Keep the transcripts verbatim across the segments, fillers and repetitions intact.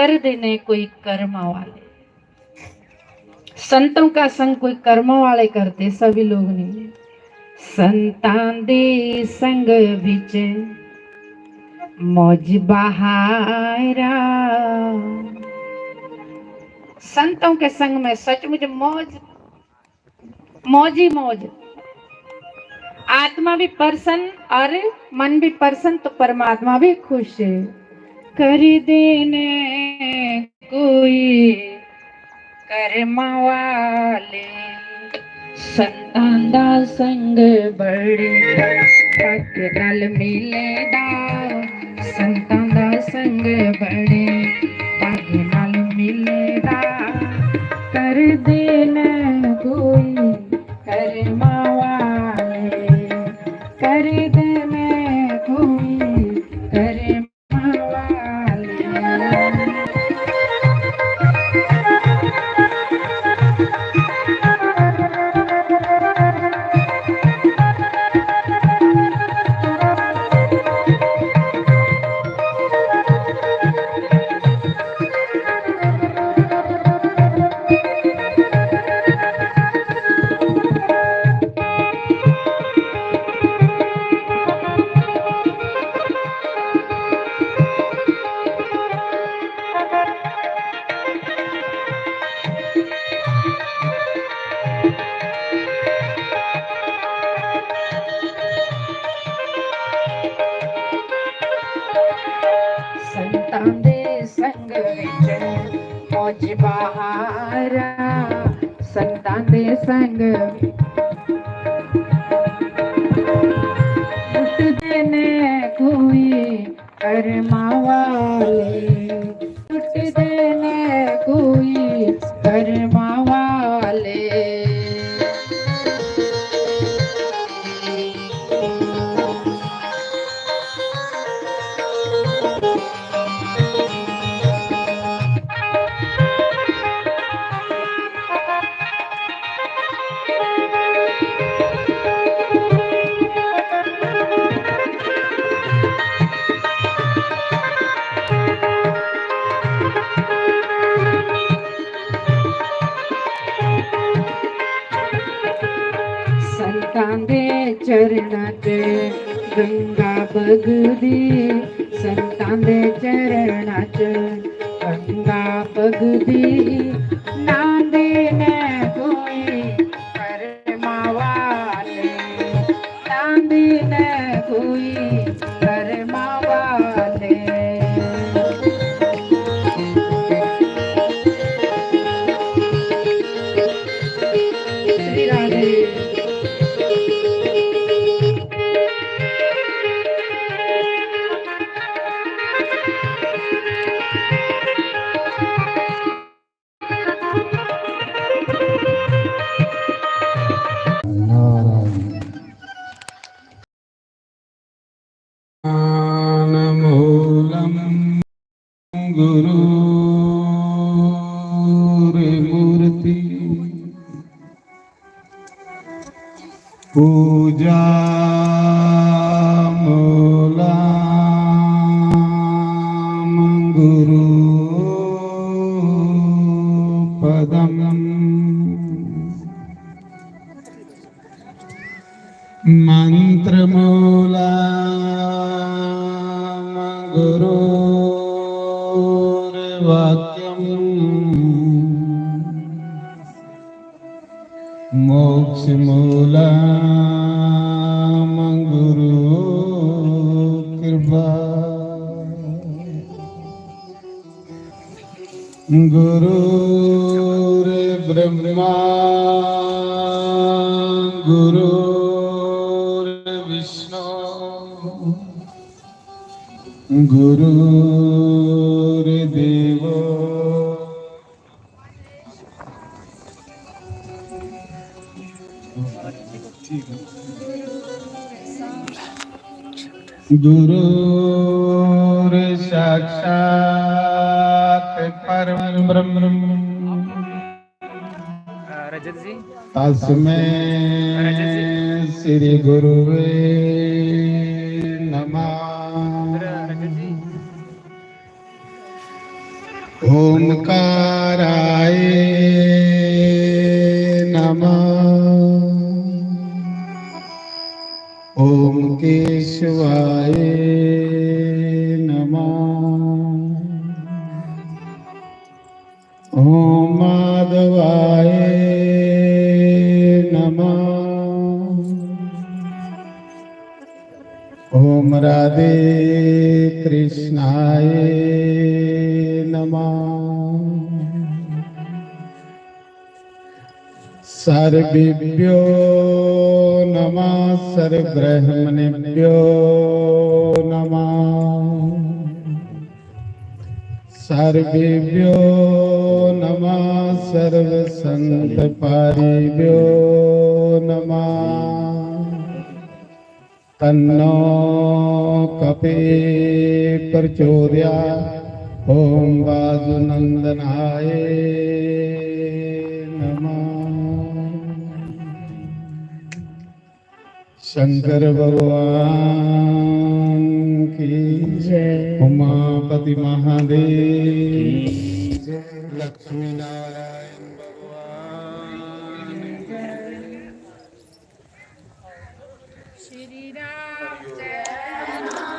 करदे ने कोई कर्मा वाले। संतों का संग कोई कर्मा वाले करते, सभी लोग नहीं। संतां दे संग विच मौज बहारा। संतों के संग में सचमुच मौज, मौज ही मौज। आत्मा भी प्रसन्न और मन भी प्रसन्न, तो परमात्मा भी खुश। कर देने कोई कर्मा वाले। संतां दा संग बड़े भाग्य नाल मिलेदा। संतां दा संग बड़े भाग्य नाल मिलेदा। कर देने कोई कर्मा वाले। कर देने कोई कर्मा वाले। संतां दे संग विच मौज बहारा। संतां दे संग विच टुटदे ने कोई कर्मा वाले। टुटदे ने कोई कर्मा वाले। संतां दे चरणां च गंगा बगदी, संतां दे चरणां च गंगा बगदी। नांदे ने कोई कर्मा वाले, नांदे ने कोई कर्मा वाले। श्री राधे। नारायण। मूलं गुरुर्मूर्ति पूजा मूलं गुरु पदम्। मन्त्रमूलं गुरुर्वाक्यम्। मोक्षमूलं गुरु कृपा। गुरुर्ब्रह्मा गुरुर्विष्णु गुरुर्देवो गुरुर्साक्षात् परं ब्रह्म। रजत जी। तस्मै रजत जी। श्री गुरुवे नमः। रजत जी। ओंकाराय नमः। ओम केशवाय नमः। ओम माधवाय नमः। ओम राधे कृष्णाय नमः। सर्वेभ्यो नमः, सर्वब्राह्मणेभ्यो नमः, सर्वेभ्यो नमः, सर्वसंतपारिभ्यो नमः। तन्नो कपि प्रचोदयात्। ओम वासुनंदनाय नमः। शंकर भगवान की जय। उमापति महादेव की जय। लक्ष्मी नारायण भगवान की जय। श्री राम जय।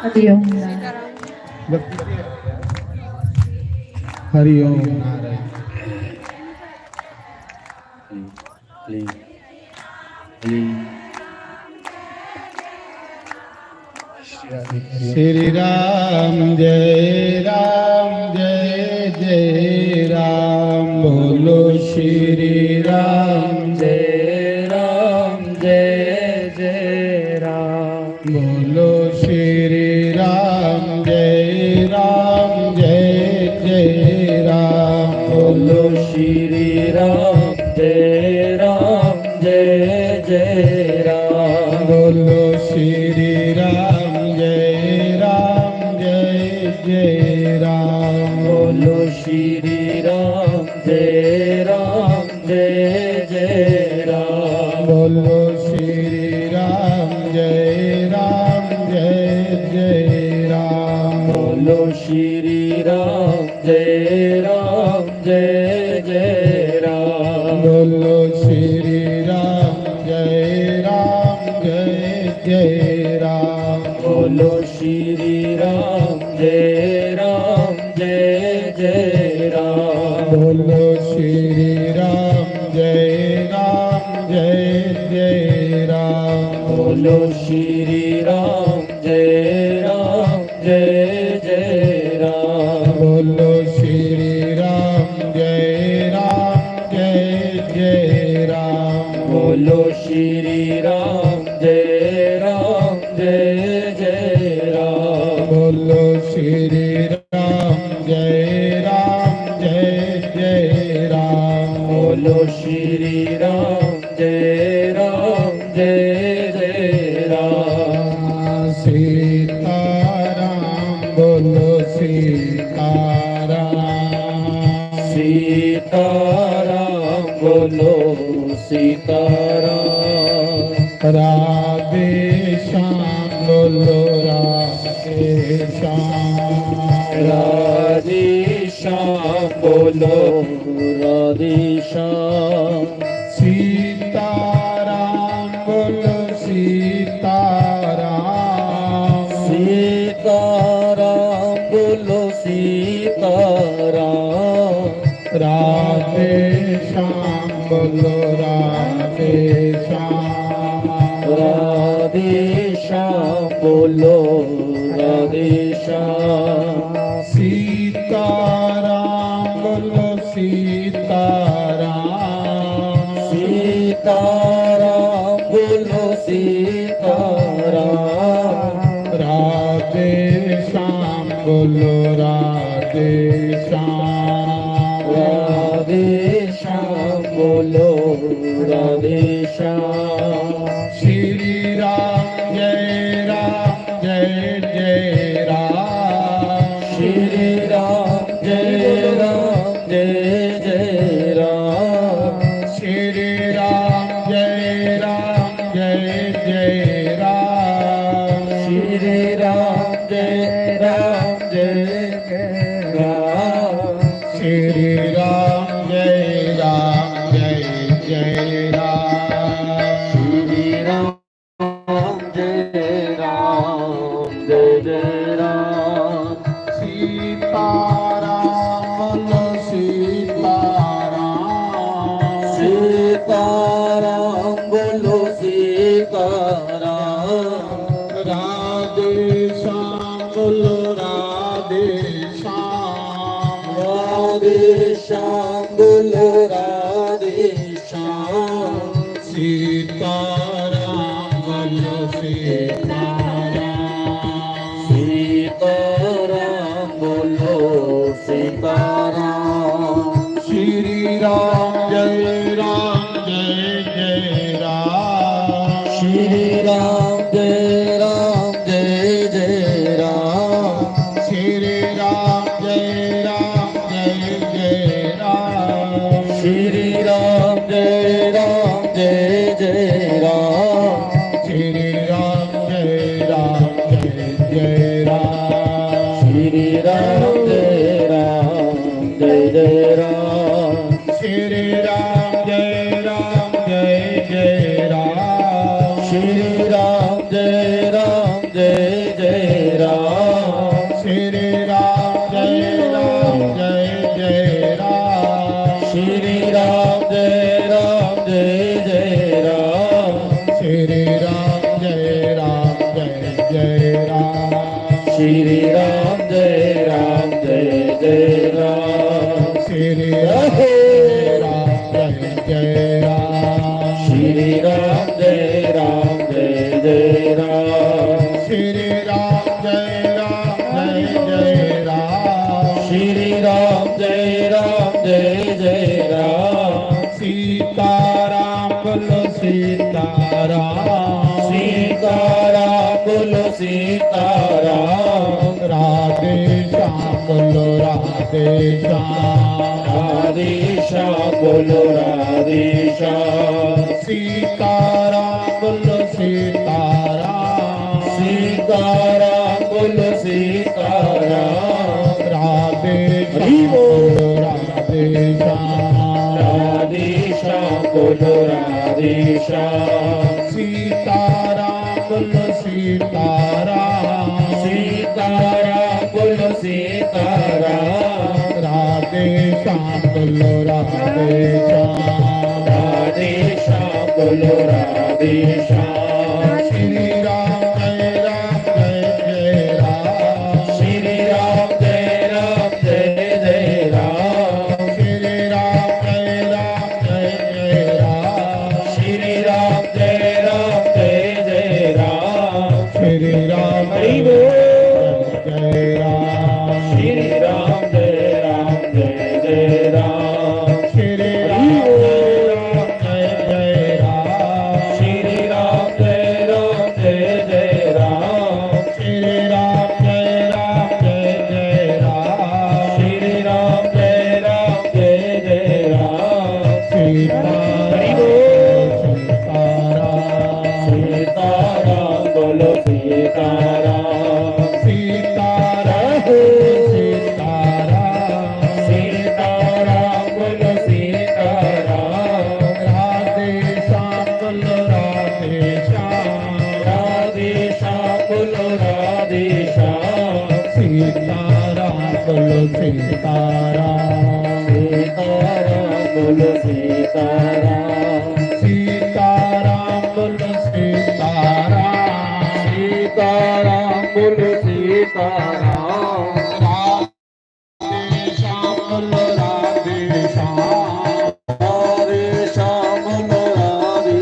हरि ओम। हरि ओम नारायण। श्री राम जय राम जय जय राम, बोलो श्री राम जय राम जय जय राम, बोलो श्री राम जय राम जय जय राम, बोलो श्री राम जय राम जय जय राम, बोलो श्री राम जय राम जय जय राम, बोलो श्री राम जय राम जय जय राम, बोलो श्री राम जय राम जय जय राम, बोलो श्री राम जय राम जय जय राम, बोलो श्री राम जय राम जय जय राम, बोलो श्री राम जय राम जय जय राम, बोलो श्री राम जय राम जय जय राम, बोलो श्री राम जय राम जय जय राम, बोलो श्री राम जय राम जय जय राम, बोलो श्री राम जय राम जय जय राम, बोलो श्री राम जय राम जय जय राम, बोलो श्री राम जय राम जय जय राम। सीताराम बोलो सीताराम। सीताराम बोलो सीताराम। राधे श्याम बोलो राधे श्याम। राधे श्याम बोलो राधे श्याम। सीताराम बोलो सीताराम। सीताराम बोलो सीताराम। राधे श्याम बोलो राधे श्याम। राधे श्याम बोलो राधे श्याम। सीताराम बोलो सीताराम। सीताराम बोलो सीताराम। राधे श्याम बोलो राधे श्याम। राधे श्याम बोलो राधे श्याम। श्री राम जय राम जय जय राम। श्री राम जय राम जय जय राम। श्री राम जय राम जय जय राम। श्री राम जय राम जय जय राम। श्री सीताराम बोलो सीताराम। सीताराम बोलो सीताराम। श्री राम जय राम जय जय राम। श्री राम जय राम जय जय राम। श्री राम जय राम जय जय राम। श्री राम जय राम जय जय राम। श्री राम जय राम जय जय राम। श्री राम जय राम जय जय राम। श्री राम जय राम जय जय राम। श्री राम जय राम जय जय राम। श्री राम जय राम जय जय राम। श्री राम जय राम जय जय राम। श्री राम जय राम जय जय राम। श्री राम जय राम जय जय राम। श्री राम जय राम जय जय राम। श्री राम जय राम जय जय राम। श्री राम जय राम जय जय राम। श्री राम जय राम जय जय राम। सीताराम बोलो सीताराम। सीताराम बोलो सीताराम। राधे श्याम बोलो राधे श्याम। राधे श्याम बोलो राधे श्याम। सीताराम बोलो सीताराम। सीताराम बोलो सीताराम। राधे श्याम बोलो राधे श्याम। राधे श्याम बोलो राधे श्याम। सीताराम बोलो सीताराम। सीताराम बोलो सीताराम। राधे श्याम बोलो राधे श्याम। राधे श्याम बोलो राधे श्याम। श्री राम जय राम जय जय राम। श्री राम जय राम जय जय राम। श्री राम जय राम जय जय राम। श्री राम जय राम जय जय राम। श्री राम हरि बोल। जय राम। श्री राम जय राम जय जय राम। श्री राम जय राम जय जय राम। श्री राम जय राम जय जय राम। श्री राम जय राम जय जय राम। श्री राम जय राम जय जय राम। सीताराम हरि बोल। सीताराम। सीताराम बोलो सीताराम। सीताराम सीताराम। सीताराम बोलो सीताराम। राधे श्याम बोलो राधे श्याम। राधे श्याम बोलो राधे श्याम। सीताराम बोलो सीताराम। सीताराम बोलो सीताराम। सीताराम बोलो सीताराम। सीताराम बोलो सीताराम। राधे श्याम बोलो राधे श्याम। राधे श्याम बोलो राधे।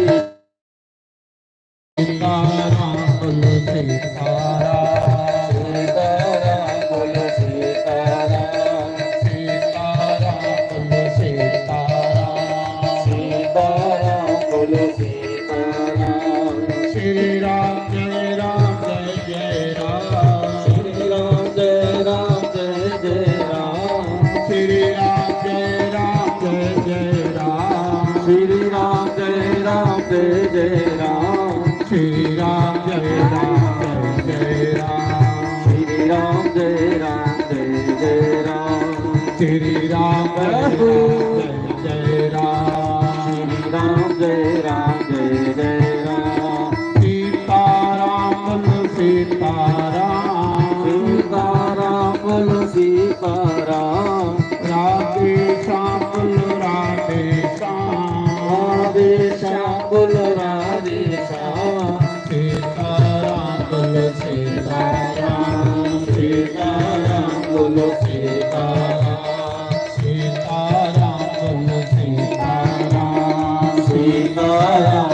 सीताराम बोलो सीताराम। सीताराम बोलो सीताराम। सीताराम बोलो सीताराम। सीताराम बोलो सीताराम। श्री राम जय राम जय जय राम। श्री राम जय राम जय जय राम। श्री राम जय राम जय जय राम। श्री राम जय राम जय जय राम। श्री राम जय राम जय जय राम। श्री राम जय राम जय जय राम। श्री राम जय राम जय जय राम। श्री राम जय राम जय जय राम। सीताराम बोलो सीताराम। सीताराम बोलो सीताराम। राधे श्याम बोलो राधे श्याम। राधे श्याम बोलो राधे श्याम। सीताराम बोलो सीताराम। सीताराम बोलो सीताराम। सीताराम बोलो सीताराम। सीताराम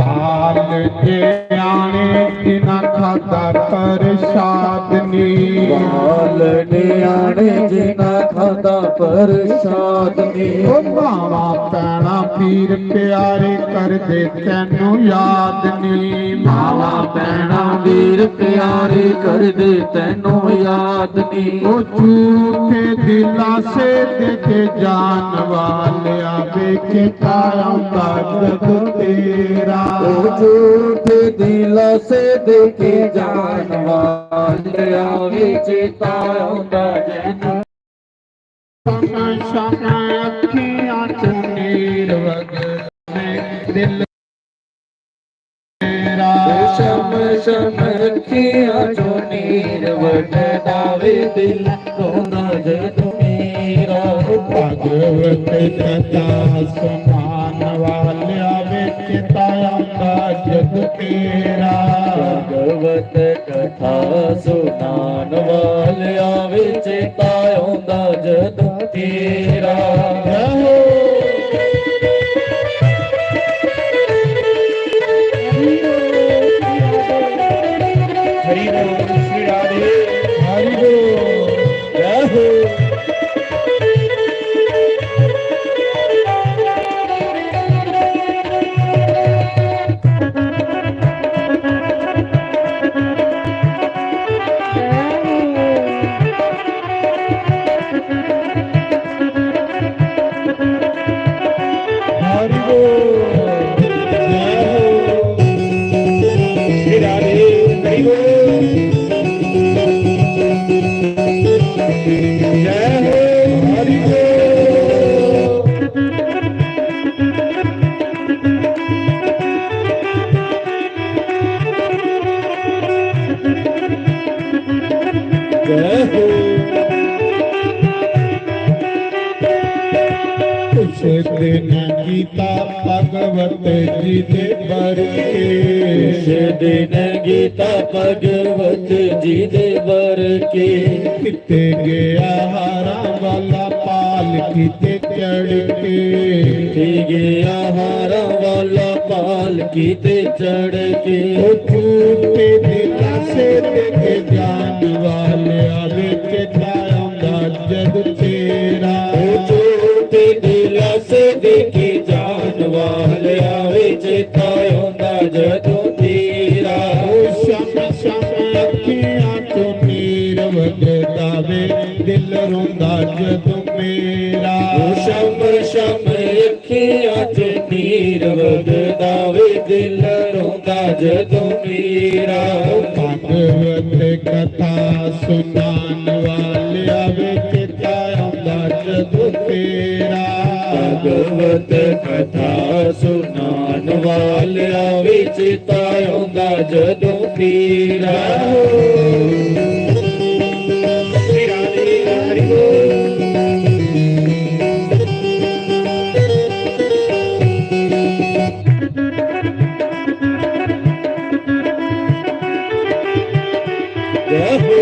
बाल न्याणे जिन्ना खादा प्रसाद नी। बाल न्याणे जिन्ना खादा प्रसाद नी। ओ मावां भैणां वीर प्यारे करदे तैनू याद नी। मावां भैणां वीर प्यारे करदे तैनू याद नी। ओ झूठे दिलासे दे के जान वालेआ, वे चेता आंदा जद तेरा। ओ झूठे दिलासे दे के जान वालेआ, वे चेता आंदा जद। शम शम अखियां चों नीर वगदे, दिल तेरा। शम शम अखियां चों नीर वगदा वे, दिल रोंदा जदों मेरा। भगवत कथा सुनान वालेआ, वे चेता आंदा जद तेरा। भगवत कथा सुनान वालेआ, वे चेता आंदा जदों तेरा। जय हो। हरि बोल श्री राधे। हरि बोल। जय हो। हरि बोल। जय हो। श्री राधे। हरि बोल। जय हो। हरि बोल। जय हो। उस दिन गीता भगवत जी दे बर के। उस दिन गीता भगवत जी दे बर के। किते गया हारा वाला पालकी ते चढ़ के। किते गया हारा वाला पालकी ते चढ़ के। ओ झूठे दिलासे दे के जान वालेआ, वे चेता आंदा जद तेरा। ओ झूठे दिलासे दे के जान वालेआ, वे चेता आंदा जदों तेरा। ओ शम शम अखियां चों नीर वगदा वे, दिल रोंदा जदों मेरा। ओ शम शम अखियां च नीर वगदा वे, दिल रोंदा जदों मेरा। भगवत कथा सुनान वालेआ, वे चेता आंदा जदों तेरा। भगवत कथा सुनान वालेआ, वे चेता आंदा जदों तेरा। श्री राधे हरि बोल। जय हो।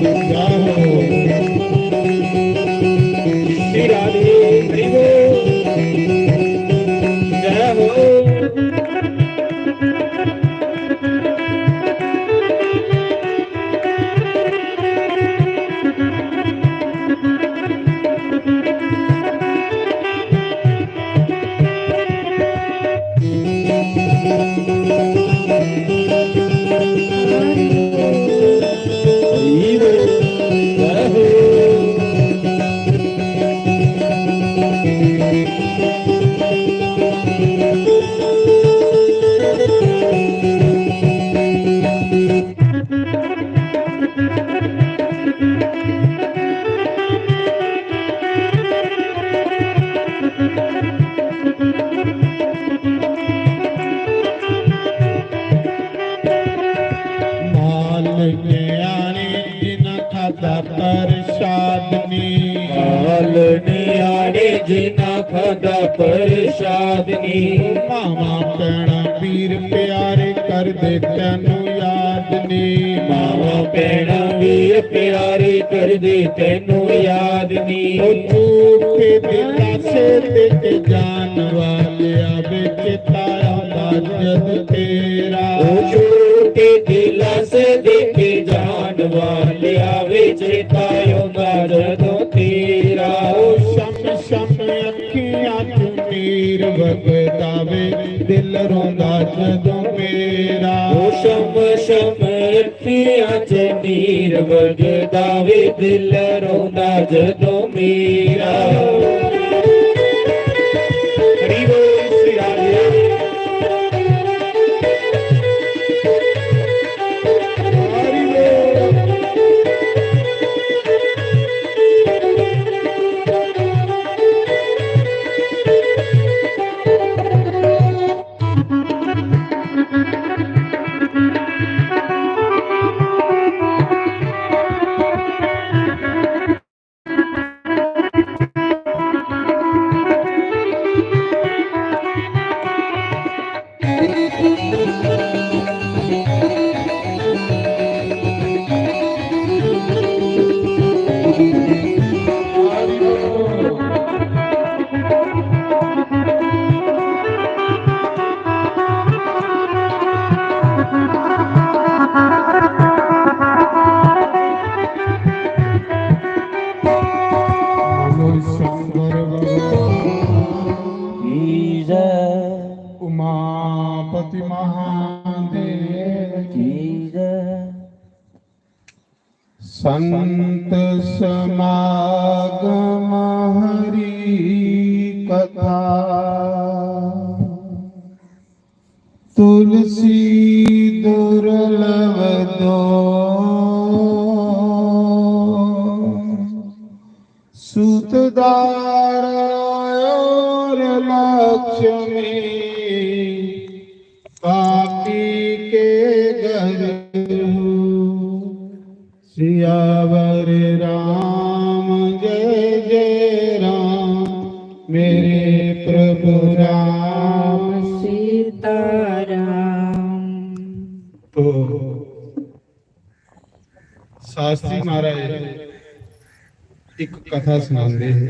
जय हो। श्री राधे हरि बोल। जय हो। जिन्ना खादा प्रसाद नी। मावां भैणां वीर प्यारे करदे तैनू याद नी। मावां भैणां वीर प्यारे करदे तैनू याद नी। ओ झूठे दिलासे दे के जान वालेआ वे, चेता आंदा जद तेरा। ओ झूठे दिलासे दे के जान वालेआ वे, चेता आंदा जदों तेरा। ओ शम शम अखियां चों नीर वगदा वे, दिल रोंदा जदों मेरा। ओ शम शम अखियां चों नीर वगदा वे, दिल रोंदा जदों मेरा। हरि बोल श्री राधे। हरि बोल। बोलो शंकर भगवान की जय। उमापति महादेव की जय। संत समागम हरि कथा, तुलसी दुर्लभ दो, सूतदारा और लक्ष्मी पापी के घर। सियावर राम जय जय राम, मेरे प्रभु राम सीताराम। तो शास्त्री महाराज एक कथा सुनांदे हे।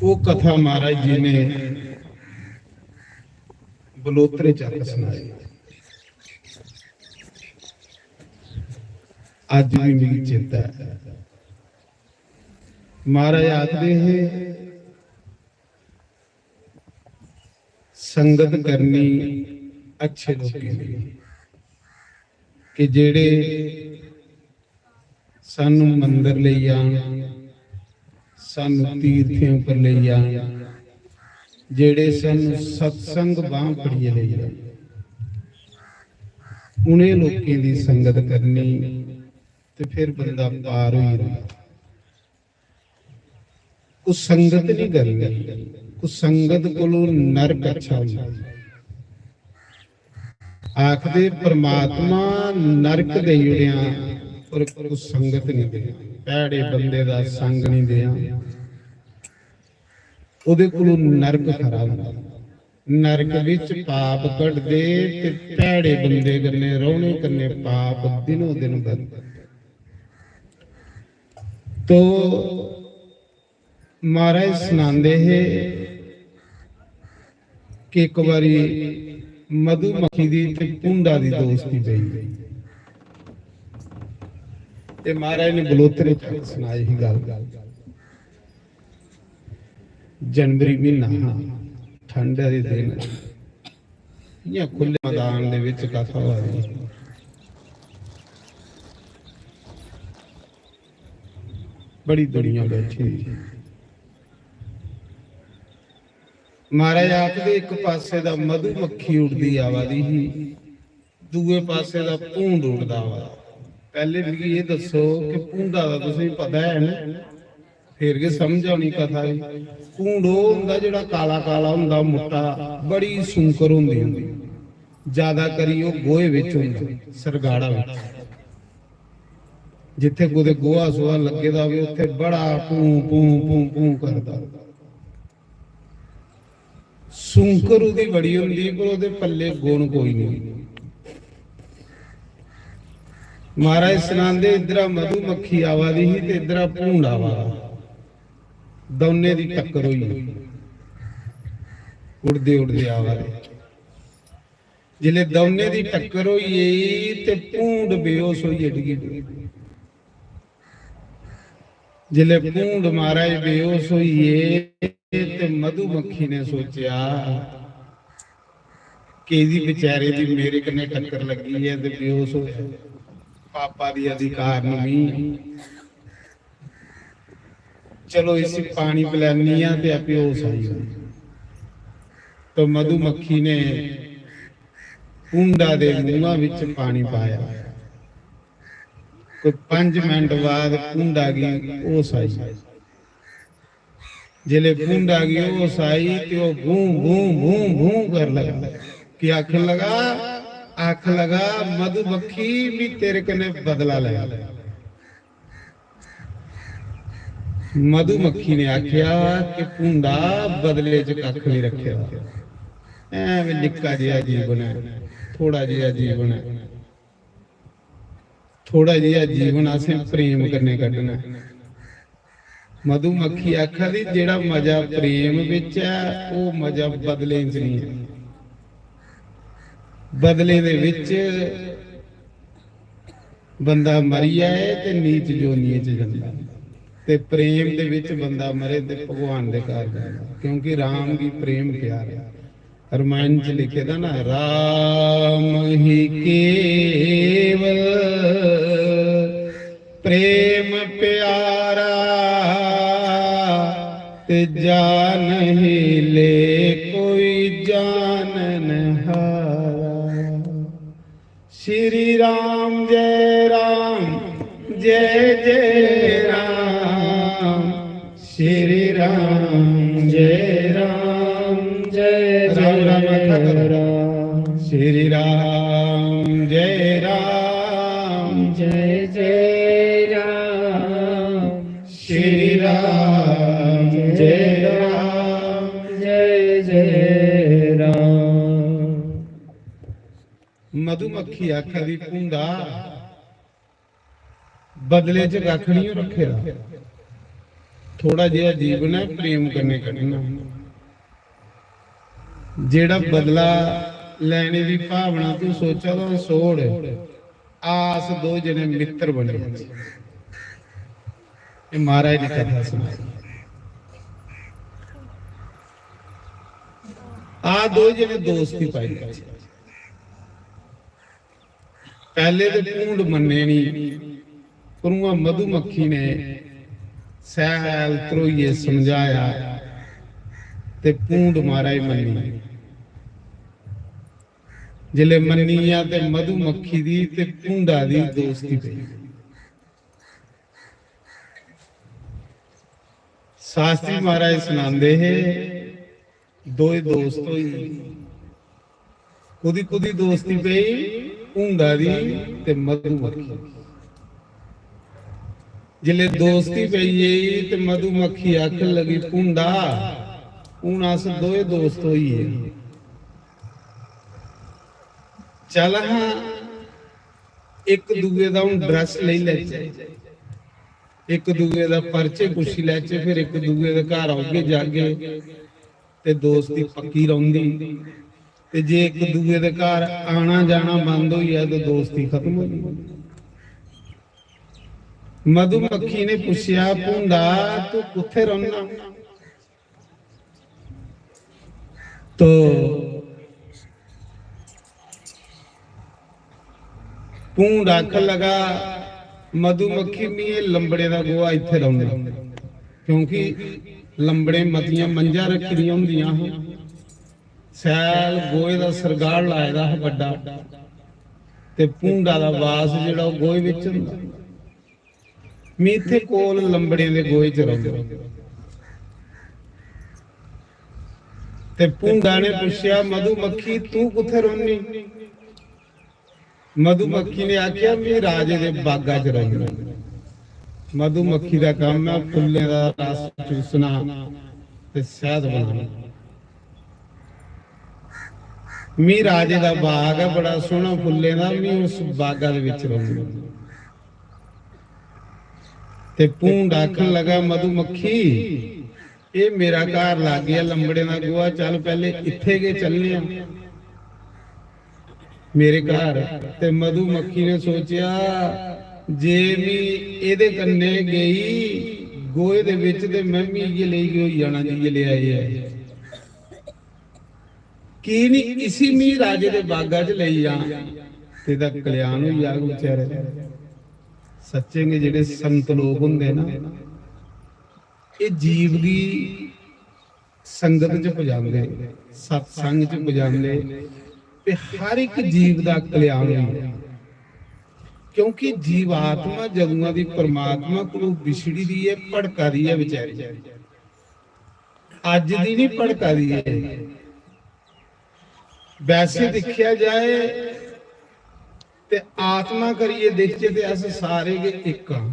वो कथा महाराज जी ने बलोतरे च आके सुनाई। अज्ज भी मिगी चेता ऐ। महाराज आखदे हे, संगत करनी अच्छे लोकें दी, कि जेह्ड़े सानू मंदर लेई जान, सानू तीर्थें उप्पर लेई जान, जेह्ड़े सानू सत्संग बांह फड़ियै लेई जान, उ'नें लोकें दी संगत करनी ते फिर बंदा पार होई जंदा। कुसंगत नहीं करनी, कुसंगत कोलों नरक अच्छा होंदा। आखदे परमात्मा नरक देई ओड़ेआ, पर कुसंगत नहीं देआ, भैड़े बंदे दा संग नहीं देआ, ओदे कोलों नरक खरा होंदा। नरक विच पाप घटदे ते भैड़े बंदे कन्नै रौहने कन्नै पाप दिनों दिन बधदे। तो महाराज सनांदे हे कि इक बारी मधुमक्खी दी ते भूंडा दी दोस्ती पेई। ते महाराज ने बलोतरे च सनाई ही गल्ल। जनवरी म्हीना हा, ठंड दे दिन, इ'यां खु'ल्ले मैदान दे विच कथा होआ दी ही। बड़ी दुनिया बैठी दी। महाराज आखदे, इक पासे दा मधुमक्खी उड़दी आवा दी ही, दूए पासे दा भूंड उड़दा आवा दा। पैह्ले मिगी एह् दस्सो कि भूंडा दा तुसेंगी पता ऐ ना? फिर गै समझ औनी कथा दी। भूंड ओह् होंदा जेह्ड़ा काला काला होंदा, मुट्टा, बड़ी सूंकर होंदी, होंदी। ज्यादा करी ओह् गोहे बिच होंदा, सरगाड़ा बिच। जित्थे कुते गोहा सोहा लग्गे दा होवे, उत्थे बड़ा पूं, पूं, पूं, पूं करदा। सुंकर ओह्दी बड़ी होंदी, पर ओह्दे पल्ले गुण कोई नहीं। महाराज सनांदे, इद्धरा मधुमक्खी आवा दी ही ते इद्धरा भूंड आवा दा। दौनें दी टक्कर होई, उड़दे उड़दे आवा दे। जिसलै दौनें दी टक्कर होई गेई ते भूंड बेहोश होइयै डिग्गी पेई। जिसलै भूंड महाराज बेहोश होई गे ते मधुमक्खी ने सोचेआ कि एह्दी बेचारे दी मेरे कन्नै टक्कर लग्गी ऐ ते बेहोश होया, पापा दी अधिकार नहीं। चलो इसी पानी पिलानी आं ते आपे होश आई जानी। तो मधुमक्खी ने भूंडा दे मुंहा विच पानी पाया। कोई पंज मिनट बाद भूंडा गी होश आई। जिसलै भूंडा गी होश आई ते ओह् भूं, भूं, भूं, भूं कर लगा। कि आखन लगा, आखन लगा, "मधुमक्खी, मी तेरे कन्नै बदला लैना।" मधुमक्खी ने आख्या कि भूंडा, बदले च कक्ख नहीं रखे दा, ऐवें निक्का जेहा जीवन है, थोड़ा जेहा जीवन है, थोड़ा जेहा जीवन असें प्रेम कन्नै कड्ढना है। मधुमक्खी आखा दी, "जेह्ड़ा मजा प्रेम बिच ऐ, ओह् मजा बदलें च नहीं है। बदलें दे बिच बंदा मरी जाए ते नीच जोनियें च जंदा, ते प्रेम दे बिच बंदा मरे ते भगवान दे घर जंदा, क्योंकि राम गी प्रेम प्यारा है।" रामायण च लिखे दा ना, "राम ही केवल प्रेम प्यारा, ते जान ही ले कोई जानन हारा।" श्री राम जय राम, जय जय राम, श्री राम जय राम, जय राम राम जय राम। राम। श्री राम जय राम, जय जय राम, श्री राम जय राम, जय जय राम। मधुमक्खी आखा दी, "भूंडा, बदले च कक्ख नहीं रखे दा, थोड़ा जेहा जीवन है, प्रेम कन्नै कड्ढना। जेह्ड़ा बदला लैने दी भावना तू सोचा दा, छोड़, आ अस दो जने मित्र बने।" एह् महाराज ने कथा सनाई। आ दो जने दोस्ती पाई लैचे। पैह्ले ते भूंड मन्ने नी, पर उ'आं मधुमक्खी ने सैल धरोइयै समझाया ते भूंड महाराज मन्नी। जिसलै मन्नी गेआ ते मधुमक्खी दी ते भूंडा दी दोस्ती पेई। शास्त्री महाराज सनांदे हे, दोए दोस्त होई गे। कुदी कुदी दोस्ती पेई? भूंडा दी ते मधुमक्खी। जिसलै दोस्ती पेई गेई ते मधुमक्खी आखन लगी, "भूंडा, हून अस दोए दोस्त होई गे, चल हां, इक दूए दा हून ड्रैस लेई लैचे, इक दूए दा परिचे पुच्छी लैचे, फिर इक दूए दे घर औगे जागे ते दोस्ती पक्की रौंह्दी। ते जे इक दूए दे घर आना जाना बंद होई जाए ते दोस्ती खत्म होई जाए।" मधुमक्खी ने पुच्छेआ, "भूंडा, तू कुत्थै रौह्ना?" तो भूंड आखन लगा, "मधुमक्खी, मी एह् लंबड़े दा गोहा इत्थै रौंह्दा," क्योंकि लंबड़े मतियां मंझां रक्खी दियां होंदियां हियां। सैल गोहे दा सरगाड़ लाए दा हा बड्डा, ते भूंडा दा वास जेह्ड़ा ओह् गोहे बिच होंदा। "मी इत्थै कोल लंबड़ें दे गोहे च रौह्ना।" ते भूंडा ने पुच्छेआ, "मधुमक्खी, तू कुत्थै रौह्नी?" मधुमक्खी ने आखेआ, "में राजे दे बागा च रौह्नी।" मधुमक्खी दा कम्म ऐ फुल्लें दा रस चूसना ते शैह्द बनाना। मी राजे दा बाग ऐ, बड़ा सोह्ना फुल्लें दा, मी उस बागा दे बिच रौह्न्नी। ते भूंड आखन लगा, "मधुमक्खी, एह् मेरा घर लाग्गेआ लंबड़ें दा गोहा, चल पैह्ले इत्थै गै चलने आं मेरे घर।" ते मधुमक्खी ने सोचेआ, "जे मी एह्दे कन्नै गेई गोहे दे बिच ते में मी इ'यै लेई गै होई जाना जि'यै लेआ एह् ऐ। की निं इसी मी राजे दे बागा च लेई जां ते एह्दा कल्याण होई जाग बेचारे दा।" सच्चें गै जेह्ड़े संत लोक होंदे ना, एह् जीव गी संगत च पजांदे, सत्संग च पजांदे ते हर इक जीव दा कल्याण होंदा। क्योंकि जीवात्मा जदुआं दी परमात्मा कोलू बिछड़ी दी ऐ, भड़का दी ऐ बेचारी। अज्ज दी निं भड़का दी ऐ। वैसे दिक्खेआ जाए ते आत्मा करियै दिखचै ते अस सारे गै इक आं,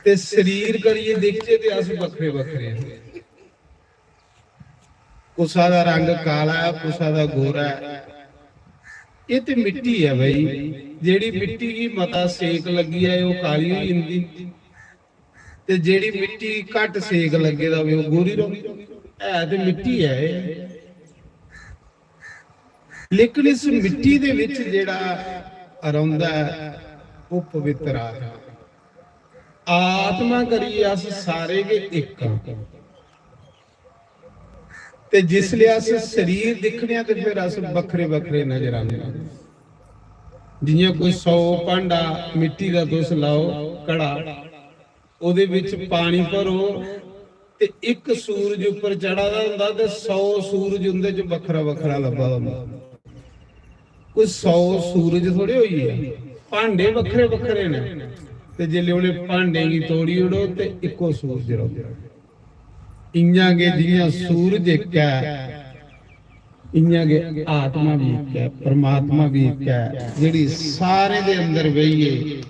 ते शरीर करियै दिखचै ते अस बक्खरे बक्खरे आं। कुसा दा रंग काला ऐ, कुसा दा गोरा ऐ। एह् ते मिट्टी ऐ भाई, जेह्ड़ी मिट्टी गी मता सेक लग्गी जाए ओह् काली होई जंदी, ते जेह्ड़ी मिट्टी घट्ट सेक लग्गे दा होवे ओह् गोरी रौंह्दी। है ते मिट्टी ऐ एह्, लेकिन इस मिट्टी दे बिच जेह्ड़ा रौंह्दा ऐ ओह् पवित्र आत्मा। आत्मा करियै अस सारे गै इक आं। ते जिसलै अस शरीर दिक्खने आं ते फिर अस बक्खरे बक्खरे नजर आने आं। जि'यां कोई सौ भांडा मिट्टी दा तुस लाओ घड़ा, ओह्दे बिच पानी भरो ते इक सूरज उप्पर चढ़ा दा होंदा ते सौ सूरज उं'दे च बक्खरा बक्खरा लब्भा दा होंदा। कोई सौ सूरज थोड़े होई गे, भांडे बक्खरे बक्खरे न। ते जिसलै उ'नें भांडें गी तोड़ी ओड़ो ते इक्को सूरज रौंह्दा। इ'यां गै जि'यां सूरज इक ऐ, इ'यां गै आत्मा बी इक ऐ, परमात्मा बी इक ऐ, जेह्ड़ी सारे दे अंदर बेहियै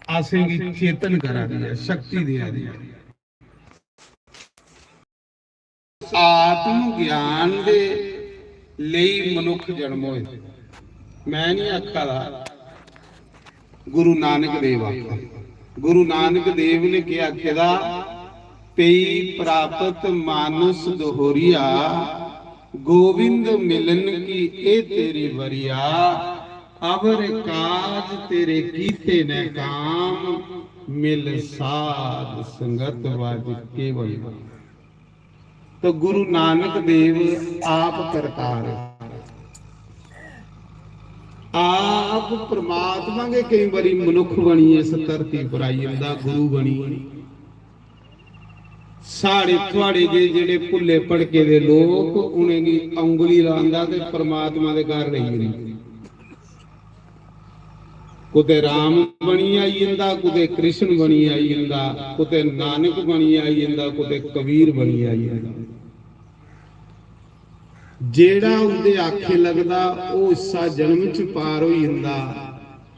असेंगी चेतन करा दी ऐ, शक्ति देआ दी ऐ। आत्म ज्ञान दे लेई मनुक्ख जन्म होए। मैं नहीं आखा दा, गुरु नानक देव आखा। गुरु नानक देव ने केह् आखे दा, "पेई प्राप्त मानुष दोहरिया, गोविंद मिलन की ए तेरी वरिया, अवर काज तेरे कीते न काम, मिल साध संगत वज केवल।" तो गुरु नानक देव आप करतार है। आप परमात्मा गै केई बारी मनुक्ख बनियै इस धरती पर आई जंदा, गुरु बनी। साढ़े थुआड़े जे जेह्ड़े भुल्ले भड़के दे लोक, उ'नेंगी औंगली लांदा ते परमात्मा दे घर लेई जंदा। कुतै राम बनी आई जंदा, कुतै कृष्ण बनी आई जंदा, कुतै नानक बनी आई जंदा, कुतै कबीर बनी आई जंदा। जेह्ड़ा उं'दे आखे लगदा, ओह् इस्सा जन्म च पार होई जंदा,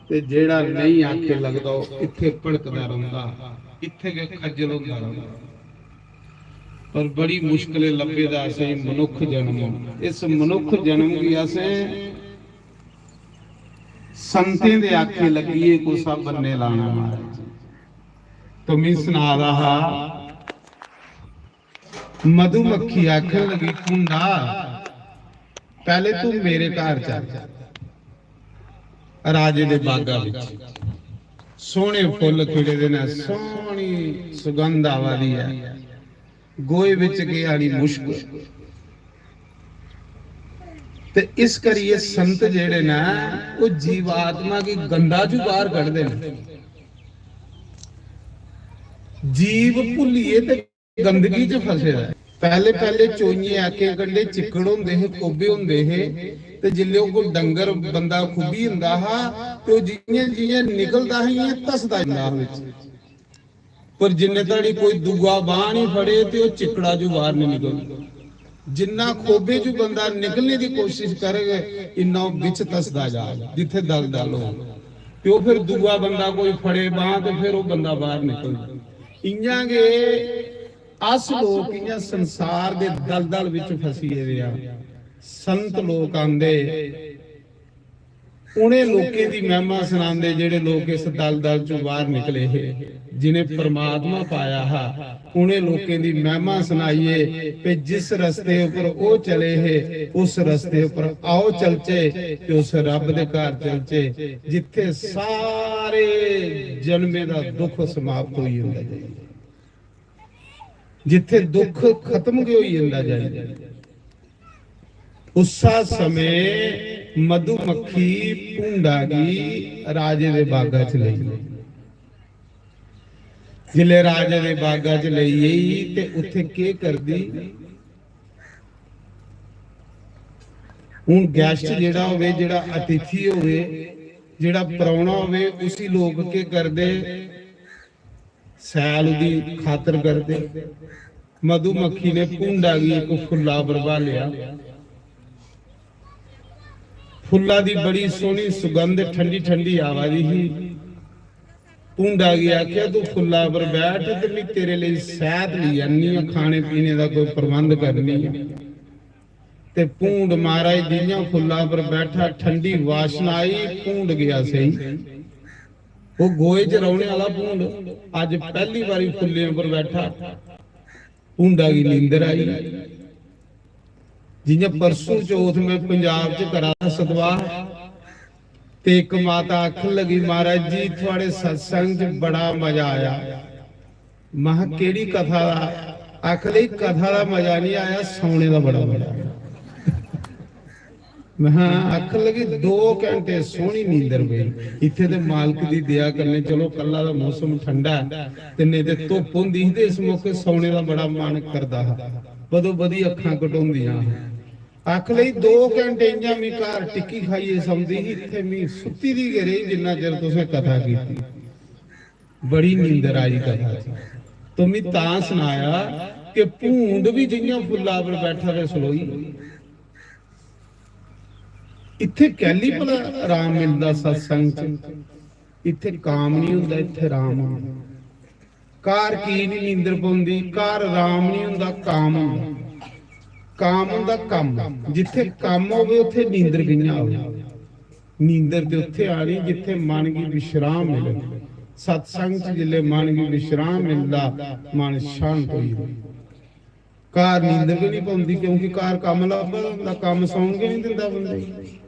ते जेह्ड़ा नेईं आखे लगदा, ओह् इत्थै भड़कदा रौंह्दा, इत्थै गै खज्जल होंदा रौंह्दा। पर बड़ी मुश्कलें लब्भे दा असें मनुक्ख जन्म। इस मनुक्ख जन्म गी असें संतें दे आखे लग्गियै कुसा बन्ने लाना महाराज। तो मी सना दा हा, मधुमक्खी आखन लगी, "कुंडा, पैह्ले तू मेरे घर चल, राजे दे बागा बिच सोहने फुल्ल खिड़े दे न, सोहनी सुगंध आवा दी ऐ, गोहे बिच केह् आनी मुश्क।" ते इस करियै संत जेह्ड़े न, ओह् जीवात्मा गी गंदा चू बाहर कढदे न। जीव भुल्लियै ते गंदगी च फसे दा ऐ। पैह्ले पैह्ले चोइयें आकें कंढे चिक्कड़ होंदे हे, कोबे होंदे हे, ते जिल्लै ओह् कोई डंगर बंदा खुब्बी जंदा हा, ते ओह् जि'यां जि'यां निकलदा हा, इ'यां धसदा जंदा हा बिच। पर जिन्ने धड़ी कोई दूआ बांह निं फड़े ते ओह् चिक्कड़ा चों बाहर निं निकलदा। जिन्ना खोबे चों बंदा निकलने दी कोशिश करग, इन्ना ओह् बिच धसदा जाग, जित्थै दलदल होग। ते ओह् फिर दूआ बंदा कोई फड़े बांह ते फिर ओह् बंदा बाहर निकलदा। इ'यां गै अस लोक इ'यां संसार दे दलदल बिच फसी गेदे आ। संत लोक आंदे, उ'नें लोकें दी महिमा सनांदे जेह्ड़े लोक इस दलदल चों बाहर निकले हे, जिनें परमात्मा पाया हा। उ'नें लोकें दी महिमा सनाइए ते जिस रस्ते उप्पर ओह् चले हे, उस रस्ते उप्पर आओ चलचे ते उस रब दे घर चलचे, जित्थे सारे जन्में दा दुख समाप्त होई जंदा जाइए, जित्थे दुख खत्म गै होई जंदा जाइए। उस्सा समें मधुमक्खी भूंडा गी राजे दे बागा च लेई गेई। जिसलै राजे दे बागा च लेई गेई ते उत्थे केह् करदी? हून guest जेह्ड़ा होवे, जेह्ड़ा अतिथि होवे, जेह्ड़ा परौना होवे, उसी लोक केह् करदे? सैल दी खातर करदे। मधुमक्खी ने भूंडा गी इक फुल्ला पर ब्हालेआ। फुल्ला दी बड़ी सोहनी सुगंध ठंडी ठंडी आवा दी ही। भूंडा गी आखेआ, "तू फुल्ला पर बैठ ते मैं तेरे लेई सैह्त लेई आनी आं, खाने पीने दा कोई प्रबंध करनी आं।" ते भूंड महाराज जि'यां फुल्ला पर बैठा, ठंडी वाशना आई, भूंड गेआ सेई। ओह् गोए च रौह्ने आह्ला भूंड अज्ज पैह्ली बारी फुल्लें पर बैठा। भूंडा गी नींदर आई। जि'यां परसों चौथ में पंजाब च करा दा सतवाह, ते इक माता आखन लगी, "महाराज जी, थुआढ़े सत्संग च बड़ा मजा आया।" महा, "केह्ड़ी कथा दा?" आखन लगी, "कथा दा मजा नहीं आया, सौने दा बड़ा मजा आया।" महा, आखन लगी, "दो घंटे सोहनी नींदर पेई। इत्थे ते मालक दी दया कन्नै, चलो, कल्ला दा मौसम ठंडा ऐ, ते नेईं ते धुप्प होंदी ही ते इस मौके सौने दा बड़ा मन करदा हा, बदो बदी अक्खां घटोंदियां हा।" आखन लगी, "दो घंटे इ'यां मी घर टिक्की खाइयै सौंदी ही, इत्थे मी सुत्ती दी गै रेही जिन्ना चिर तुसें कथा कीती।" बड़ी नींदर आई कथा च। तो मी तां सनाया कि भूंड बी जि'यां फुल्ला पर बैठा ते सलोई। इत्थे कैली भला राम मिलदा सत्संग च? इत्थे काम नहीं हुंदा, इत्थे राम हुंदा। घर की नहीं नींदर पौंदी? घर राम नहीं हुंदा, काम हुंदा। काम हुंदा कम्म। जित्थे कम्म होवे, उत्थे नींदर कि'यां आवे? नींदर ते उत्थे आनी जित्थे मन गी विश्राम मिले। सत्संग च जिसले मन गी विश्राम मिलदा, मन शांत होई जंदा। घर नींदर गै नहीं पौंदी, क्योंकि घर कम्म लब्भा दा होंदा, कम्म सौन गै नहीं दिंदा बंदे गी।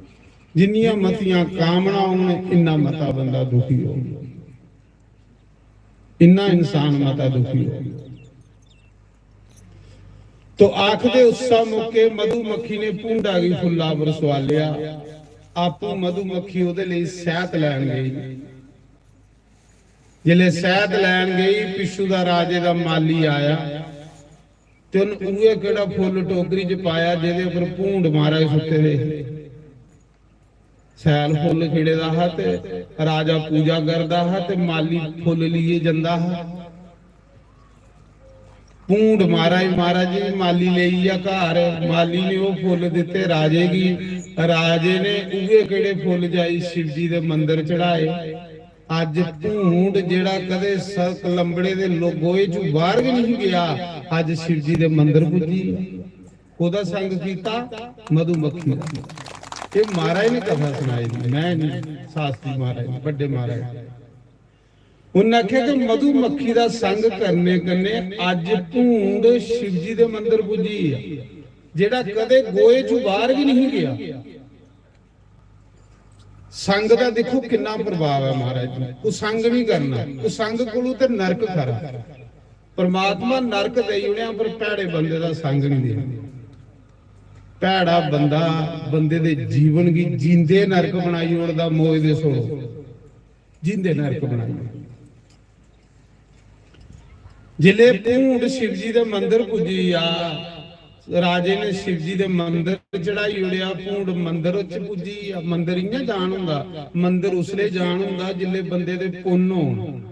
जिन्नियां मतियां कामना होन, इन्ना मता बंदा दुखी हो, इन्ना इंसान मता दुखी हो। तो आखदे उस्सा मौके मधुमक्खी ने भूंडा गी फुल्ला पर सुआलेआ, आपू मधुमक्खी ओहदे लेई सैहत लैन गई। जिसलै सैहत लैन गई, पिच्छू दा राजे दा माली आया ते उन्न उ'ऐ केह्ड़ा फुल्ल टोकरी च पाया जेह्दे उप्पर भूंड महाराज सुत्ते दे हे। सैल फुल्ल खिड़े दा हा ते राजा पूजा करदा हा ते माली फुल्ल लेइयै जंदा हा। भूंड महाराज, महाराज जी, माली लेई गेआ घर। माली ने ओह् फुल्ल दित्ते राजे गी। राजे ने उ'ऐ केह्ड़े फुल्ल जाई शिव जी दे मंदर चढ़ाए। अज्ज भूंड जेह्ड़ा कदें सक लंबड़े दे लो-, गोए चू बाहर गै नहीं गया, अज्ज शिव जी दे मंदर पुज्जी गेआ। कोदा संग कीता? मधुमक्खी दा। एह् महाराज ने कथा सनाई दी, मैं नहीं, शास्त्री महाराज ने, बड्डे महाराज। उन्नै आखेआ कि मधुमक्खी दा संग करने कन्नै अज्ज भूंड शिव जी दे मंदर पुज्जी गेआ, जेह्ड़ा कदें गोए चू बाहर बी नहीं गया। संग दा दिक्खो किन्ना प्रभाव है महाराज जी। कुसंग नहीं करना, कुसंग कोलू ते नरक खरा। परमात्मा नरक देई ओड़ेआ, पर भैड़े बंदे दा संग नहीं देना। भैड़ा बंदा बंदे दे जीवन गी जींदे नरक बनाई ओड़दा, मोए दे छोड़ो, जींदे नरक बनाई ओड़दा। जिसलै भूंड शिव जी दे मंदर पुज्जी गेआ, राजे ने शिव जी दे मंदर चढ़ाई ओड़ेआ, भूंड मंदर च पुज्जी गेआ। मंदर इ'यां जान होंदा? मंदर उसलै जान होंदा जिसलै बंदे दे पुन्न होन।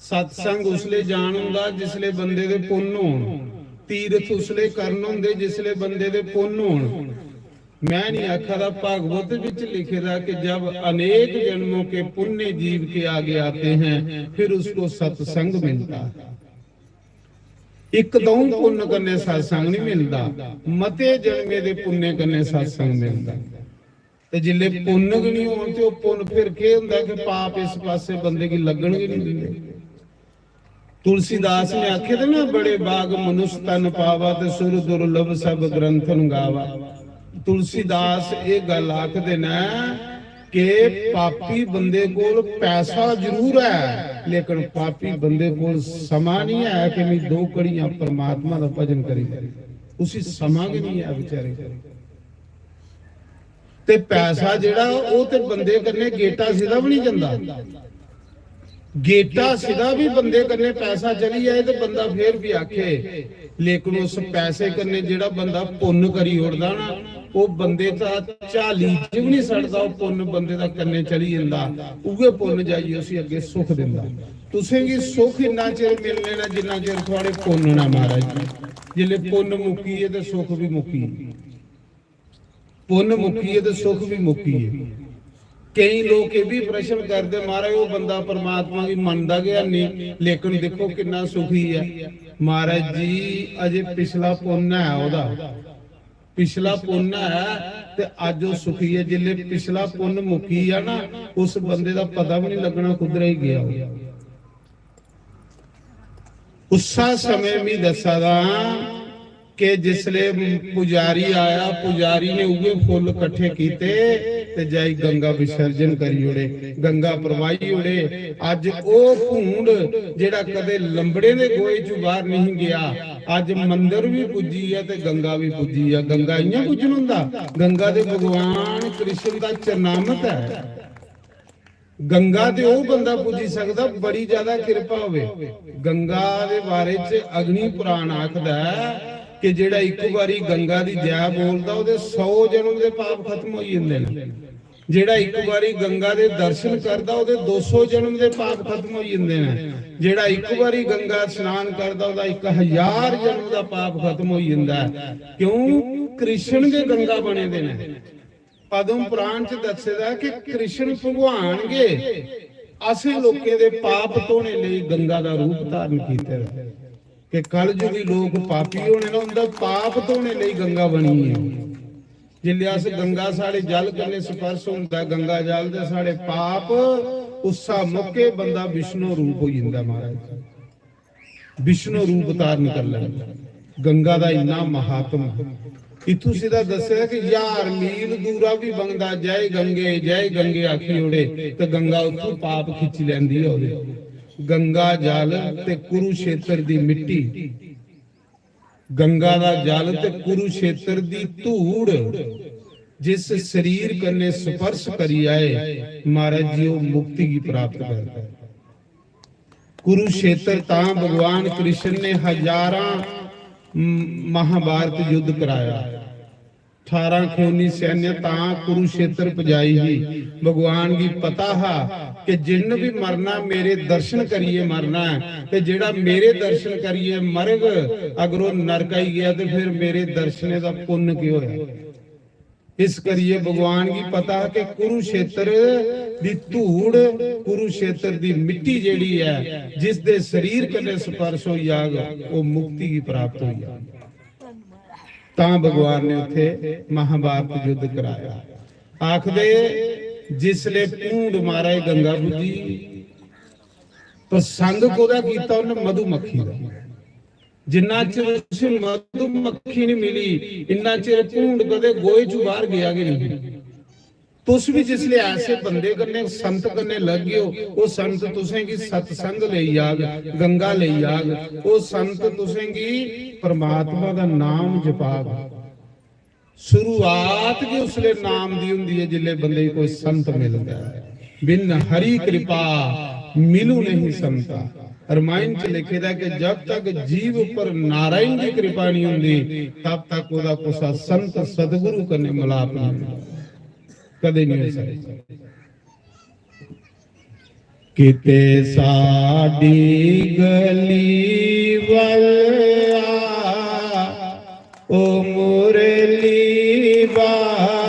सत्संग उसलै जान होंदा जिसलै बंदे दे पुन्न होन। तीरथ उसलै करन होंदे जिसलै बंदे दे पुन्न होन। मैं नहीं आखा दा, भागवत विच लिखे दा कि जब अनेक जन्मों के पुण्य जीव के आगे आते हैं, फिर उसको सत्संग मिलता है। इक दऊं पुन्न कन्नै सत्संग नहीं मिलदा, मते जन्मे दे पुन्ने कन्नै सत्संग मिलदा। ते जिल्ले पुन्न गै नहीं होन ते ओह पुन्न फिर केह हुंदा कि पाप इस पासे बंदे गी लगन गै नहीं दिंदे। तुलसीदास ने आखे थे ना, "बड़े भाग मनुष्य तन पावा, ते सुर दुर्लभ सब ग्रंथन गावा।" तुलसीदास ये गल आखदे न कि पापी बंदे कोल पैसा जरूर है, लेकिन पापी बंदे कोल समा नहीं है कि मैं दो घड़ियां परमात्मा का भजन करी। उसी समा गै नहीं है बेचारे। ते पैसा जेड़ा, ओह ते बंदे कन्नै गेटा सिदा भी नहीं जंदा। गेटा सिदा भी बंदे कन्नै पैसा चली जाए ते बंदा फिर भी आखे, लेकिन उस पैसे कन्नै जेड़ा बंदा पुन्न करी ओड़दा ना, ओह बंदे दा झाली च भी नहीं सड़दा, ओह पुन्न बंदे दा कन्नै चली जंदा। उ'ऐ पुन्न जाइयै उसी अग्गे सुख दिंदा। तुसें गी सुख इन्ना चिर मिलने ना जिन्ना चिर थुआड़े पुन्न ना, महाराज जी। जिसले पुन्न मुक्की गे ते सुख भी मुक्की गे। पुन्न मुक्की गे ते सुख भी मुक्की गे। केई लोक एह भी प्रश्न करदे, "महाराज, ओह बंदा परमात्मा गी मनदा गै नहीं, लेकिन दिक्खो किन्ना सुखी ऐ।" महाराज जी, अजे पिछला पुन्न ऐ ओहदा, पिछला पुन्न ऐ ते अज ओह सुखी ऐ। जिसले पिछला पुन्न मुक्की गेआ ना, उस बंदे दा पता भी नहीं लगना कुद्धरै गी गेआ ओह। उस्सा समें मी दस्सा दा हां कि जिसले पुजारी आया, पुजारी ने उ'ऐ फुल्ल कट्ठे कीते ते जाई गंगा विसर्जन करी ओड़े, गंगा परवाही ओड़े। अज्ज ओह भूंड जेड़ा कदे लंबड़े दे गोए चों बाहर नहीं गया, अज्ज मंदर भी पुज्जी ऐ ते गंगा भी पुज्जी ऐ। गंगा इ'यां पुज्जन हुंदा? गंगा दे भगवान कृष्ण दा चरणामत ऐ। गंगा ते ओह बंदा पुज्जी सकदा, बड़ी ज्यादा किरपा होवे। गंगा दे बारे च अग्नि पुराण आखदा ऐ कि जेड़ा इक बारी गंगा दी जय बोलदा, ओहदे सौ जन्म दे पाप खत्म होई जंदे न। जेड़ा इक बारी गंगा दे दर्शन करदा, ओहदे दो सौ जन्म दे पाप खत्म होई जंदे न। जेड़ा इक बारी गंगा स्नान करदा, ओहदा इक हजार जन्म दा पाप खत्म होई जंदा ऐ। क्यों? कृष्ण गै गंगा बने दे न। पद्म पुराण च दस्से दा ऐ कि कृष्ण भगवान गै असें लोकें दे पाप धोने लेई गंगा दा रूप धारण कीते दा ऐ। कि कलयुगी लोक पापी होने न, उंदा पाप धोने लेई गंगा बनी ऐ। जिसलै अस गंगा, साढ़े जल कन्नै स्पर्श होंदा ऐ, गंगा जल, ते साढ़े पाप उस्सा मौके बंदा विष्णु रूप होई जंदा, महाराज। विष्णु रूप धारण कर लैंदा। गंगा दा इन्ना महात्म। इत्थों सिद्धा दस्सेआ कि ज्हार मील दूरा भी बंदा "जय गंगे, जय गंगे" आखी ओड़े ते गंगा उत्थों पाप खिच्ची लैंदी ऐ ओह्दे। गंगा जल ते कुरुक्षेत्र दी मिट्टी, गंगा दा जल ते कुरुक्षेत्र दी धूड़ जिस शरीर कन्नै स्पर्श करी आए, महाराज जी, ओह् मुक्ति गी प्राप्त करदा ऐ। कुरुक्षेत्र तां भगवान कृष्ण ने हजारां म-, महाभारत युद्ध कराया। अठारां खूनी सैन्य तां कुरुक्षेत्र पजाई ही। भगवान गी पता हा कि जिन्न भी मरना, मेरे दर्शन करियै मरना ऐ, ते जेह्ड़ा मेरे दर्शन करियै मरग, अगर ओह् नरक आई गेआ, ते फिर मेरे दर्शनें दा पुन्न केह् होया? इस करियै भगवान गी पता कि कुरुक्षेत्र दी धूड़, कुरुक्षेत्र दी मिट्टी जेह्ड़ी ऐ, जिस दे शरीर कन्नै स्पर्श होई जाग, ओह् मुक्ति गी प्राप्त होई जाग। तां भगवान ने उत्थे महाभारत युद्ध कराया। आखदे, जिसले भूंड मारा गंगा पुज्जी, प्रसंग कोह्दा कीता उन्ने? मधुमक्खी दा। जिन्ना चिर उसी मधुमक्खी नहीं मिली, इन्ना चिर भूंड कदे गोहे चों बाहर गया गै नहीं। तुस भी जिसले ऐसे बंदे कन्नै, संत कन्नै लग्गे हो, ओह् संत तुसें गी सत्संग लेई जाग, गंगा लेई जाग, ओह् संत तुसें गी परमात्मा दा नाम जपाग। शुरुआत गै उसले नाम दी हुंदी ऐ, जिसले बंदे गी कोई संत मिलदा ऐ। "बिन हरि कृपा मिलू नहीं संता।" रामायण च लिखे दा कि जब तक जीव उपर नारायण दी कृपा नहीं हुंदी, तब तक ओह्दा कुसा संत सतगुरु कन्नै मिलाप नहीं हुंदा, कदे नहीं हो सकदा। किते साडी गली वल आ, ओ मुरली वाले।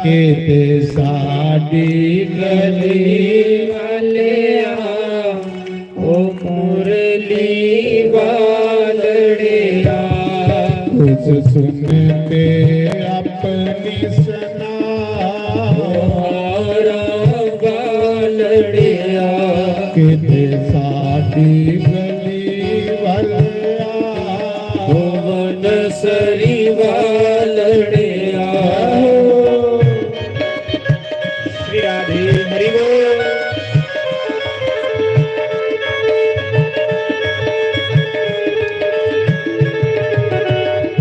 किते साडी गली वालेआ, ओ मुरली वालड़ेआ। तुस सुन के अपनी सना, ओ हारा वालड़ेआ। किते साडी गली वालेआ, ओ वनसरी वालड़ेआ। श्री राधे हरि बोल।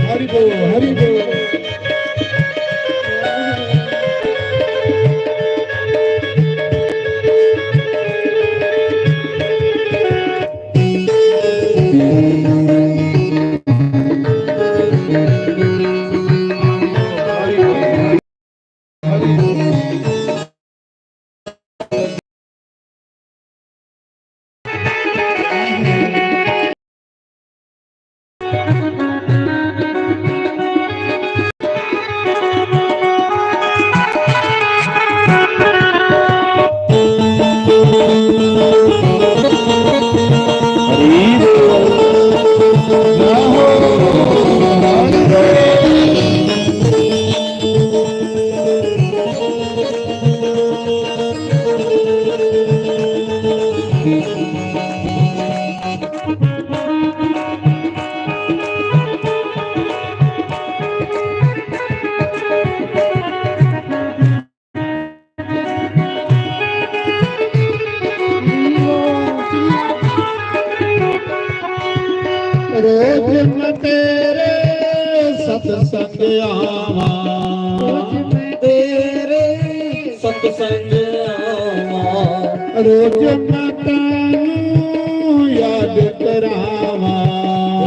हरि बोल, हरि बोल। रोज मैं तेरे सत्संग आवां। रोज मैं तेरे सत्संग आवां। रोज मैं तैनू याद करावां।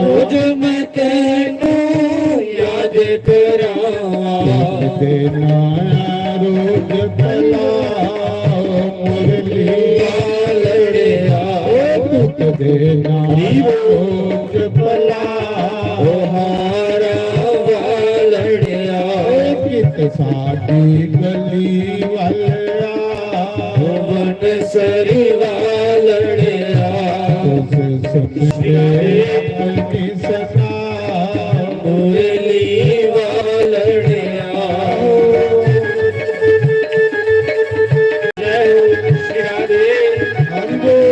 रोज मैं तैनू याद करावां। देना रोज भला मुरली वालड़ेआ। ओ दुख देना रोज भला ओ हारा वालड़ेआ। ओ कित साडी गली वालड़ेआ। ओ वनसरी वालड़ेआ। तुस सुन के अपनी सदा मुरली वालड़ेआ। जय हो श्री राधे। हरि बोल।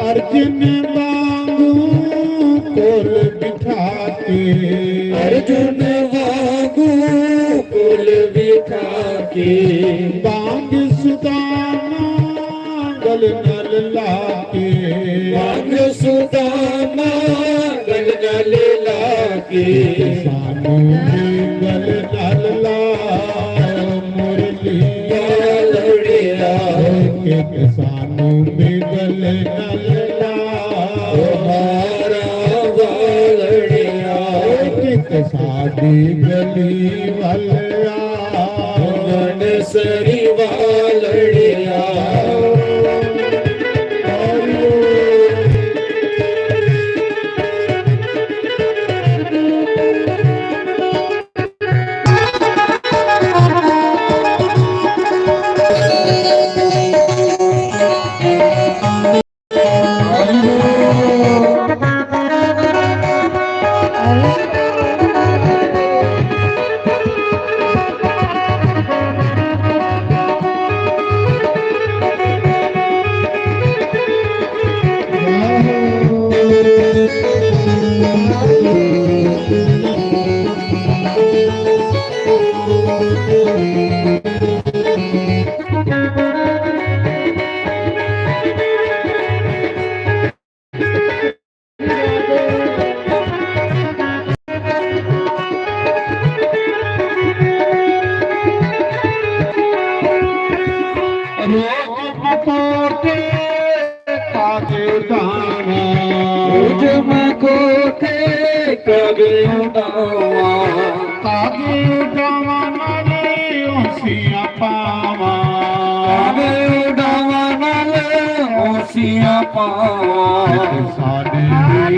अर्जुन वांगू कोल बिठा के। अर्जुन वांगू कोल बिठा के। बांग सुदामा गल नाल ला के। बांग सुदामा गल नाल ला के। सानू भी गल नाल ला मुरली वालड़ेआ। के सानू भी गल नाल ला। ओ हारा वालड़ेआ। कित साडी गली वालड़ेआ। वनसरी वालड़ेआ। पावां। तुझ में खोके कागे उडावां। कागे उडावां नाले औंसियां पावां। कागे उडावां नाले औंसियां पावां। कित साडे भी,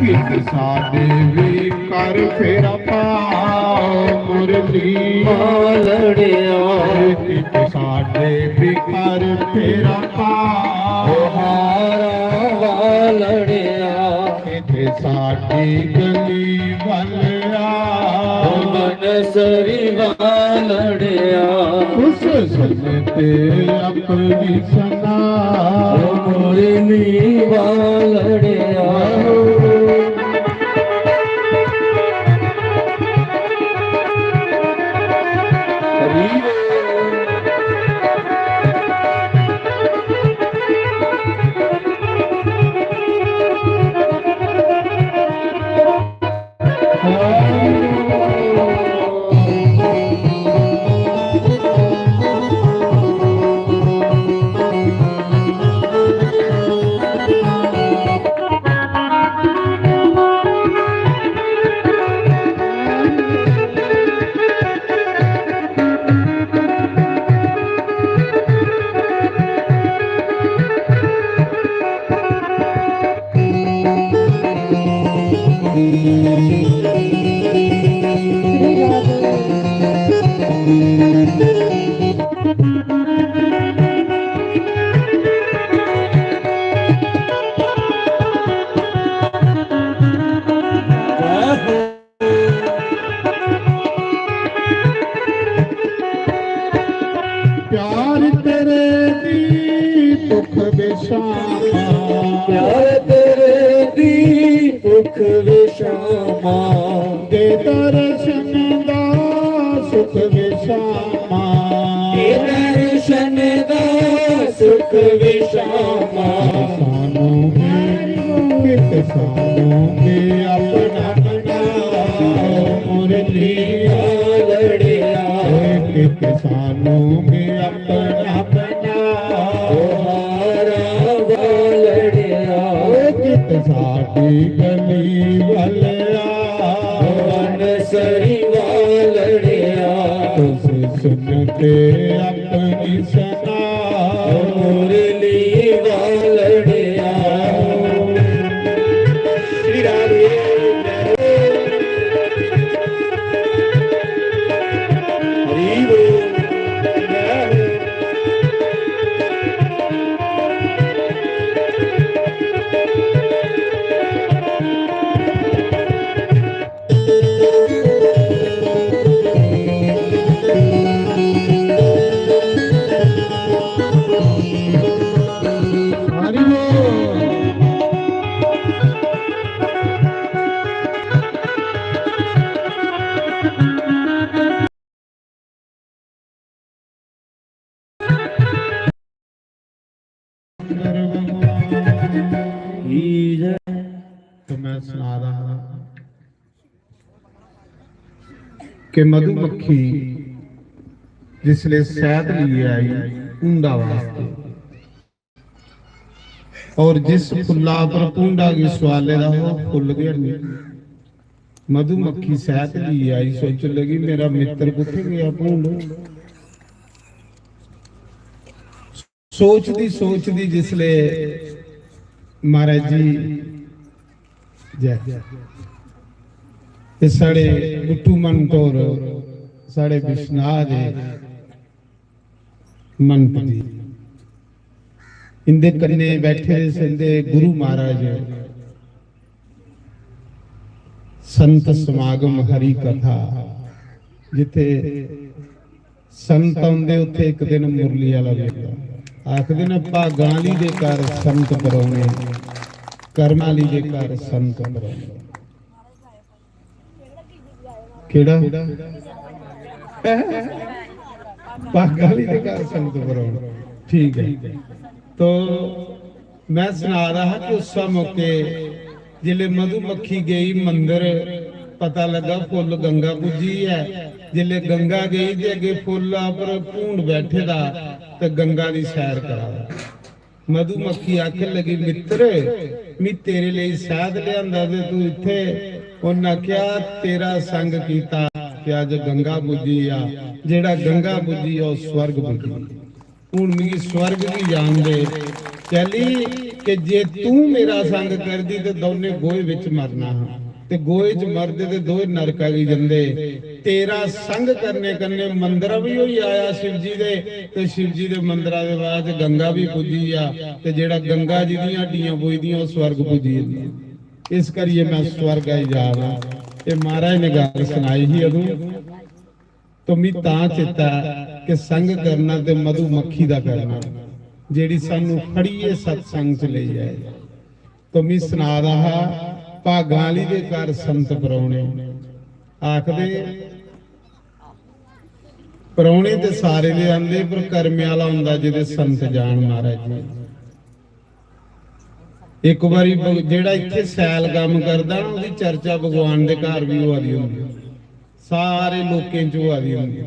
कित साडे भी कर फेरा पाओ मुरली वालड़िया। कित साडे भी कर फेरा पाओ हारा वालड़िया। इथे साडी गली वालया। ओ मनसरी वालड़िया। उस सुनते अपनी सना। ओ मुरली वालड़िया। हरी बोल। प्यार तेरे दी भुख विशामा। प्यार तेरे दी भुख विशामा। दे दर्शन दा सुख विशामा। दे दर्शन दा सुख विशामा। सानू भी, कित सानू भी अपना बनाओ मुरली वालड़िया। कित सानू भी अपना बनाओ हारा वालड़िया। कित साडी गली वालया। मनसरी वालड़िया। तुस सुनते अपनी सना। मुरली वालड़िया। श्री राधे। हरि बोल। तो मैं सना रहा कि मधुमक्खी जिसले शहद लिए आई भूंडा वास्ते, और जिस फुल्ला पर भूंडा गी सुआले दा, ओह फुल्ल गै हैनी। मधुमक्खी शहद लिए आई, सोचन लगी, "मेरा मित्र कुत्थै गेआ भूंड?" सोचदी सोचदी जिसले महाराज जी, जय, ते साढ़े गुट्टू मंत होर, साढ़े बिश्नाह दे मंत जी, इंदे कन्ने बैठे दे इंदे गुरु महाराज, संत समागम हरि कथा, जिथे संत औंदे उत्थे इक दिन मुरली आह्ला वेला। आखदे न, "भागां आह्ली दे घर संत परौने, कर्म आह्ली दे घर संत परौने।" केड़ा? भागां आह्ली दे घर संत परौने। ठीक है। तो मैं सना रहा हा कि उस मौके जिसले मधुमक्खी गई मंदर, पता लगा फुल्ल गंगा पुज्जी ऐ। जिसले गंगा गई ते अग्गे फुल्ला पर भूंड बैठे दा ते गंगा दी सैर करा दा। मधुमक्खी आखन लगी, "मित्र, मी तेरे लेई शैद लिआंदा ते तू इत्थै।" उन्न आखेआ, "तेरा संग कीता ते अज्ज गंगा पुज्जी आ, जेह्ड़ा गंगा पुज्जी आ, ओह् स्वर्ग पुज्जी।" हून मिगी स्वर्ग गी जान दे, कैली कि जे तू मेरा संग करदी ते दौनें गोहे बिच मरना हा, ते गोहे च मरदे ते दोए नरका गी जंदे। तेरा संग करने कन्नै मंदर बी होई आया शिव जी दे, ते शिव जी दे मंदरा दे बाद च गंगा बी पुज्जी आ, ते जेह्ड़ा गंगा जी दियां हड्डियां पुजदियां, ओह् स्वर्ग पुज्जी जंदा। इस करियै मैं स्वर्ग आई जा रहा। एह् महाराज ने गल्ल सनाई ही अदूं। तो मी तां चेता कि संग करना ते मधुमक्खी दा करना, जेह्ड़ी सानू फड़ियै सत्संग च लेई जाए। तो मी सना दा हा, भागां आह्ली दे घर संत परौह्ने। आखदे, परौह्ने ते सारे दे आंदे, पर कर्मे आह्ला होंदा जेह्दे संत जान महाराज जी। इक बारी ब-, जेह्ड़ा इत्थै सैल कम्म करदा ना, ओह्दी चर्चा भगवान दे घर बी होआ दी होंदी, सारे लोकें च होआ दी होंदी।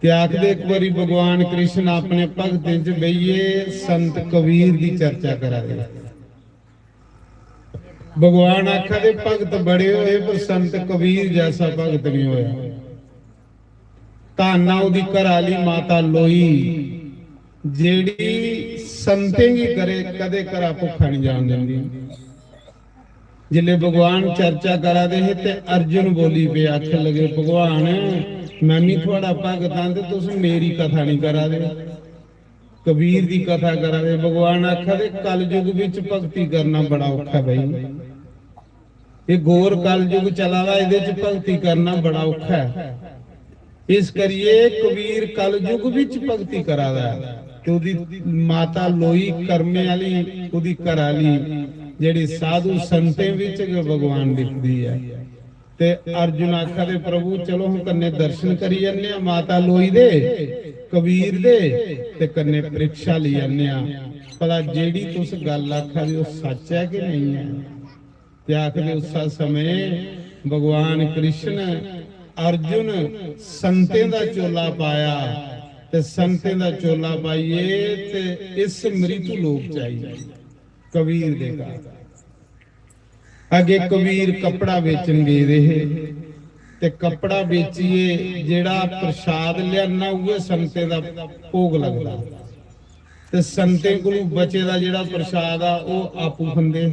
ते आखदे, इक बारी भगवान कृष्ण अपने भगतें च बेहियै संत कबीर दी चर्चा करा दे। भगवान आखा दे, भगत बड़े होए, पर संत कबीर जैसा भगत नहीं होया। धन्न आ ओह्दी घरै आह्ली माता लोई, जेह्ड़ी संतें गी करे, कदे घरा भुक्खा निं जान दिंदी। जिसलै भगवान चर्चा करा दे हे ते अर्जुन बोली पे, आखन लगे, "भगवान, मैं भी थुआड़ा भगत हां ते तुस मेरी कथा निं करा दे, कबीर दी कथा करा दे।" भगवान आखा दे, "कलयुग बिच भक्ति करना बड़ा औखा ऐ भाई।" एह् घोर कलयुग चला दा, एह्दे च भक्ति करना बड़ा औखा ऐ। इस करियै कबीर कलयुग बिच भक्ति करा दा ऐ। ते ओह्दी माता लोई कर्मे आह्ली, ओह्दी घरै आह्ली, जेह्ड़ी साधु संतें बिच गै भगवान दिखदी ऐ। ते अर्जुन आखा दे, "प्रभु, चलो, हम कन्नै दर्शन करी आने आं माता लोई दे, कबीर दे, ते कन्नै परीक्षा लेई आने आं, भला जेह्ड़ी तुस गल्ल आखा दे, ओह् सच्च ऐ कि नेईं ऐ?" ते आखदे, उस्सै समें भगवान कृष्ण अर्जुन संतें दा चोला पाया, ते संतें दा चोला पाइयै ते इस मृत्यु लोक च आई गे कबीर दे घर। अग्गे कबीर कपड़ा बेचन गेदे हे, ते कपड़ा बेचियै जेह्ड़ा प्रसाद लेआना, उ'ऐ संतें दा भोग लगदा। ते संतें कोलू बचे दा जेह्ड़ा प्रसाद आ, ओह् आपूं खंदे।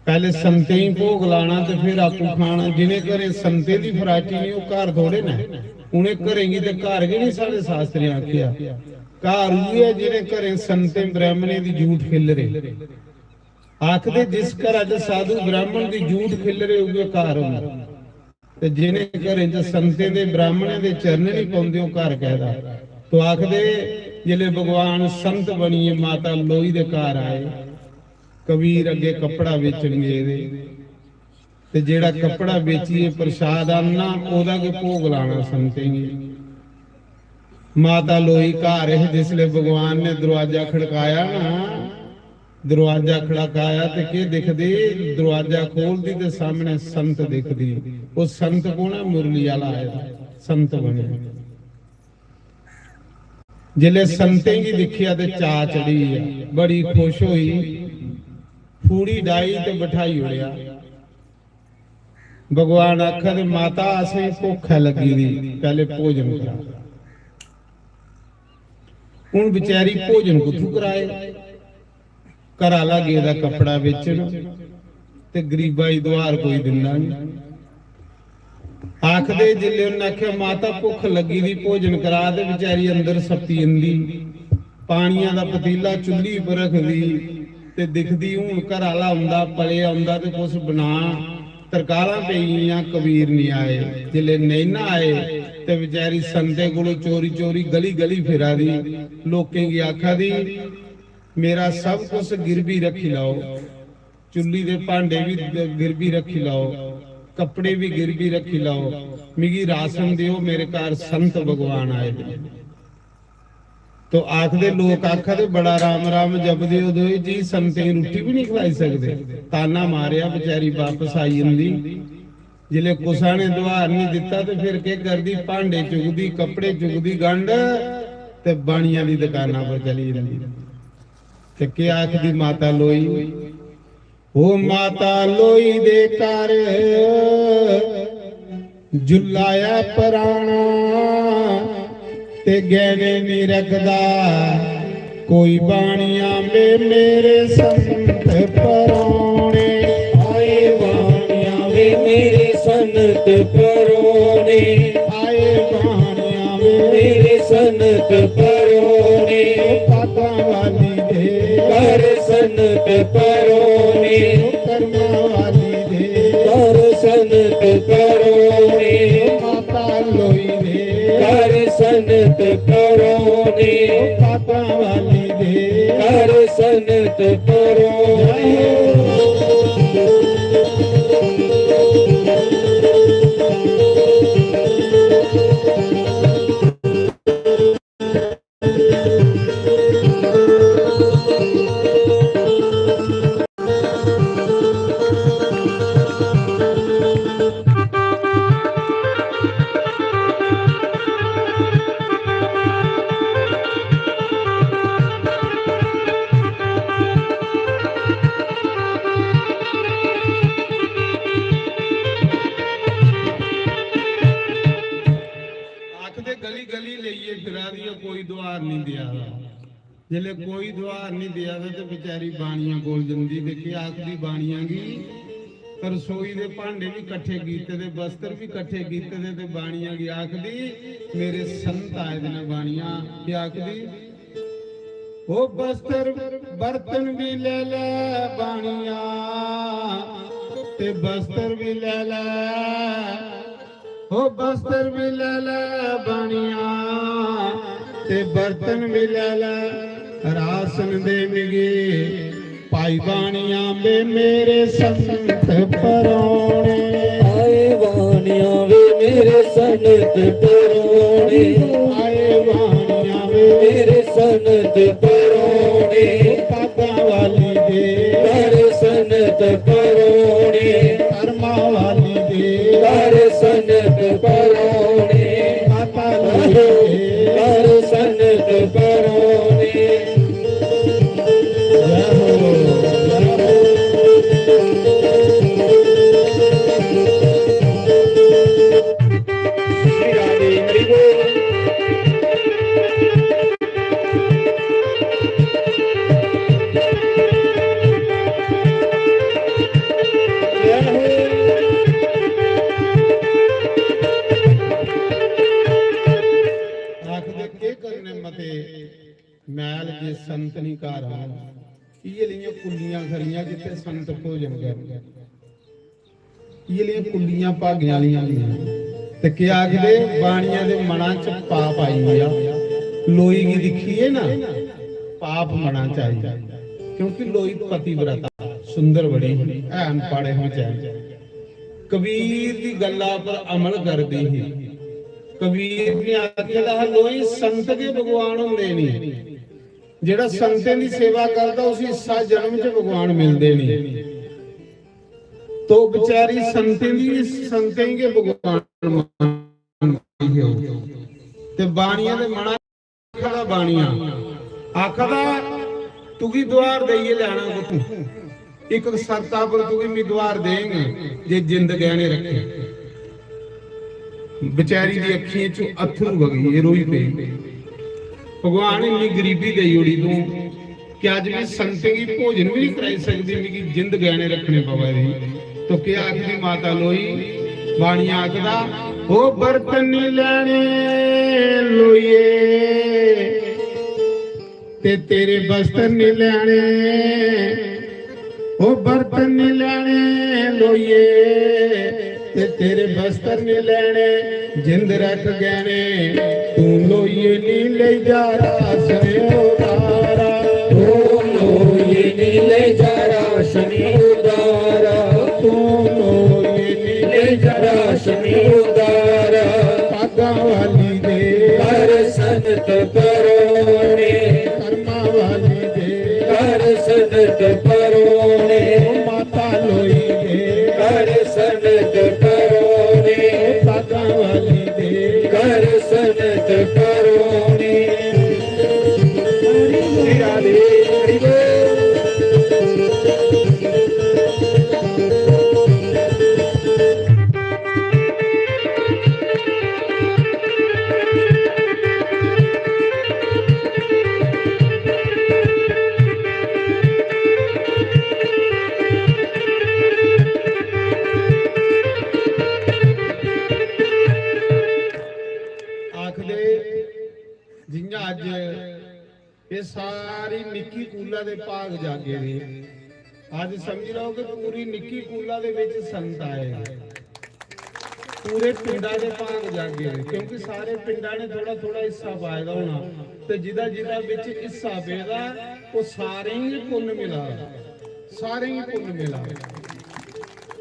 पैह्ले संतें गी भोग लाना ते फिर आपूं खाना। जिनें घरें संतें दी फराटी निं, ओह् घर थोड़े न। उ'नें घरें गी ते घर गै निं साढ़े शास्त्रें आखेआ। घर उ'ऐ जिनें घरें संतें ब्राह्मणें दी जूठ खिल्लरे। आखदे, जिस घरा च साधु ब्राह्मण दी जूठ खिल्लरे, उ'ऐ घर होंदा। ते जिनें घरें च संतें दे, ब्राह्मणें दे चरण निं पौंदे, ओह् घर कैह्दा? तो आखदे, जिसलै भगवान संत बनियै माता लोई दे घर आए, कबीर अग्गे कपड़ा बेचन गेदे, ते जेह्ड़ा कपड़ा बेचियै प्रसाद आह्नना, ओह्दा गै भोग लाना संतें गी। माता लोई घर हे, जिसलै भगवान ने दरोआजा खड़काया ना, दरोआजा खड़काया ते केह् दिखदी? दरोआजा खोलदी ते सामनै संत दिखदी। ओह् संत कौन ऐ? मुरली आह्ला आए दा, संत बनेआ। जिसलै संतें गी दिक्खेआ ते चाऽ चढ़ी गेआ, बड़ी खुश होई, फूड़ी डाही ते बठाई ओड़ेआ। भगवान आखा दे, "माता, असें भुक्ख ऐ लग्गी दी, पैह्ले भोजन करा।" हून बेचारी भोजन कुत्थूं कराए? घर आह्ला गेदा कपड़ा बेचन ते गरीबा गी दुहार कोई दिंदा निं। आखदे, जिसलै उन्न आखेआ, "माता, भुक्ख लग्गी दी, भोजन करा," ते बेचारी अंदर सप्पी जंदी। पानिया दा पतीला चुल्ली पर रखदी ते दिखदी, हून घर आह्ला औंदा, पले औंदा ते कुछ बना। तरकालां पेई गेइयां, कबीर निं आए। जिसलै नेईं ना आए ते बेचारी संतें कोलों चोरी चोरी गली गली फिरा दी, लोकें गी आखा दी, "मेरा सब कुछ गिरवी रखी लैओ, चुल्ली दे भांडे बी गिरवी रखी लैओ, कपड़े बी गिरवी रखी लैओ, मिगी राशन देओ, मेरे घर संत भगवान आए दे।" तो आखदे, लोक आखा दे, "बड़ा राम राम जपदे ओ दोए जी, संतें गी रुट्टी बी निं खलाई सकदे।" ताना मारेआ, बेचारी बापस आई जंदी। जिसलै कुसै ने दुहार निं दित्ता ते फिर केह् करदी? भांडे चुकदी, कपड़े चुकदी, गंढ ते बाणियां दी दुकाना पर चली जंदी। ते केह् आखदी माता लोई? ओ माता लोई दे घर जुल्ला ऐ पराना, ते गैह्ने नी रखदा कोई बाणियां वे मेरे संत परौने। आए बाणियां वे मेरे संत परौने। आए बाणियां वे मेरे संत परौने। पापां वाली दे घर संत परौने। कर्मां वाली दे घर संत परौने। माता लोई दे घर संत परौने। पापां वाली दे घर संत परौने। आखदे गली गली लेइयै फिरा दी ऐ, कोई दुआर निं देआ दा। जेल्लै कोई दुआर निं देआ दा ते बेचारी बाणियां कोल जंदी ते केह् आखदी बाणियां गी, "रसोई दे भांडे बी कट्ठे कीते दे, बस्तर बी कट्ठे कीते दे," ते बाणियां गी आखदी, "मेरे संत आए दे न बाणियां।" केह् आखदी? "ओ बस्तर बर्तन बी ले ले बाणियां, ते बस्तर बी ले ले।" ओ बस्तर बी ले ले बाणियां, ते बर्तन बी ले ले, रासन दे मिगी पाई बाणियां वे मेरे संत परौने। आए बाणियां वे मेरे संत परौने। आए बाणियां वे मेरे संत परौने। पापां वाली दे घर संत परौने। कर्मां वाली दे घर संत परौने। माता लोई दे घर संत परौने। जय हो, जय हो। श्री राधे हरि बोल। आखदे केह् करने मते मैल जे संत निं घर आन। इ'यै लेइयां कुल्लियां खरियां जित्थै संत भोजन करन। इ'यै लेइयां कुल्लियां भागें आह्लियां होंदियां। ते केह् आखदे, बाणियां दे मनां च पाप आई गेआ। लोई गी दिक्खियै ना पाप मनां च आई गेआ। क्योंकि लोई पतिव्रता सुंदर बड़ी ही, है अनपढ़ ही, बेचारी। कबीर दी गल्ला पर अमल करदी ही। कबीर ने आखे दा हा, "लोई संत गै भगवान होंदे नी। जेह्ड़ा संतें दी सेवा करदा, उसी इस्सा जन्म च भगवान मिलदे नी।" तो बेचारी संतें दी, संतें गी भगवान मनदी ही। ते बाणियां दे मना आखदा बाणियां, आखदा, "तुगी दुआर देइयै लैना कुत्थूं? इक शर्ता पर तुगी मी दुआर देंग जे जिंद गैह्ने रखे।" बेचारी दी अक्खियें चों अत्थरू बगी, एह् रोई पेई। "भगवान, इन्नी गरीबी देई ओड़ी तूं कि अज्ज में संतें गी भोजन बी निं कराई सकदी, मिगी जिंद गैह्ने रक्खने पवा दी।" तो केह् आखदी माता लोई? बाणियां आखदा, "ओ बर्तन निं लैने लोइये, ते तेरे बस्तर निं लैने, ओ बर्तन निं लैने लोइये, ते तेरे बस्तर निं लैने, जिंद रख गैह्ने, तू लोइये निं लेई जा राशन उधारा।" तू लोइये निं लेई जा राशन उधारा। तू लोइये निं लेई जा राशन उधारा। भागां वाली दे घर संत परौने। कर्मां वाली दे घर संत परौने। माता लोई दे घर संत परौने। भागां वाली दे घर संत परौने। ਦੇ ਭਾਗ ਜਾਗੇ ਨੇ। ਅੱਜ ਸਮਝ ਲਓ ਕਿ ਪੂਰੀ ਨਿੱਕੀ ਕੂਲਾ ਦੇ ਵਿੱਚ ਸੰਤ ਆਏ ਨੇ। ਪੂਰੇ ਪਿੰਡਾਂ ਦੇ ਭਾਗ ਜਾਗੇ ਨੇ, ਕਿਉਂਕਿ ਸਾਰੇ ਪਿੰਡਾਂ ਨੇ ਥੋੜਾ ਥੋੜਾ ਹਿੱਸਾ ਪਾਇਆ ਹੋਣਾ, ਤੇ ਜਿਹਦਾ ਜਿਹਦਾ ਵਿੱਚ ਹਿੱਸਾ ਪੈਦਾ, ਉਹ ਸਾਰੇ ਹੀ ਪੁੰਨ ਮਿਲਾ, ਸਾਰੇ ਹੀ ਪੁੰਨ ਮਿਲਾ।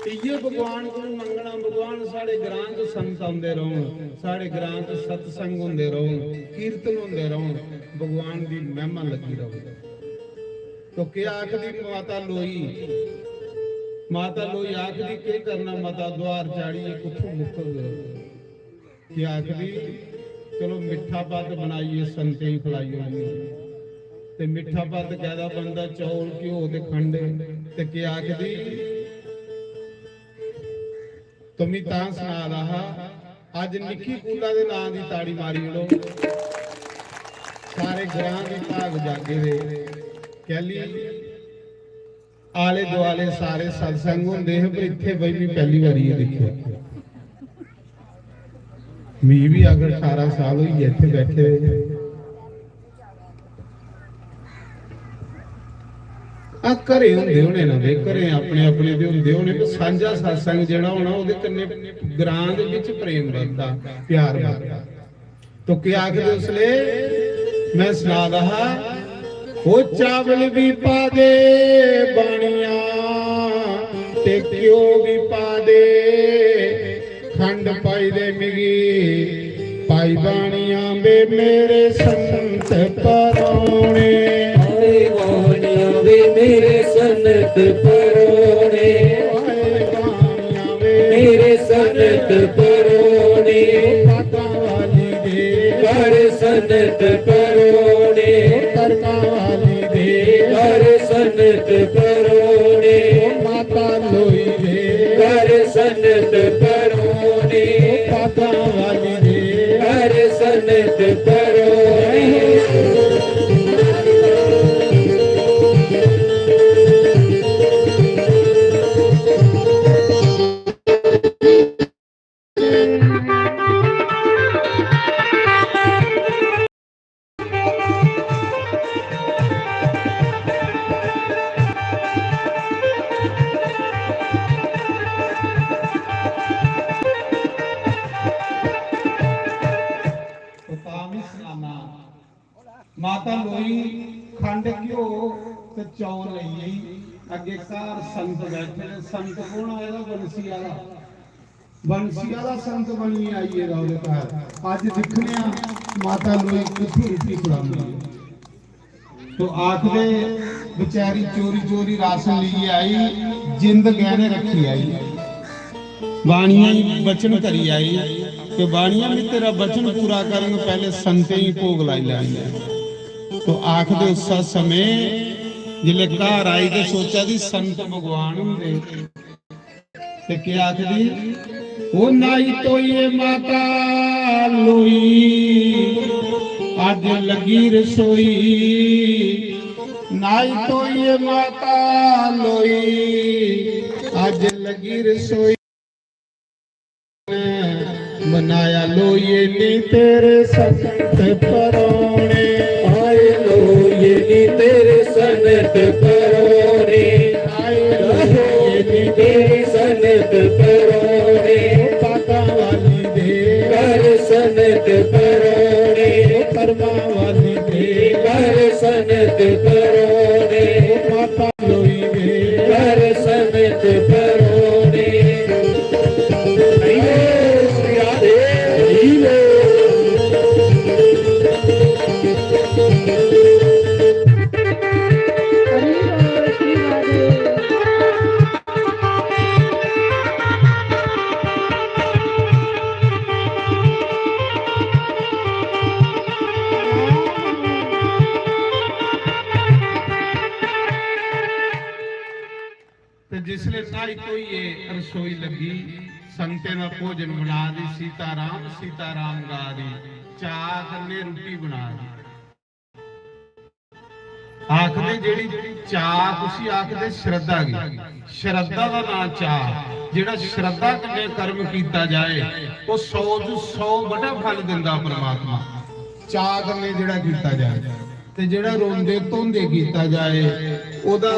इ'यै भगवान कोल मंगना, भगवान साढ़े ग्रां च संत आंदे रौहन, साढ़े ग्रां च सत्संग होंदे रौहन, कीर्तन होंदे रौहन, भगवान दी महिमा लगी रवै। तो केह् आखदी माता लोई? माता लोई आखदी, "केह् करना माता, दुआर चाढ़ियै कुत्थों मुक्कग?" केह् आखदी, "चलो मिट्ठा पत्त बनाइयै संतें गी खलाई ओड़नी।" ते मिट्ठा पत्त कैह्दा बनदा? चौल, घ्यो ते खंड। ते केह् आखदी, तो मी तां सना दा हा, अज्ज निक्की कूला दे नां दी ताड़ी मारी ओड़ो। सारे ग्रां दी भाग जागे दे। कैली आले दुआले सारे सत्संग होंदे हे, पर इत्थे बई मी पैह्ली बारी एह् दिक्खेआ। मी बी आखर ठारां साल होई गे इत्थे बैठे दे। आ घरें होंदे होने ना बे, घरें अपने अपने दे होंदे होने, पर सांझा सत्संग जेह्ड़ा होना, ओह्दे कन्नै ग्रां दे बिच प्रेम बधदा, प्यार बधदा। तो केह् आखदे उसले? मैं सना दा हा, "ओ चावल भी पा दे बाणिया, ते घ्यो भी पा दे, खंड पाई दे मिगी, पाई बाणिया बे मेरे संत परौने।" पाई बाणिया बे मेरे संत परौने। पाई बाणिया बे मेरे संत परौने। पातां वाली दे। कर संत परौने। तरकां वाली दे। कर संत परौने। माता लोई दे। कर संत परौने। पातां वाली दे। कर संत परौने। माता लोई खंड घ्यो ते चौल लेई गेई। अग्गे घर संत बैठे दे। संत कौन आए दा? बंसी आह्ला। बंसी आह्ला संत बनियै आई गेदा ओह्दे घर। अज्ज दिक्खने आं माता लोई कुत्थों रुट्टी खलांदी ऐ। तो आखदे, "बेचारी चोरी चोरी राशन लेइयै आई, जिंद गैह्ने रक्खी आई।" बाणिया गी वचन करी आई कि बाणिया, मैं तेरा वचन पूरा करंग, पैह्ले संतें गी भोग लाई लैन दे। तो आखदे उस्सै समें जिसलै घर आई ते सोचा दी संत भगवान हुंदे। ते केह् आखदी, "ओ नाई धोइयै माता लोई, अज्ज लग्गी रसोई। नाई धोइयै माता लोई, अज्ज लग्गी रसोई। बनाया लोइये नी तेरे संत परौने।" आए लोइये नी तेरे संत परौने। आए लोइये नी तेरे संत परौने। पातां वाली दे। कर संत परौने। कर्मां वाली दे। कर संत परौने। माता लोई दे। कर संत परौने। ते जिसले न्हाई धोइयै रसोई लग्गी, संतें दा भोजन बना दी, सीता राम, सीता राम गा दी, चाऽ कन्नै रुट्टी बना दी। आखदे जेह्ड़ी चाह, उसी आखदे श्रद्धा गी। श्रद्धा दा नां चाह। जेह्ड़ा श्रद्धा कन्नै कर्म कीता जाए, ओह् सौ च सौ बटा फल दिंदा परमात्मा। चाह कन्नै जेह्ड़ा कीता जाए। ते जेह्ड़ा रोंदे धोंदे कीता जाए, ओह्दा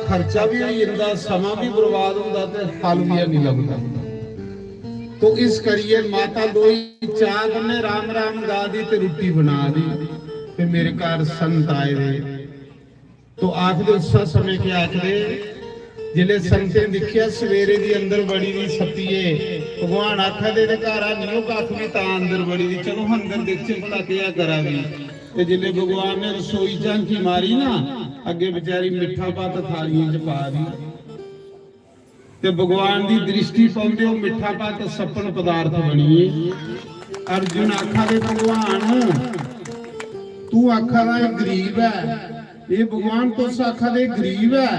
खर्चा बी होई जंदा, समां बी बर्बाद होंदा ते फल बी हैनी लभदा। तो इस करियै माता लोई चाऽ कन्नै राम राम गा दी ते रुट्टी बना दी, ते मेरे घर संत आए दे। तो आखदे उस्सै समें केह् आखदे, जिसलै संतें दिक्खेआ सवेरे दी अंदर बड़ी दी सत्तिये, भगवान आखा दे, "ते घर आनियो कक्ख बी तां अंदर बड़ी दी, चलो अंदर दिखचै भला केह् करा दी।" ते जिसलै भगवान ने रसोई झांकी मारी ना, अग्गें बेचारी मिट्ठा भत्त थालियें च पा दी। ते भगवान दी दृष्टि पौंदे ओह् मिट्ठा भत्त सप्पन पदार्थ बनिए। अर्जुन आखा दे, "भगवान, तू आखा दा एह् गरीब ऐ, एह् भगवान तुस आखा दे गरीब ऐ,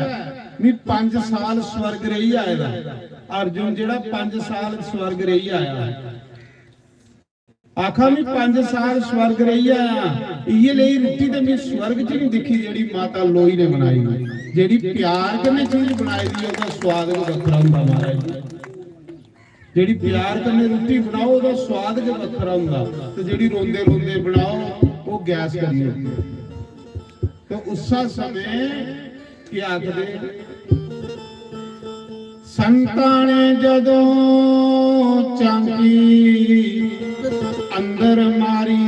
मी पंज साल स्वर्ग रेही आए दा।" अर्जुन जेह्ड़ा पंज साल स्वर्ग रेही आया, आखा, "मैं पंज साल स्वर्ग रेही आया, इयै लेई रुट्टी ते मैं स्वर्ग च नहीं दिक्खी जेह्ड़ी माता लोई ने बनाई, जेह्ड़ी प्यार कन्नै चीज बनाई दी, ओह्दा स्वाद गै बक्खरा होंदा महाराज। जेह्ड़ी प्यार कन्नै रुट्टी बनाओ, ओह्दा स्वाद गै बक्खरा होंदा, ते जेह्ड़ी रोंदे रोंदे बनाओ, ओह् गैस करनी होंदी।" तो उस्सा समें केह् आखदे, संतां ने जदों झांकी अंदर मारी,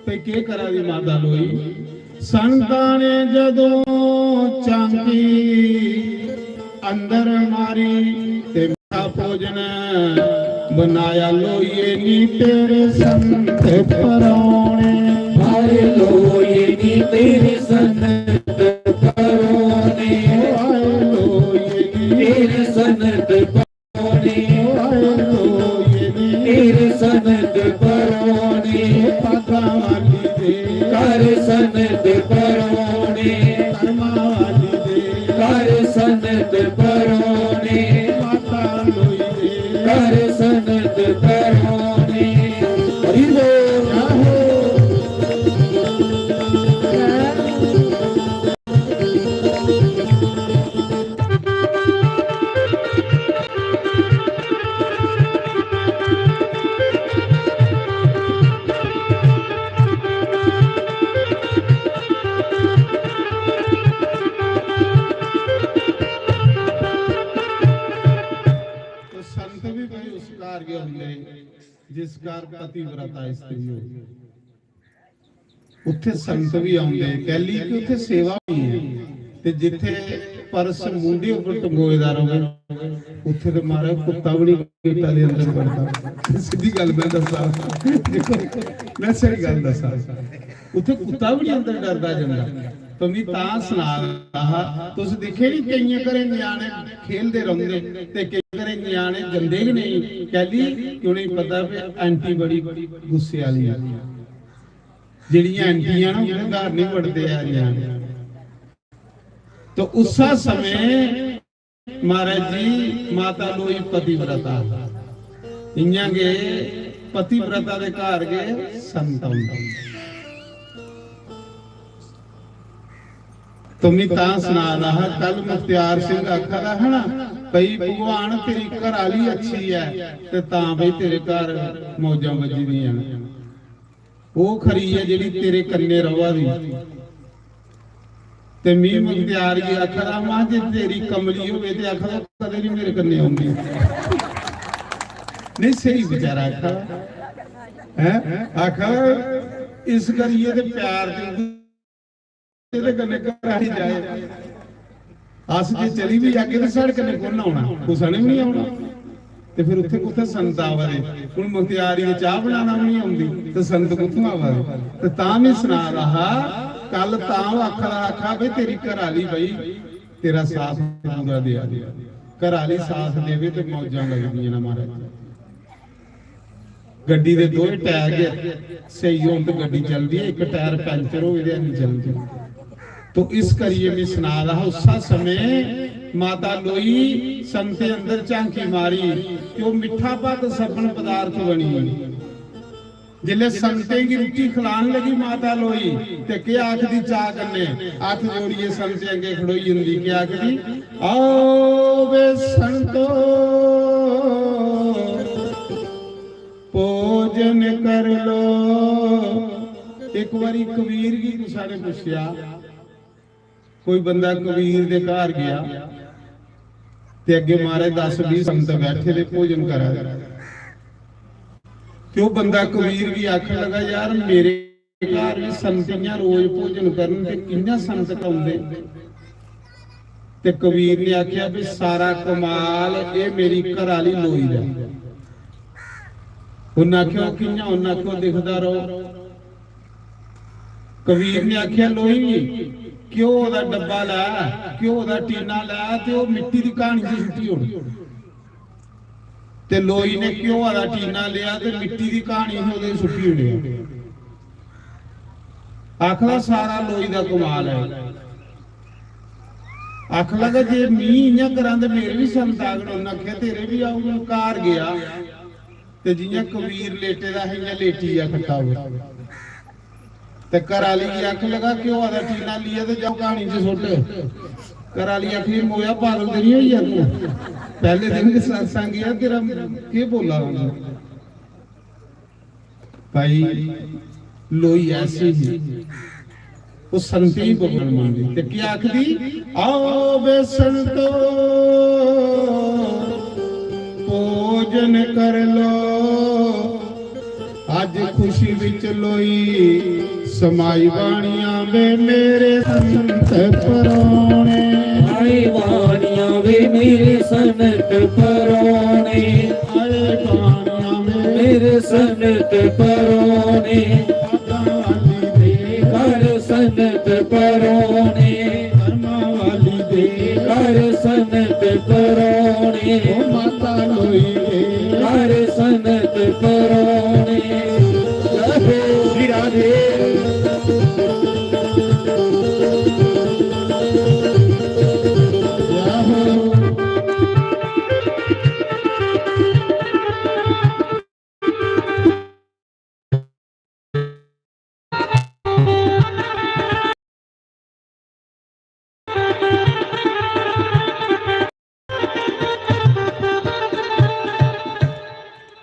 ते केह् करा दी माता लोई? संतां ने जदों झांकी अंदर मारी, ते भोजन बनाया लोइये नी तेरे संत परौने। हाय लोइये नी तेरे संत परौने। हाय लोइये नी तेरे संत परौने। हाय लोइये नी तेरे संत परौने। पता वाली दे घर संत परौने। कर्मा वाली दे घर संत परौने। माता लोई दे घर संत परौने। हरि बोल। तो संत भी भाई उस घर गै होंदे जिस घर पतिव्रता स्त्री हो। उत्थे संत भी आउंदे, कैली कि उत्थे सेवा होनी है। ते जिथे परस मूंढे उपर टंगोए दा रवे, उत्थे ते महाराज कुत्ता भी नहीं गेटा दे अंदर वड़दा। सिद्धी गल मैं दसा, मैं स्हेई गल दसा, उत्थे कुत्ता भी नहीं अंदर डरदा जंदा। तो मी तां सना रहा हा, तुस दिखे नहीं, केइयें घरें ञ्याणे खेलदे रौंह्दे ते केई घरें ञ्याणे जंदे गै नेईं। कैली? कि उ'नेंगी पता कि आंटी बड़ी गुस्से आह्ली ऐ। जेह्ड़ियां आंटियां ना, उं'दे घर निं वड़दे ऐ ञ्याणे। तो उस्सा समें महाराज जी, माता लोई पतिव्रता, इ'यां गै पतिव्रता दे घर गै संत औंदा। तो मैं तां सना दा हा, कल मुख्तियार सिंह आखा दा हा ना, भई भगवान तेरी घर आह्ली अच्छी ऐ, ते तां भई तेरे घर मौजां बज्जी दियां न। ओह् खरी ऐ जेह्ड़ी तेरे कन्नै रवा दी। ते मी मुख्तियार गी आखा दा, "मां, जे तेरी कमली होवे ते आखा दा कदें नहीं मेरे कन्नै औंदी।" नहीं, स्हेई बेचारा आखा दा। हैं? आखा दा, "इस करियै ते प्यार दी एह्दे कन्नै घर आई जाए। अस जे चली बी जागे ते साढ़े कन्नै कु'न औना? कुसै ने बी निं औना। ते फिर उत्थै कुत्थै संत आवा दे? हुन मुख्तियारी दी चाह् बनाना बी निं औंदी ते संत कुत्थूं आवा दे? ते तां में सना दा हा, कल तां ओह् आखा दा, आखा, "भाई, तेरी घर आह्ली, भाई, तेरा साथ पूरा देआ दे।" घर आह्ली साथ देवे ते मौजां लगदियां न, महाराज। गड्डी दे दोए टायर गै स्हेई होन ते गड्डी चलदी ऐ, इक टायर पैंचर होए ते हैनी चलदी। तो इस करियै में सना दा हा, उस्सा समें माता लोई संते अंदर झांकी मारी, कि ओह् मिट्ठा भत्त सपन पदार्थ बनी गेई। जिसलै संतें गी रुट्टी खलान लगी माता लोई, ते केह् आखदी चाऽ कन्नै, हत्थ जोड़ियै संतें अग्गें खड़ोई जंदी, केह् आखदी? "आओ वे संतो, भोजन कर लो।" इक बारी कबीर गी कुसै ने पुच्छेआ, कोई बंदा कबीर दे घर गेआ ते अग्गें महाराज दस बीह् संत बैठे दे भोजन करा दे। ते ओह् बंदा कबीर गी आखन लगा, "यार, मेरे घर बी संत इ'यां रोज भोजन करन ते कि'यां संत औंदे?" ते कबीर ने आखेआ, "भी सारा कमाल एह् मेरी घरा आह्ली लोई दा।" उन्नै आखेआ, "ओह् कि'यां?" उन्नै आखेआ, "ओह् दिखदा र'वो।" कबीर ने आखेआ, "लोई, घ्यो दा डब्बा लै, घ्यो दा टीना लै ते ओह् मिट्टी दी घानी च सुट्टी ओड़।" ते लोई ने घ्यो दा टीना लेआ ते मिट्टी दी घानी ही ओह्दे च सुट्टी ओड़ेआ। आखदा, "सारा लोई दा कमाल ऐ।" आखन लगा, "जे मी इ'यां करां ते मेरे बी संत आगन।" उन्नै आखेआ, "तेरे बी औग।" घर गेआ ते जि'यां कबीर लेटे दा हा, इ'यां लेटी गेआ खट्टा पर। ते घर आह्ली गी आखन लगा, "घ्यो दा टीना लेइयै ते जाओ घानी च सुट्ट।" घर आह्ली आखदी, "मोया, पागल ते निं होई गेआ तूं? पैह्ले दिन गै सत्संग गेआ, तेरा केह् बोला दा तूं?" भाई, लोई ऐसी ही, ओह् संतें गी भगवान मनदी। ते केह् आखदी? "आओ वे संतो, भोजन कर लो, अज खुशी विच लोई समाई।" बाणियां वे मेरे संत परोने, आई बाणियां वे मेरे संत परोने, आई बाणियां वे मेरे संत परोने, माता वाली दे घर संत परोने, कर्मा वाली दे घर संत परोने, ओ माता लोई दे घर संत परोने। जय हो श्री राधे। जय हो।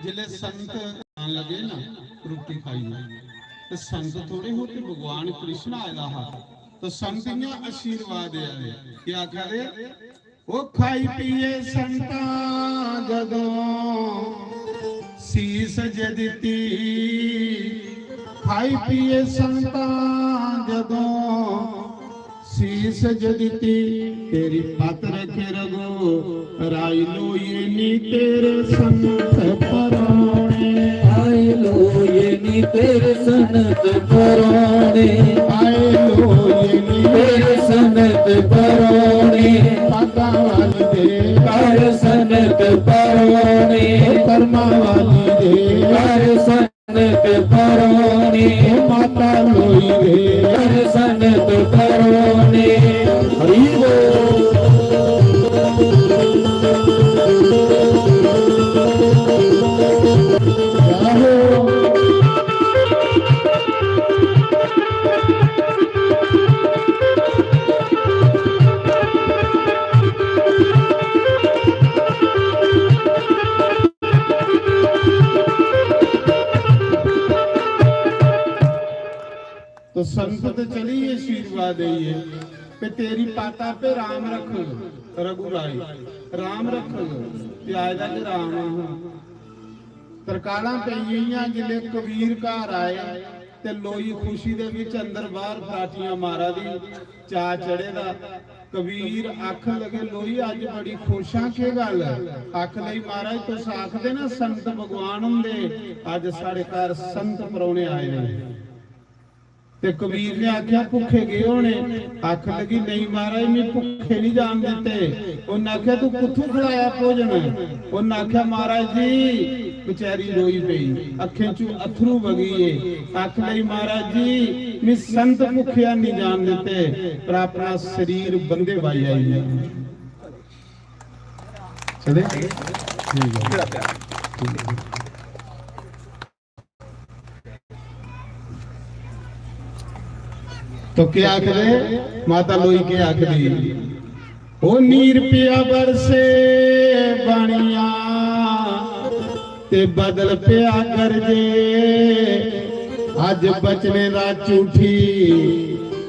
जिसलै संत आन लगे ना, रुट्टी खाइयै, ते संत थोड़े होते, भगवान कृष्ण आए दा हा, तो संत इ'यां आशीर्वाद देआ दे, केह् आखा दे? "ओ खाई पिए संतां जदों सीस जे दित्ती, खाई पिए संतां जदों सीस जे दित्ती, तेरी पत रखे रघु राई लोइये नी तेरे संत परोने।" आई लोइये नी तेरे संत परोने, आई लोइये नी तेरे संत परोने, माता वाली दे घर संत परोने, कर्मा वाली दे घर संत परोने, माता लोई दे घर संत परोने। हरि बोल। तो संत ते चली गे आशीर्वाद देइयै, ते तेरी पाता पे राम रखग, रघु राय, राम रखग, ते आए दा गै राम आ। तरकालां पेई गेइयां, जिसलै कबीर घर आए ते लोई खुशी दे बिच अंदर बाहर फराटियां मारा दी, चाऽ चढ़े दा। कबीर आखन लगे, "लोई, अज्ज बड़ी खुश आं, केह् गल्ल?" आखन लगी, "महाराज, तुस आखदे ना संत भगवान हुंदे, अज्ज साढ़े घर संत परौह्ने आए ने।" ते कबीर ने आखेआ, "भुक्खे गे होने?" आखन लगी, "नेईं महाराज, मी भुक्खे निं जान दित्ते।" उन्न आखेआ, "तूं कुत्थूं खलाया भोजन?" उन्न आखेआ, "महाराज जी," बेचारी रोई पेई, अक्खें चों अत्थरू बगी गे। आखन लगी, "महाराज जी, मी संत भुक्खे निं जान दित्ते, पर अपना शरीर बंदे बाई आई गेआ।" चले? ठीक है। तो केह् आखदे, माता लोई केह् आखदी? "ओ नीर पिया बरसे बाणिया, ते बदल पिया गरजे, अज बचने दा झूठी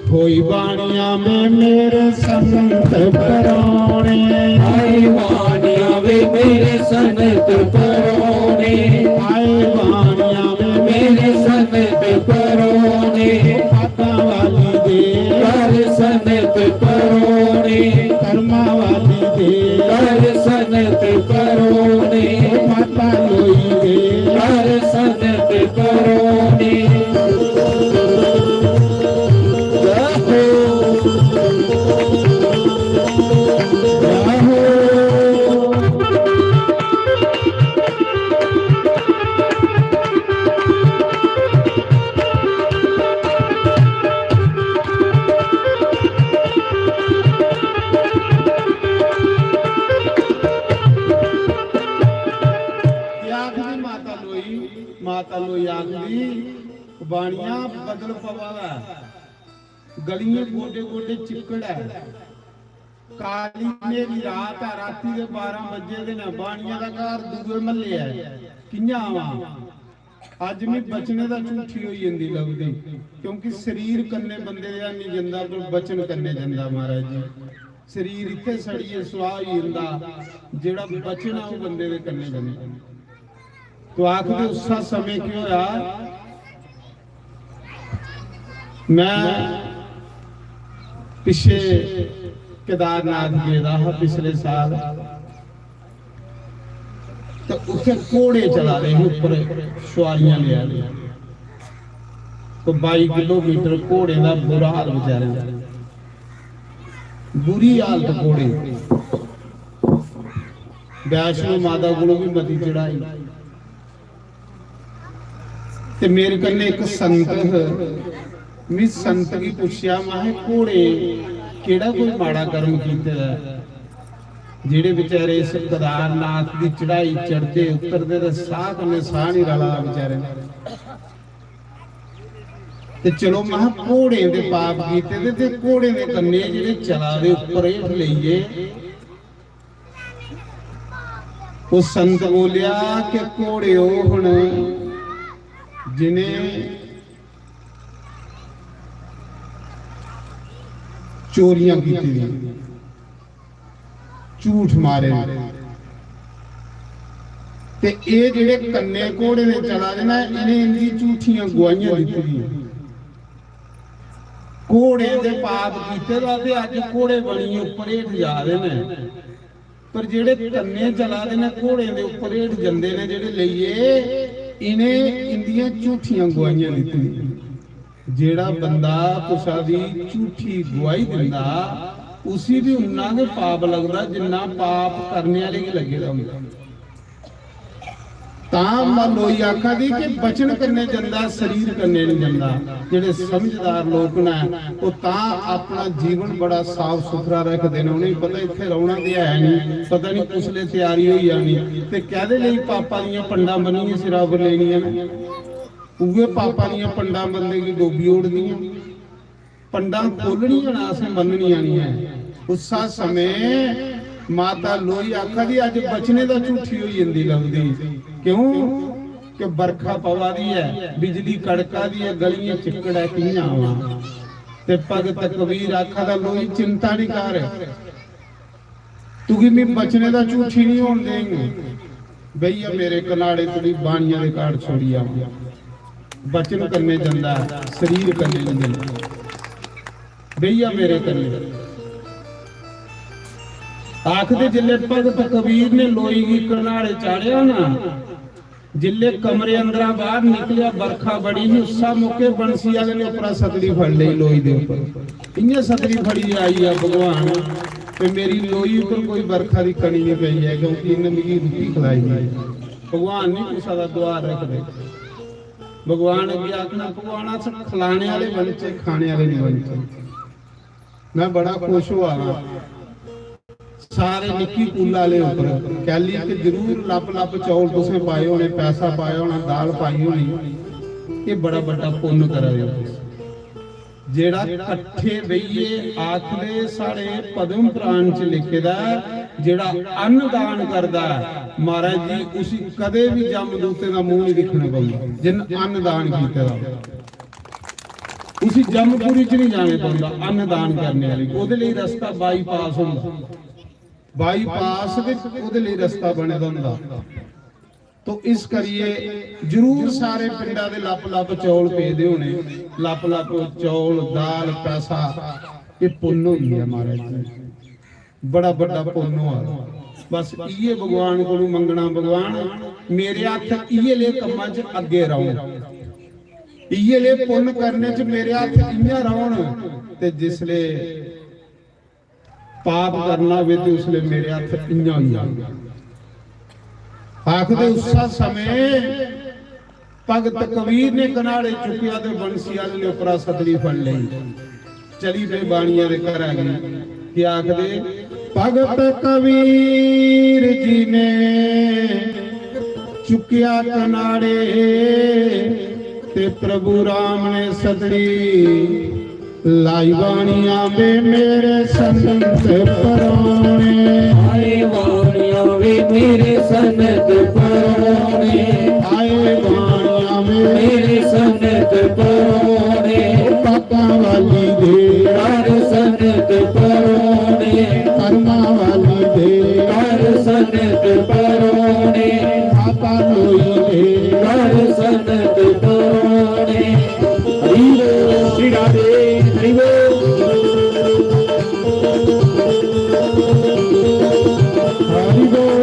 होई बाणिया में मेरे संत परोने। आई बाणिया वे मेरे संत परोने। आई बाणिया में मेरे संत परोने। माता वाली दे घर संत परोने। कर्मा वाली दे घर संत परोने। माता लोई दे घर संत परोने। जय हो। जय हो। क्या आखदी माता लोई? माता लोई आखदी, "बाणिया, बदल पवा दा, गलियें गोडे गोडे चिक्कड़ ऐ, काली न्हेरी रात ऐ, राती दे बारां बज्जे दे न, बाणिया दा घर दूए म्हल्ले ऐ, कि'यां आवां?" अज मी बचने दा झूठी होई जंदी लभदी, क्योंकि शरीर कन्नै बंदे दा निं जंदा, पर बचन कन्नै जंदा, महाराज जी। शरीर इत्थै सड़ियै सुआह होई जंदा, जेह्ड़ा बचन ऐ, ओह् बंदे दे कन्नै जंदा। तो आखदे, उस्सा समें केह् होआ, मैं पिच्छे केदारनाथ गेदा हा पिछले साल, ते उत्थै घोड़े चला दे हे उप्पर, सुआरियां लेआ दे। तो बाई किलोमीटर घोड़े दा बुरा हाल बेचारे दा, बुरी हालत घोड़े दी। वैष्णो माता कोलों भी मती चढ़ाई। ते मेरे कन्नै इक संत ह, मी संत गी पुच्छेआ, महां, "घोड़े केह्ड़ा कोई माड़ा कर्म कीते दा ऐ, जेह्ड़े बेचारे इस केदारनाथ दी चढ़ाई चढ़दे उतरदे ते साह् कन्नै साह् निं रला दा बेचारे दा?" ते चलो, महां, घोड़ें दे पाप कीते दे, ते घोड़ें दे कन्नै जेह्ड़े चला दे उप्पर हेठ लेइयै, ओह् संत बोलेआ कि घोड़े ओह् न जिनें चोरियां कीती दियां, झूठ मारे न। ते एह् जेह्ड़े कन्ने घोड़े दे चला दे न, इ'नें इंदी झूठियां गुआहियां दित्ती दियां। घोड़े दे पाप कीते दा ते अज्ज घोड़े बनियै उप्पर हेठ जा दे न। पर जेह्ड़े कन्ने चला दे न, घोड़े दे उप्पर हेठ जंदे न जेह्ड़े लेइयै, इ'नें इंदियां झूठियां गुआहियां दित्ती दियां। जेह्ड़ा बंदा कुसा दी झूठी गुआही दिंदा, उसी बी उन्ना गै पाप लगदा जिन्ना पाप करने आह्ले गी लग्गे दा होंदा। तां मां लोई आखा दी कि बचन कन्नै जंदा, शरीर कन्नै निं जंदा। जेह्ड़े समझदार लोक न, ओह् तां अपना जीवन बड़ा साफ सुथरा रखदे न। उ'नेंगी पता इत्थै रौह्ना ते है निं, पता निं कुसलै त्यारी होई जानी, ते कैह्दे लेई पापा दियां पंडां बनियै सिरा पर लेनियां न? उ'ऐ पापा दियां पंडां बंदे गी डोबी ओड़दियां। पंडां खोलनियां न, असें मन्ननियां निं ऐ। उस्सा समें माता लोई आखा दी, "अज्ज बचने दा झूठी होई जंदी लभदी।" क्यों? कि बरखा पवा दी ऐ, बिजली कड़का दी ऐ, गलियें चिक्कड़ ऐ, कि'यां आवां? ते भगत कबीर आखा दा, "लोई, चिंता निं कर, तुगी मैं बचने दा झूठी नहीं होन देंग। बेहिया मेरे कनाड़े, तुगी बाणिया दे काड़ छोड़ी आवां।" बचन कन्ने जंदा, शरीर कन्ने नहीं जंदा। बेहिया मेरे कन्ने। आखदे जिल्ले भगत कबीर ने लोई गी कनाड़े चाढ़ेआ ना, जिल्ले कमरे अंदरा बाहर निकलेआ, बरखा बड़ी ही, उस्सा मौके बंसी आले ने उपरा सतड़ी फड़ लेई लोई दे उपर। इयां सतड़ी फड़ी आई आ भगवान, ते मेरी लोई उपर कोई बरखा दी कणी नहीं पई ऐ, क्योंकि इन्हें मिगी रुट्टी खलाई दी ऐ। भगवान नहीं कुसा दा द्वार रखदे। भगवान अग्गे आखना, "भगवान, अस खलाने आले बनचे, खाने आले नहीं बनचे।" मैं बड़ा खुश हुआ। सारे निक्की कुल आले उप्पर कैली ते जरूर लप लप चौल तुसें पाए होने, पैसा पाया होना, दाल पाई होनी। ये बड़ा बड्डा पुन्न करा दे ओ तुस। जेह्ड़ा कट्ठे बेहियै आखदे, साढ़े पद्म पुराण च लिखे दा ऐ, जेह्ड़ा अन्न दान करदा ऐ, महाराज जी, उसी कदें बी जमदूतें दा मूंह नहीं दिक्खना पौंदा। जिन्न अन्न दान कीते दा, उसी जमपुरी च नहीं जाने पौंदा। अन्न दान करने आह्ली, ओह्दे लेई रस्ता बाईपास होंदा, बाईपास ते ओह्दे लेई रस्ता बने दा होंदा। तो इस करिए जरूर सारे पिंडा दे लप लप चौल पेदे होने, लप लप चौल, दाल, पैसा, ये पुन्न होई है महाराज जी, बड़ा बड़ा पुन्न होआ। बस इये भगवान कोलों मंगना, भगवान, मेरे हत्थ इये ले कम्मां च अग्गे रौहन, इये ले पुन्न करने च मेरे हत्थ इयां रौहन। ते जिसले पाप करना होवे ते उसले मेरे हत्थ इयां होई जांदे। आखदे उस समय भगत कबीर ने कनाड़े चुक्किया ते बंसी आले ने उपरा सतली फड़ लेई। चली पे बाणिया दे घर आ गई। क्या आखदे? भगत कबीर जी ने चुक्किया कनाड़े ते प्रभु राम ने सतली लाई। बाणिया वे मेरे संत परोने, आए बाणिया वे मेरे संत परोने, आए बाणिया वे मेरे संत परोने। पापां वाली दे कर संत परोने, कर्मां वाली दे कर संत परोने। माता लोई दे कर संत परोने। हरि बोल, श्री राधे, हरि बोल। हरि बोल।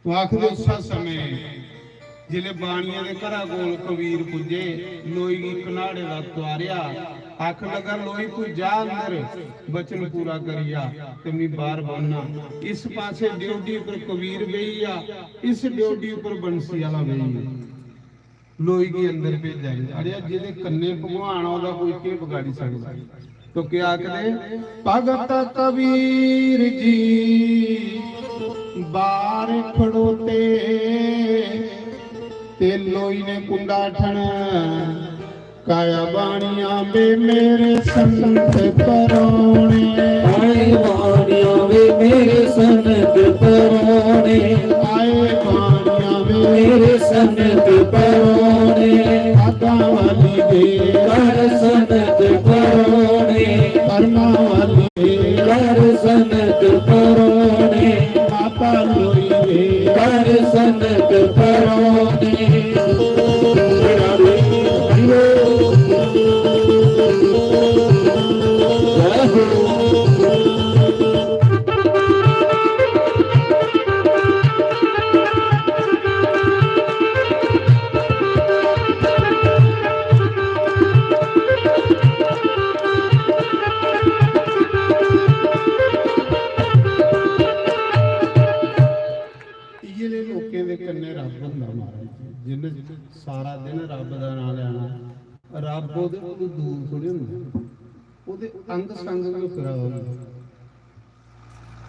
तो आखदे उस समय जिसले बाणिया दे घरा कोल कबीर पुज्जे, लोई गी कनाड़े दा तुआरेआ, आखन लगा, "लोई, तू जा अंदर, वचन पूरा करिया ते मी बाहर बन्ना।" इस पासे ड्योडी उपर कबीर बेही गेआ, इस ड्योडी उपर बंसी आला बेही गेआ। लोई गी अंदर भेजा। अरे, जेह्दे कन्ने भगवान आ, ओह्दा कोई केह् बगाड़ी सकदा? तो क्या आखदे? भगत कबीर जी बाहर खड़ोते, ते लोई ने कुंडा ठण काया। बाणिया वे मेरे संत परोने, आए बाणिया वे मेरे संत परोने, आए बाणिया वे मेरे संत परोने। भागां वाली दे कर संत परोने, कर्मां वाली दे कर संत परोने। माता लोई दे कर संत परोने। इ'यै नेह् लोकें दे कन्नै रब्ब होंदा महाराज जी, जिन्नै सारा दिन रब्ब दा नांऽ लैना। रब्ब ओह्दे कोलू दूर थोड़ी होंदा, ओह्दे अंग संग गै फिरा दा होंदा।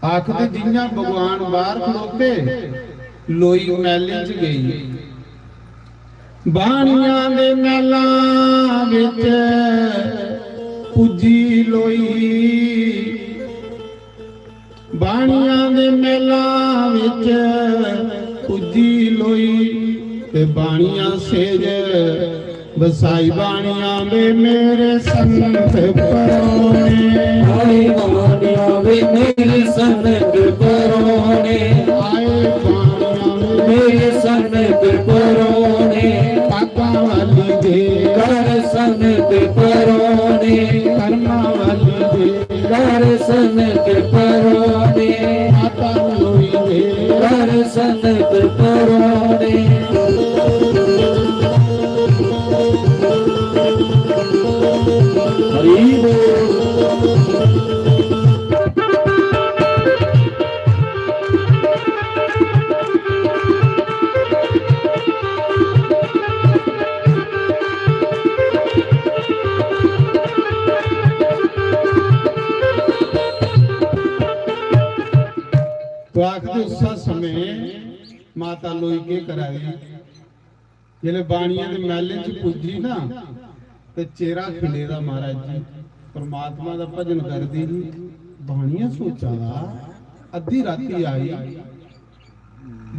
आखदे जि'यां भगवान बाहर खलोते, लोई मैह्लें च गेई। बाणियां दे मैह्लां बिच पुज्जी लोई। बाणियां दे मैह्लां बिच पुज्जी लोई ते बाणियां सेज बसाई। बाणियां वे मेरे संत परोने, आए बाणियां वे मेरे संत परोने, आए बाणियां वे मेरे संत परोने। भागां वाली दे कर संत परोने, कर्मां वाली दे कर संत परोने। माता लोई दे कर संत परोने। हरि बोल। आखदे उस्सै समें माता लोई केह् करा दी, जिसलै बाणिया दे मैह्‌ले च पुज्जी ना, ते चेहरा खिले दा महाराज जी। परमात्मा दा भजन करदी ही। बाणिया सोचा दा, अद्धी राती आई,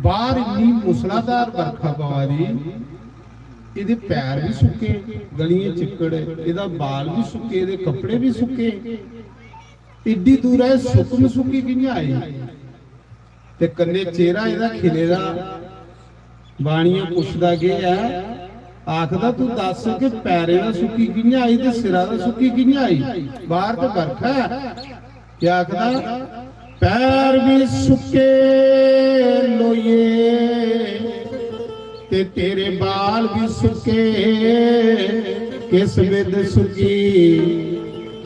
बाहर इन्नी मूसलाधार बरखा पवा दी, एह्‌दे पैर बी सुक्के, गलियें चिक्कड़, एह्‌दा बाल बी सुक्के, एह्‌दे कपड़े बी सुक्के। इड्डी दूरा एह् सुक्क मसुक्की कि'यां आई? ते कन्नै चेहरा एह्‌दा खिले दा। बाणिया पुछदा केह् ऐ? आखदा, "तू दस्स कि पैरें दा सुक्की कि'यां आई ते सिरा दा सुक्की कि'यां आई? बाहर ते बरखा ऐ।" केह् आखदा? "पैर बी सुक्के लोइये ते तेरे बाल बी सुक्के, किस बिध सुक्की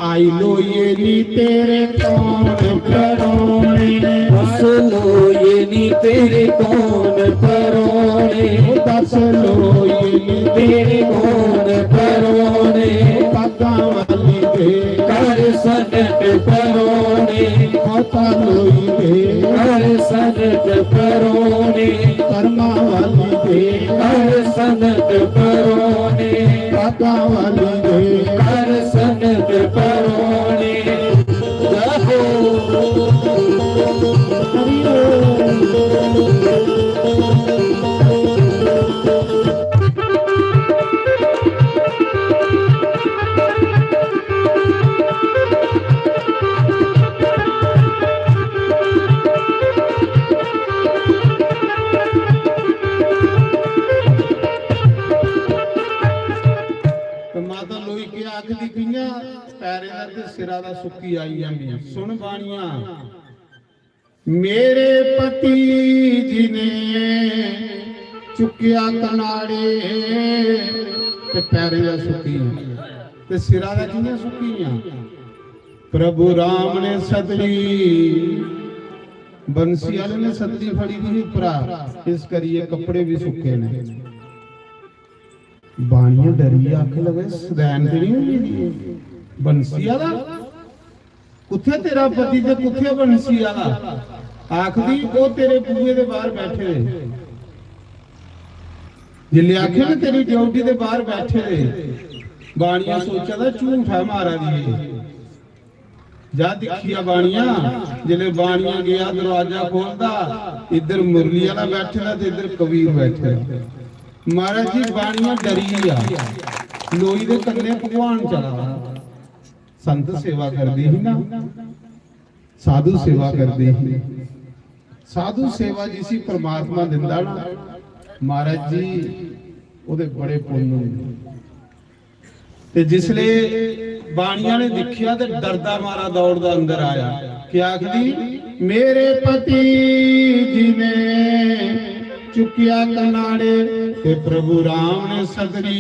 आई लोइये नी तेरे कौन परोने।" दस लोइये नी तेरे कौन परोने। दस लोइये नी तेरे कौन परोने। पग्गां वाली दे घर सनक परोने। माता लोई दे घर सनक परोने। कर्मा वाली दे घर सनक परोने। पग्गां वाली दे घर सनक परोने। जय हो। हरि ओम। ते माता लोई केह् आखदी, कि'यां पैरें दा ते सिरा दा सुक्की आई जंदी। सुन बाणिया, मेरे पति जी ने चुक्केआ कनाड़े ते पैरें दा सुक्की गेआ ते सिरा दा कि'यां सुक्की गेआ? प्रभु राम ने सतरी, बंसी आह्‌ले ने सतरी फड़ी दी ही उप्परा, इस करियै कपड़े बी सुक्के ने। बाणिया डरियै आखन लगे, "सदैन ते निं होई गेदी एह्? बंसी आह्‌ला? कुत्थै तेरा पति ते कुत्थै बंसी आह्‌ला?" आखदी, "ओह् तेरे बूहे दे बाहर बैठे दे।" जिसलै आखेआ ना, "तेरी ड्योढ़ी दे बाहर बैठे दे," बाणिया सोचा दा, "झूठ ऐ मारा दी एह्।" जा दिक्खिया बाणिया, जिसलै बाणिया गेआ, दरोआजा खोलदा, इद्धर मुरली आह्‌ला बैठे दा ते इद्धर कबीर बैठे दा। महाराज जी, बाणिया डरी गेआ। लोई दे कन्नै भगवान चला दा। संत सेवा करदे ही ना, साधु सेवा करदे ही। साधु सेवा जिसी परमात्मा दिंदा ना, महाराज जी, ओह्‌दे बड़े पुन्न होंदे। ते जिसले बाणिया ने दिक्खेआ ते डरदा मारा दौड़दा अंदर आया। क्या आखदी? मेरे पति जी ने चुक्केआ कनाड़े ते प्रभु राम ने सतरी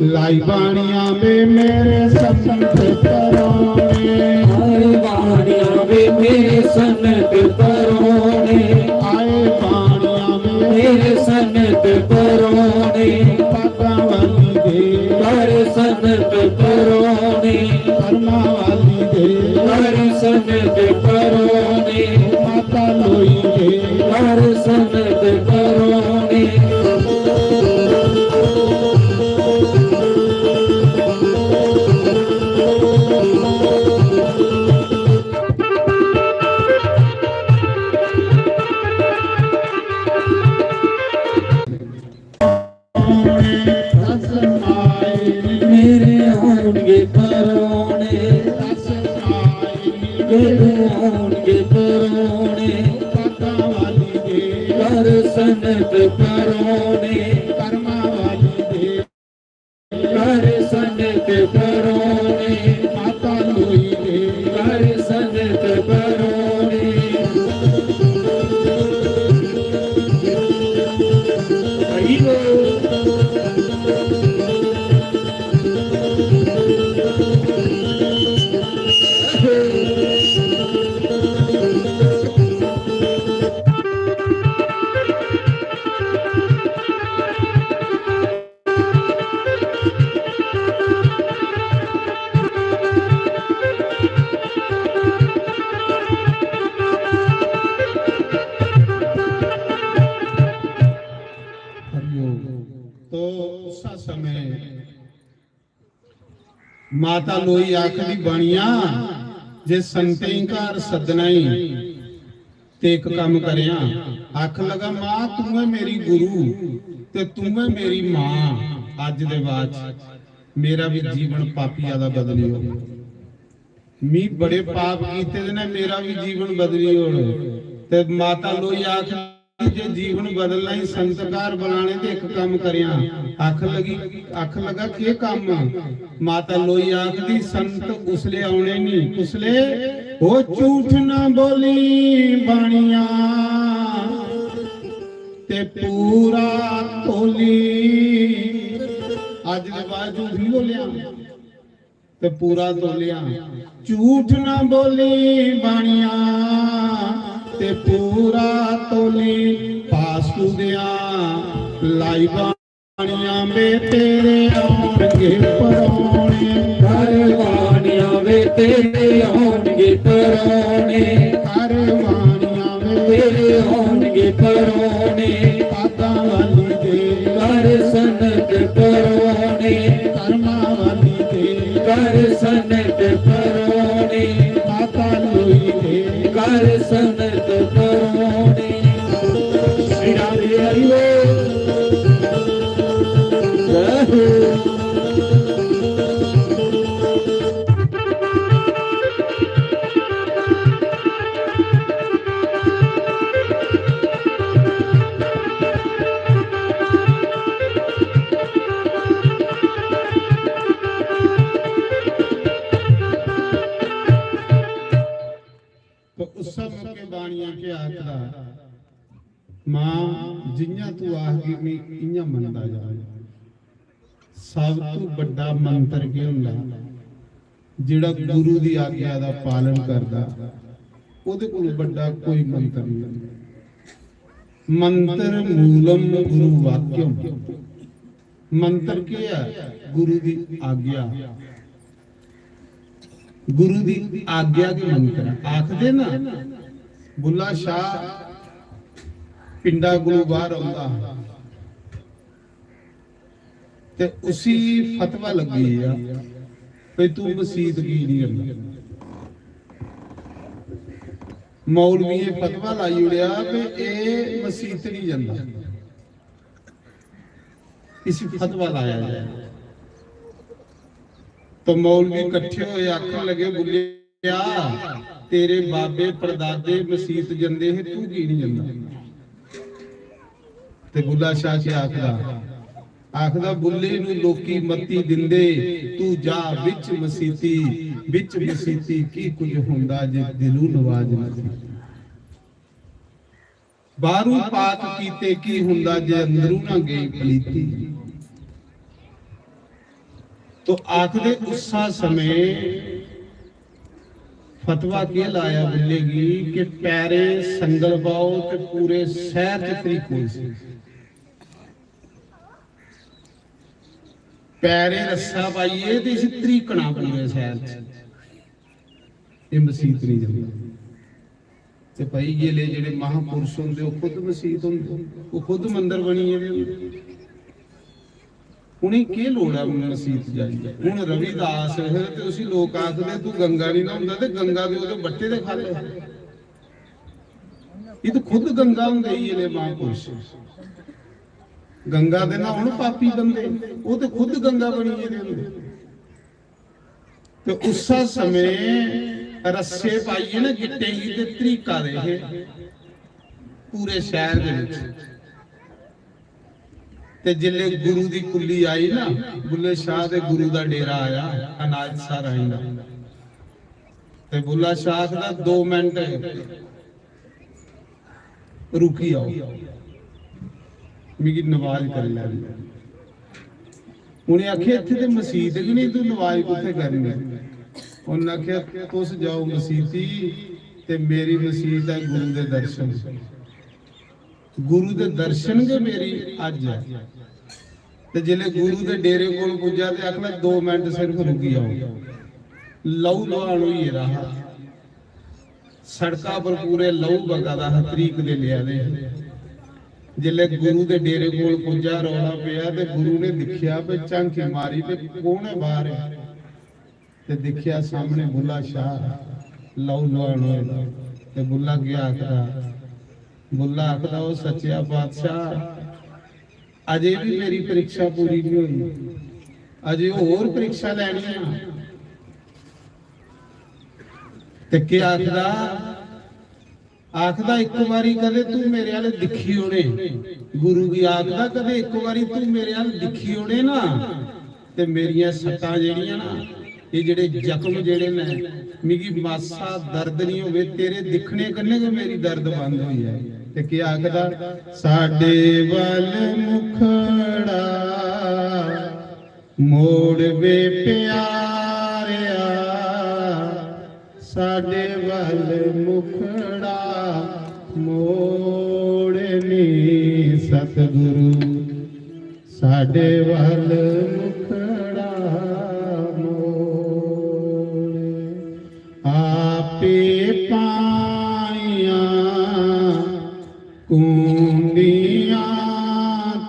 लाई। बाणिया वे मेरे सनक परोने। हाय बाणिया वे मेरे सनक परोने। हाय बाणिया वे मेरे सनक परोने। पग्गां वाली दे घर सनक परोने। कर्मा वाली दे घर सनक परोने। माता लोई दे घर सनक परोने। मेरे होनगे परोने, मेरे होनगे परोने, पग्गां वाली दे घर सनक परोने, कर्मा वाली दे घर सनक परोने, माता लोई दे घर सनक परोने। हरि बोल। माता लोई आखदी, "बाणिया, जे संतें गी घर सद्दना ई, ते इक कम्म करेआं।" आखन लगा, "मां, तूं ऐ मेरी गुरु ते तूं ऐ मेरी मां। अज्ज दे बाद च मेरा भी जीवन पापिया दा बदली हो। मी बड़े पाप कीते दे ने, मेरा भी जीवन बदली हो।" ते माता लोई आखदी, "जे जीवन बदलना ही, संत घर बुलाने, ते इक कम्म करेआं।" आखन लगी, आखन लगा, "केह् कम्म?" माता लोई आखदी, "संत उसले औने नी।" कुसले? "ओ झूठ ना बोली बाणिया, ते पूरा तोली।" अज्ज दे बाद झूठ नहीं बोलिया, ते पूरा तोलिया। "झूठ ना बोली बाणिया, ते पूरा तोली।" पासकू दिया लाई बाणिया वे, तेरे आउणगे परोने। घर बाणिया वे, तेरे आउणगे परोने। घर बाणिया वे, तेरे आउणगे परोने। पादां वाली दे घर सनत परोने। कर्मां वाली दे घर सनत परोने। माता लोई दे घर सनत परोने। श्री राम जी हरि बोल। जय हो। तो उस मौके बाणिया के आखदा, "मां, जियां तू आखगी, मैं इयां मनदा जावां।" सब तू बड्डा मंत्र केह् हुंदा? जेह्ड़ा गुरु दी आज्ञा दा पालन करदा, ओह्दे कोल बड्डा कोई मंत्र नहीं। मंत्र मूलम गुरु वाक्यम। मंत्र केह् ऐ? गुरु दी आज्ञा। गुरु दी आज्ञा गी मंत्र आखदे ना। बुल्ला शाह पिंडा कोलू बाहर औंदा हा ते उसी फतवा लग्गी गेआ भई तू मसीत की नहीं जंदा। मौलवियें फतवा लाई ओड़ेआ कि एह् मसीत नहीं जंदा। इसी फतवा लाया जाए। तो मौलवी कट्ठे होए आखन लगे, "बुल्लिया, तेरे बाबे परदादे मसीत जंदे हे, तू की नहीं जंदा?" ते बुल्ला शाह क्या आखदा? आखदा, "बुल्ले नू लोकी मत्ती दिंदे, तू जा बिच मसीती, बिच मसीती की कुछ हुंदा जे दिलू नवाज मसीती।" बाहरों पाक कीते की हुंदा जे अंदरों ना गई पलीती। तो आखदे उस्सा समय फतवा केह् लाया बुल्ले गी कि पैरें संगल पाओ ते पूरे शैह्र च त्रीको इसी। पैरें रस्सा पाइयै ते इसी त्रीकना पूरे शैह्र च। एह् मसीत नहीं जंदा। ते भाई, इ'यै ले जेह्ड़े महापुरुष होंदे, ओह् खुद मसीत होंदे, ओह् खुद मंदर बनी गेदे होंदे। उ'नेंगी केह् लोड़ ऐ हून मसीत जाइयै? हून रविदास हे ते उसी लोक आखदे, "तू गंगा निं न्हौंदा ते गंगा दे ओह्दे बट्टे दे ख'ल्ल।" एह् ते खुद गंगा होंदे, इ'यै ले महापुरुष। गंगा दे न्हौन पापी बंदे, ओह् ते खुद गंगा बनी गेदे होंदे। ते उस्सै समें रस्से पाइयै ना गिट्टें गी ते त्रीका दे हे पूरे शैह्र दे बिच। ते जिसलै गुरु दी कुल्ली आई ना, बुल्ले शाह दे गुरु दा डेरा आया, अनाज सारा आई ना। ते बुल्ला शाह आखदा, "दो मिंट रुकी जाओ, मिगी नमाज करी लैन देओ।" उ'नें आखेआ, "इत्थै ते मसीत गै नेईं, तूं नमाज कुत्थै करनी?" उ'नें आखेआ, "तुस जाओ मसीती, ते मेरी मसीत ऐ गुरु दे दर्शन। गुरु दे दर्शन गै मेरी हज ऐ।" ते जिसलै गुरु दे डेरे कोल पुज्जा ते आखना, "दो मिंट सिर्फ रुकी जाओ।" लहू लुहान होई गेदा हा। सड़का पर पूरे लहू बगा दा हा, तरीक दे लेआ दे हे। जिसलै गुरु दे डेरे कोल पुज्जा, रौला पेआ ते गुरु ने दिक्खेआ, पे झांकी मारी, पे कौन ऐ बाहर? ते दिक्खेआ सामने बुल्ला शाह लहू लुहान होए दा। ते बुल्ला केह् आखदा? बुल्ला आखदा, "ओ सच्चेआ बादशाह, अजे बी मेरी परीक्षा पूरी नहीं होई, अजे होर परीक्षा लैनी आ।" ते केह् आखदा? आखदा, "इक बारी कदें तू मेरे अल दिक्खी ओड़े।" गुरु गी आखदा, "कदें इक बारी तू मेरे अल दिक्खी ओड़े ना, ते मेरियां सट्टां जेह्ड़ियां ना, एह् जेह्ड़े जख्म जेह्ड़े न, मिगी मासा दर्द निं होवे, तेरे दिक्खने कन्नै गै मेरी दर्द बंद होई जाए।" ते केह् आखदा? "साडे वल मुखड़ा मोड़ वे प्यारेआ, साडे वल मुखड़ा मोड़ नी सतगुरु, साडे वल मुखड़ा मोड़।" आपे पाइयां कुंडियां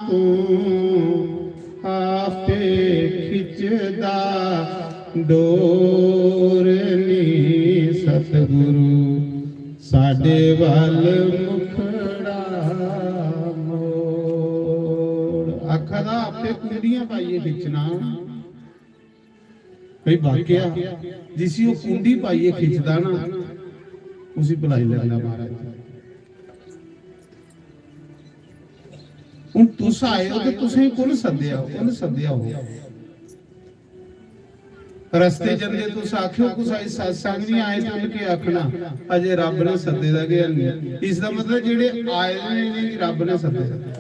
तूं, आपे खिचदा डोर नी सतगुरु, साडे वल मुखड़ा मोड़। आखा दा आपे कुंडियां पाइयै खिच्चना। भाई, वाकया जिसी ओह् कुंडी पाइयै खिचदा ना, उसी बुलाई लैंदा महाराज। हुन तुस आए हो ते तुसें कु'न सद्देआ? उ'न्न सद्देआ हो। रस्ते जंदे तुस आखेओ कुसै गी सत्संग निं आए ते उ'न्न केह् आखना? अजे रब्ब ने सद्दे दा गै हैन्नी। इसदा मतलब जेह्ड़े आए दे न, इ'नेंगी रब्ब ने सद्दे दा।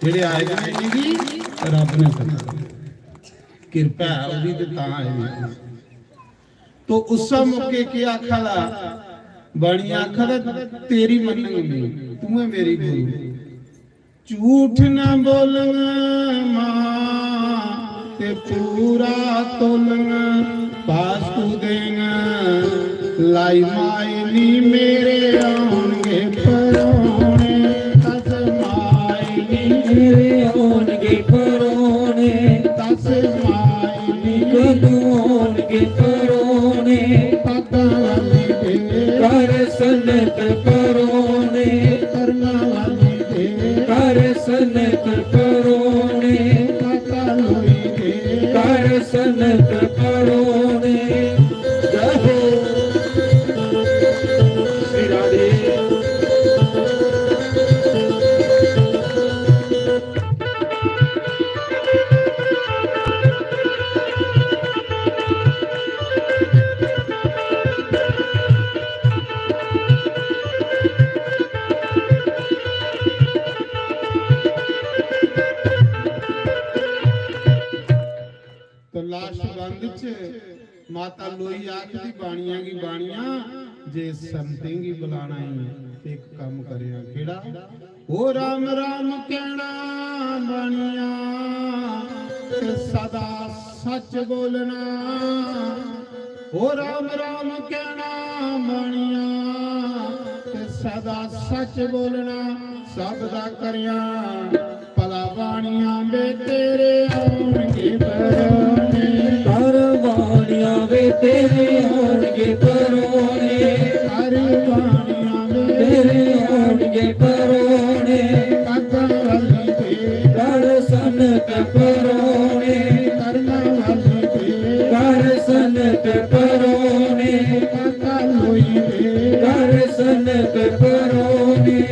जेह्ड़े आए दे न, इ'नेंगी रब्ब ने सद्दे दा। किरपा ऐ ओह्दी ते तां आए दे। तो उस्सै मौके केह् आखा दा? बाणी आखा दा, "तेरी मन्नग नेईं, तूं ऐ मेरी गुरु।" झूठ ना बोलंग मां ते पूरा तोलंग, पास तू देंग लाई मायनी मेरे आउणगे परोने। तस मायनी मेरे आउणगे परोने। तस मायनी कदूं आउणगे परोने। पता वाली दे घर सनत परोने। करना वाली दे घर सनत परोने। माता लोई दे घर सनत परोने। जय हो श्री राधे। तो लास्ट बंद च माता लोई आखदी, "बाणियां गी बाणियां, जे संतें गी बुलाना ही ते इक कम्म करेआं।" केह्ड़ा? ओ राम राम कहना बाणियां ते सदा सच बोलना। ओ राम राम कहना बाणियां ते सदा सच बोलना। सब दा करेआं भला बाणियां वे तेरे आउणगे परोने। कर बाणियां वे तेरे आउणगे परोने। कर बाणियां वे तेरे आउणगे परोने। काका वाली दे घर सनत परोने। करना वाली दे घर सनत परोने। माता लोई दे घर सनत परोने।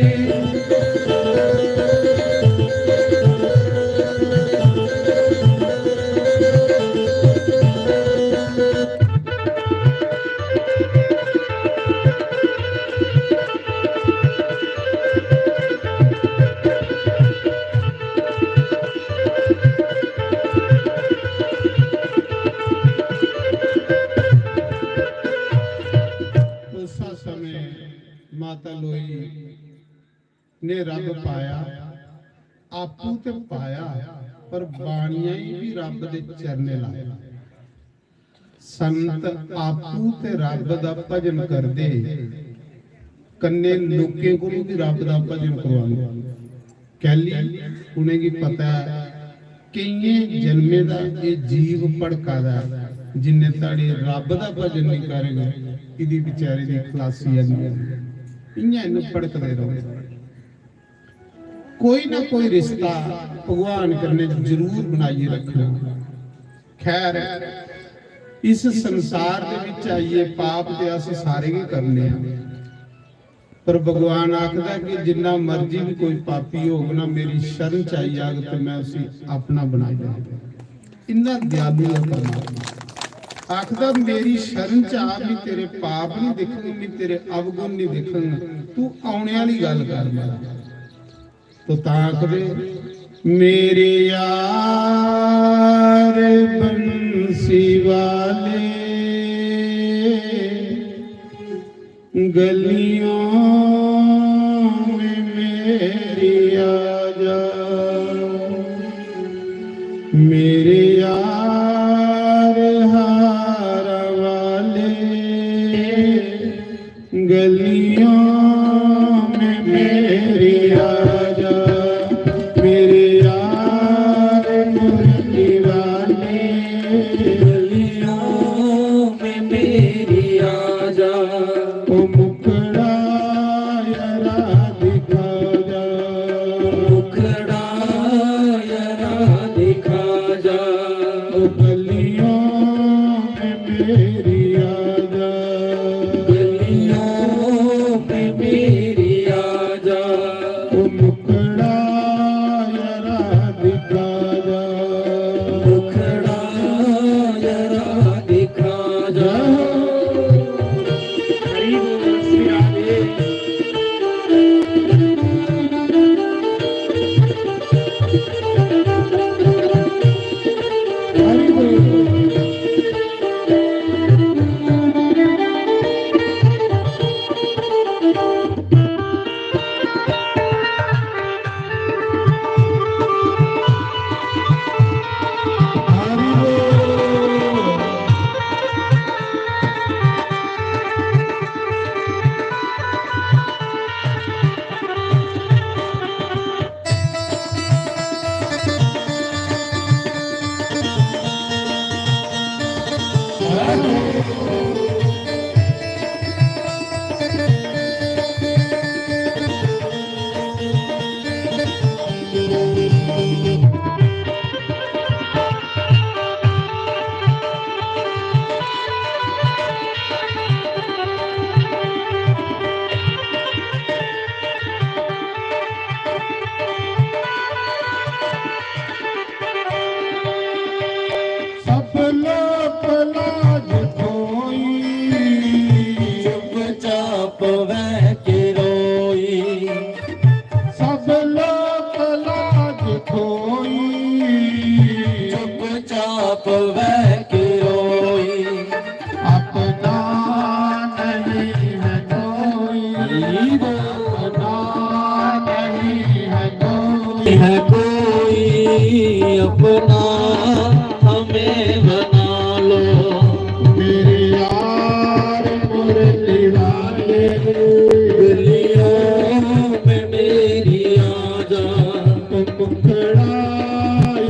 उस समय माता लोई ने रब पाया, आपू ते पाया, पर बाणियां गी भी रब दे चरणे लाया। संत आपू ते रब दा भजन करदे, कन्ने लोकें कोलू भी रब दा भजन करवांदे। कैली? उनेंगी पता ऐ, केइयें जन्में दा एह् जीव भड़का दा ऐ। जिन्ने धड़ी रब दा भजन नहीं करग, इदी बेचारे दी खलासी है नहीं। इयां इन्नू भड़कदे रौहदे। कोई ना कोई रिश्ता भगवान कन्नै जरूर बनाइयै रखना। खैर, इस संसार दे विच आइयै पाप ते अस सारे गै करने आं, पर भगवान आखदा कि जिन्ना मर्जी भी कोई पापी होग ना, मेरी शरण च आई जाग ते मैं उसी अपना बनाई लैंगा। इन्ना दयालु है परमात्मा। आखदा, "मेरी शरण च आ, मैं तेरे पाप नहीं दिखंग, मैं तेरे अवगुण नहीं दिखंग, तू औने वाली गल्ल कर।" मेरा तो तां आखदे, "मेरे यार बंसी वाले, गलियों में मेरी आ जा, मेरे यार हारा वाले, गलियों में मेरी आ जा, मेरे यार मुरली वाले, गलियों में मेरी आ जा।" ओ मुखड़ा यारा दिखा जा, मुखड़ा यारा दिखा जा। ओ गलियों में मेरी आ जा, गलियों में मेरी आ जा। ओ मुखड़ा यारा दिखा जा, मुखड़ा यारा दिखा जा। हरि बोल श्री राधे। हरि बोल। सब लोक लाज खोई, चुपचाप वह के रोई। सब लोक लाज खोई, चुपचाप वह के रोई। अपना नहीं है कोई, अपना नहीं है कोई, है कोई अपना हमें बना लो। मेरे यार मुरली वाले, गलियों में मेरी आ जा। मुखड़ा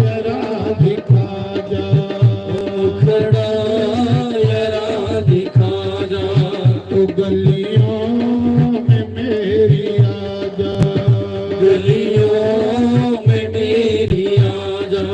यारा दिखा जा, मुखड़ा यारा दिखा जा। ओ गलियों में मेरी आ जा, गलियों में मेरी आ जा।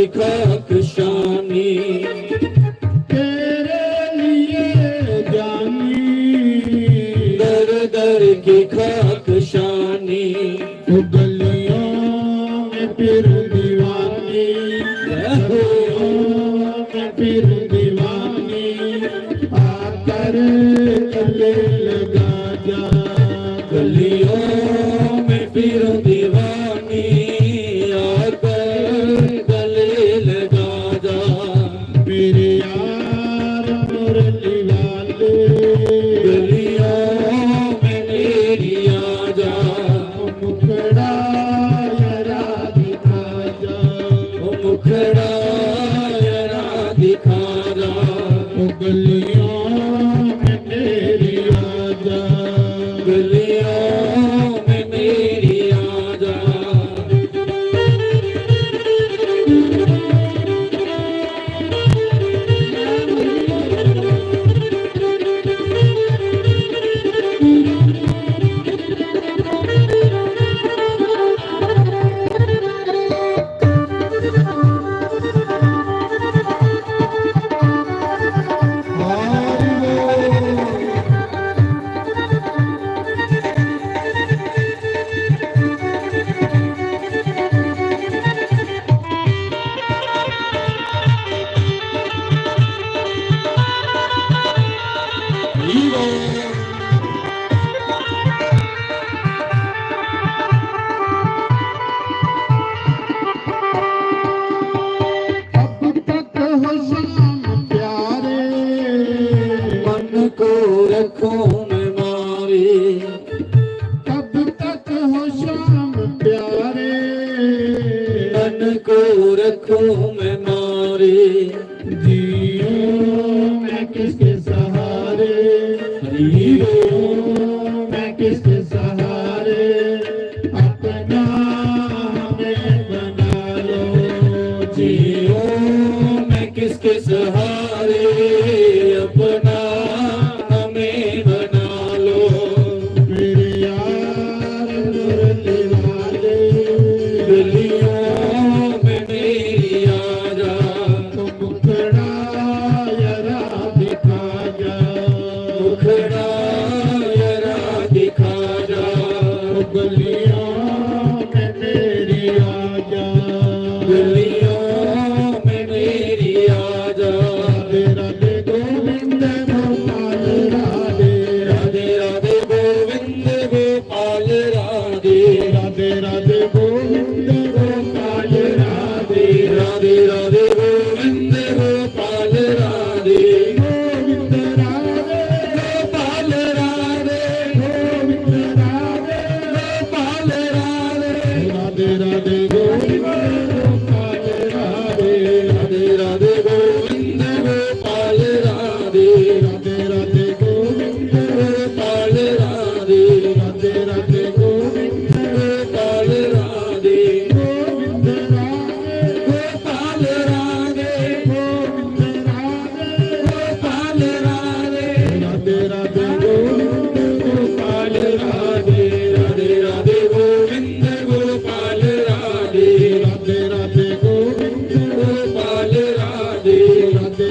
खाक शानी, तेरे लिए जानी, दर दर की खाक शानी। ओ गलियों में फिर दीवानी, गलियों में फिर दीवानी, आकर गले लगा जा। गलियों में फिर दीवानी, आकर गले लगा जा। मेरे यार मुरली वाले, गलियों में मेरी आजा। ओ मुखड़ा यारा दिखा जा। ओ मुखड़ा यारा दिखा जा। ओ गलियों में मेरी आजा। गलियों में मेरी आजा। अब तक हो शाम प्यारे, मन को रखूं मैं मारे। कब तक हो शाम प्यारे, मन को रखूं मैं मारे। जियो मैं किसके सहारे, जियो मैं किसके सहारे, अपना हमें बना लो। जियो मैं किसके सहारे, अपना हमें बना लो। मेरे यार मुरली वाले, गलियों में मेरी आजा। तो मुखड़ा यारा दिखा जा। मुखड़ा यारा दिखा जा। ओ गलियों में मेरी आजा। गलियों में मेरी आजा। राधे राधे गोविंद गोपाल राधे। राधे राधे गोविंद गोपाल राधे। राधे राधे गोविंद गोपाल राधे। राधे राधे गोविंद गोपाल राधे। गोविंद राधे गोपाल राधे। गोविंद राधे गोपाल राधे। राधे राधे गोविंद गोपाल राधे। राधे राधे गोविंद गोपाल राधे। राधे राधे गोविंद गोपाल राधे। राधे राधे गोविंद गोपाल राधे। गोविंद राधे गोपाल राधे। गोविंद राधे गोपाल राधे। राधे राधे गोविंद गोपाल राधे। राधे राधे गोविंद गोपाल राधे। राधे राधे गोविंद गोपाल राधे। राधे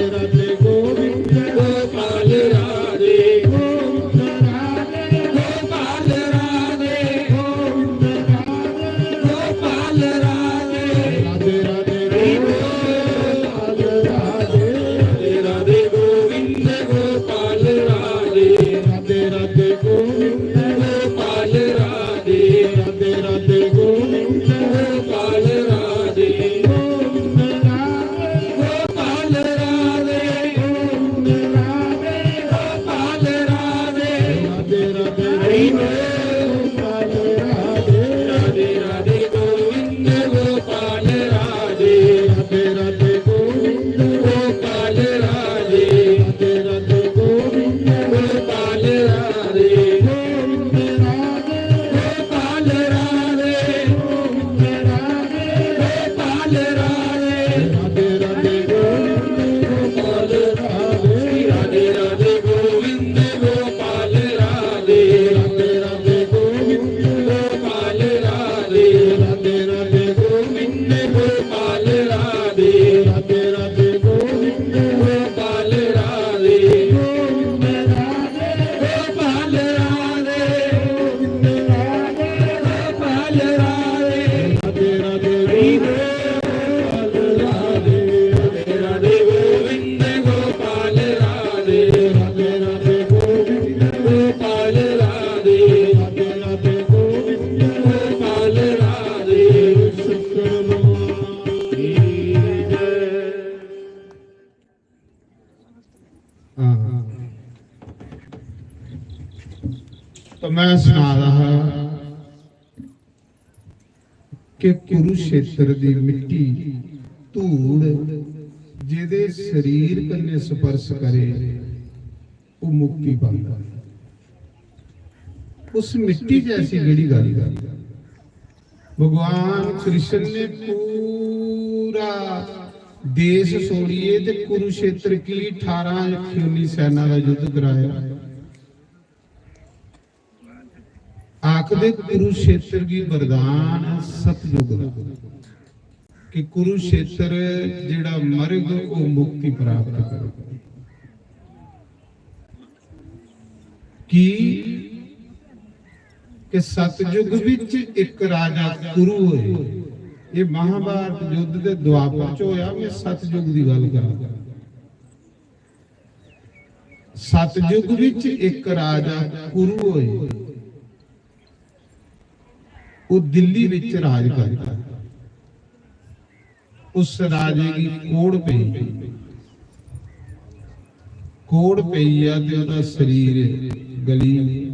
हां। तो मैं सना दा हा कि कुरुक्षेत्र दी मिट्टी, धूड़, जेह्दे शरीर कन्नै स्पर्श करे, ओह् मुक्ति पांदा। उस मिट्टी च ऐसी केह्ड़ी गल्ल ऐ? भगवान कृष्ण ने पूरा देश छोड़ियै ते कुरुक्षेत्र की अठारां लक्ख योनी सेना दा युद्ध कराया। आखदे कुरुक्षेत्र गी वरदान ऐ सतयुग दा, कि कुरुक्षेत्र जेह्ड़ा मरग, ओह् मुक्ति प्राप्त करग। की? कि सतयुग विच इक राजा कुरु होए। ये महाभारत युद्ध दे द्वापर च होया, मैं सतयुग दी गल्ल करां। सतयुग विच इक राजा कुरु होए, ओह दिल्ली विच राज करदा। उस राजे गी कोढ़ पेई, कोढ़ पेई आ ते ओहदा शरीर गली।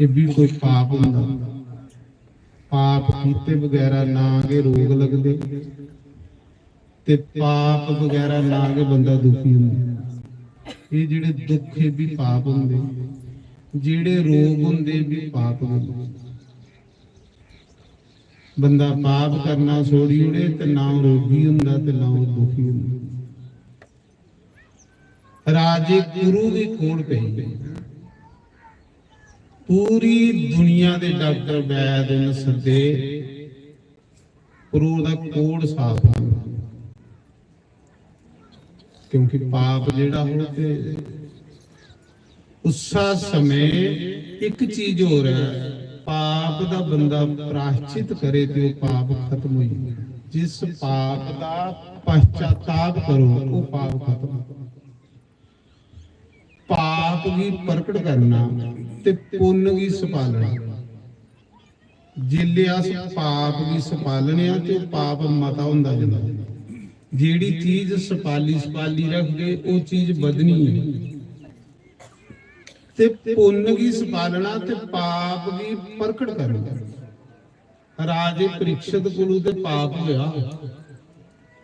एह भी कोई पाप होंदा? पाप कीते बगैरा ना गै रोग लगदे, ते पाप बगैरा ना गै बंदा दुखी होंदा। एह जेहड़े दुख, एह भी पाप होंदे, जेहड़े रोग होंदे, एह भी पाप होंदे। बंदा पाप करना छोड़ी ओड़े ते ना ओह रोगी होंदा ते ना ओह दुखी होंदा। राजे कुरु दी कोढ़ पेई। पूरी दुनिया दे डॉक्टर वैद उन्न सद्दे, पर ओहदा कोढ़ साफ नहीं। क्योंकि पाप जेहड़ा हो ते उस्सा समय इक चीज होर ऐ, पाप दा बंदा प्रायश्चित करे ते ओह पाप खत्म होई जंदा। जिस पाप दा पश्चाताप करो, ओह पाप खत्म। पाप गी प्रकट करना ते पुन्न गी सपालना। जिसले अस पाप गी सपालने आं ते ओह पाप मता होंदा जंदा। जेहड़ी चीज सपाली सपाली रखगे, ओह चीज बधनी ऐ। ते पुन्न गी सपालना ते पाप गी प्रकट करना। राजे परीक्षित कोलू ते पाप होया,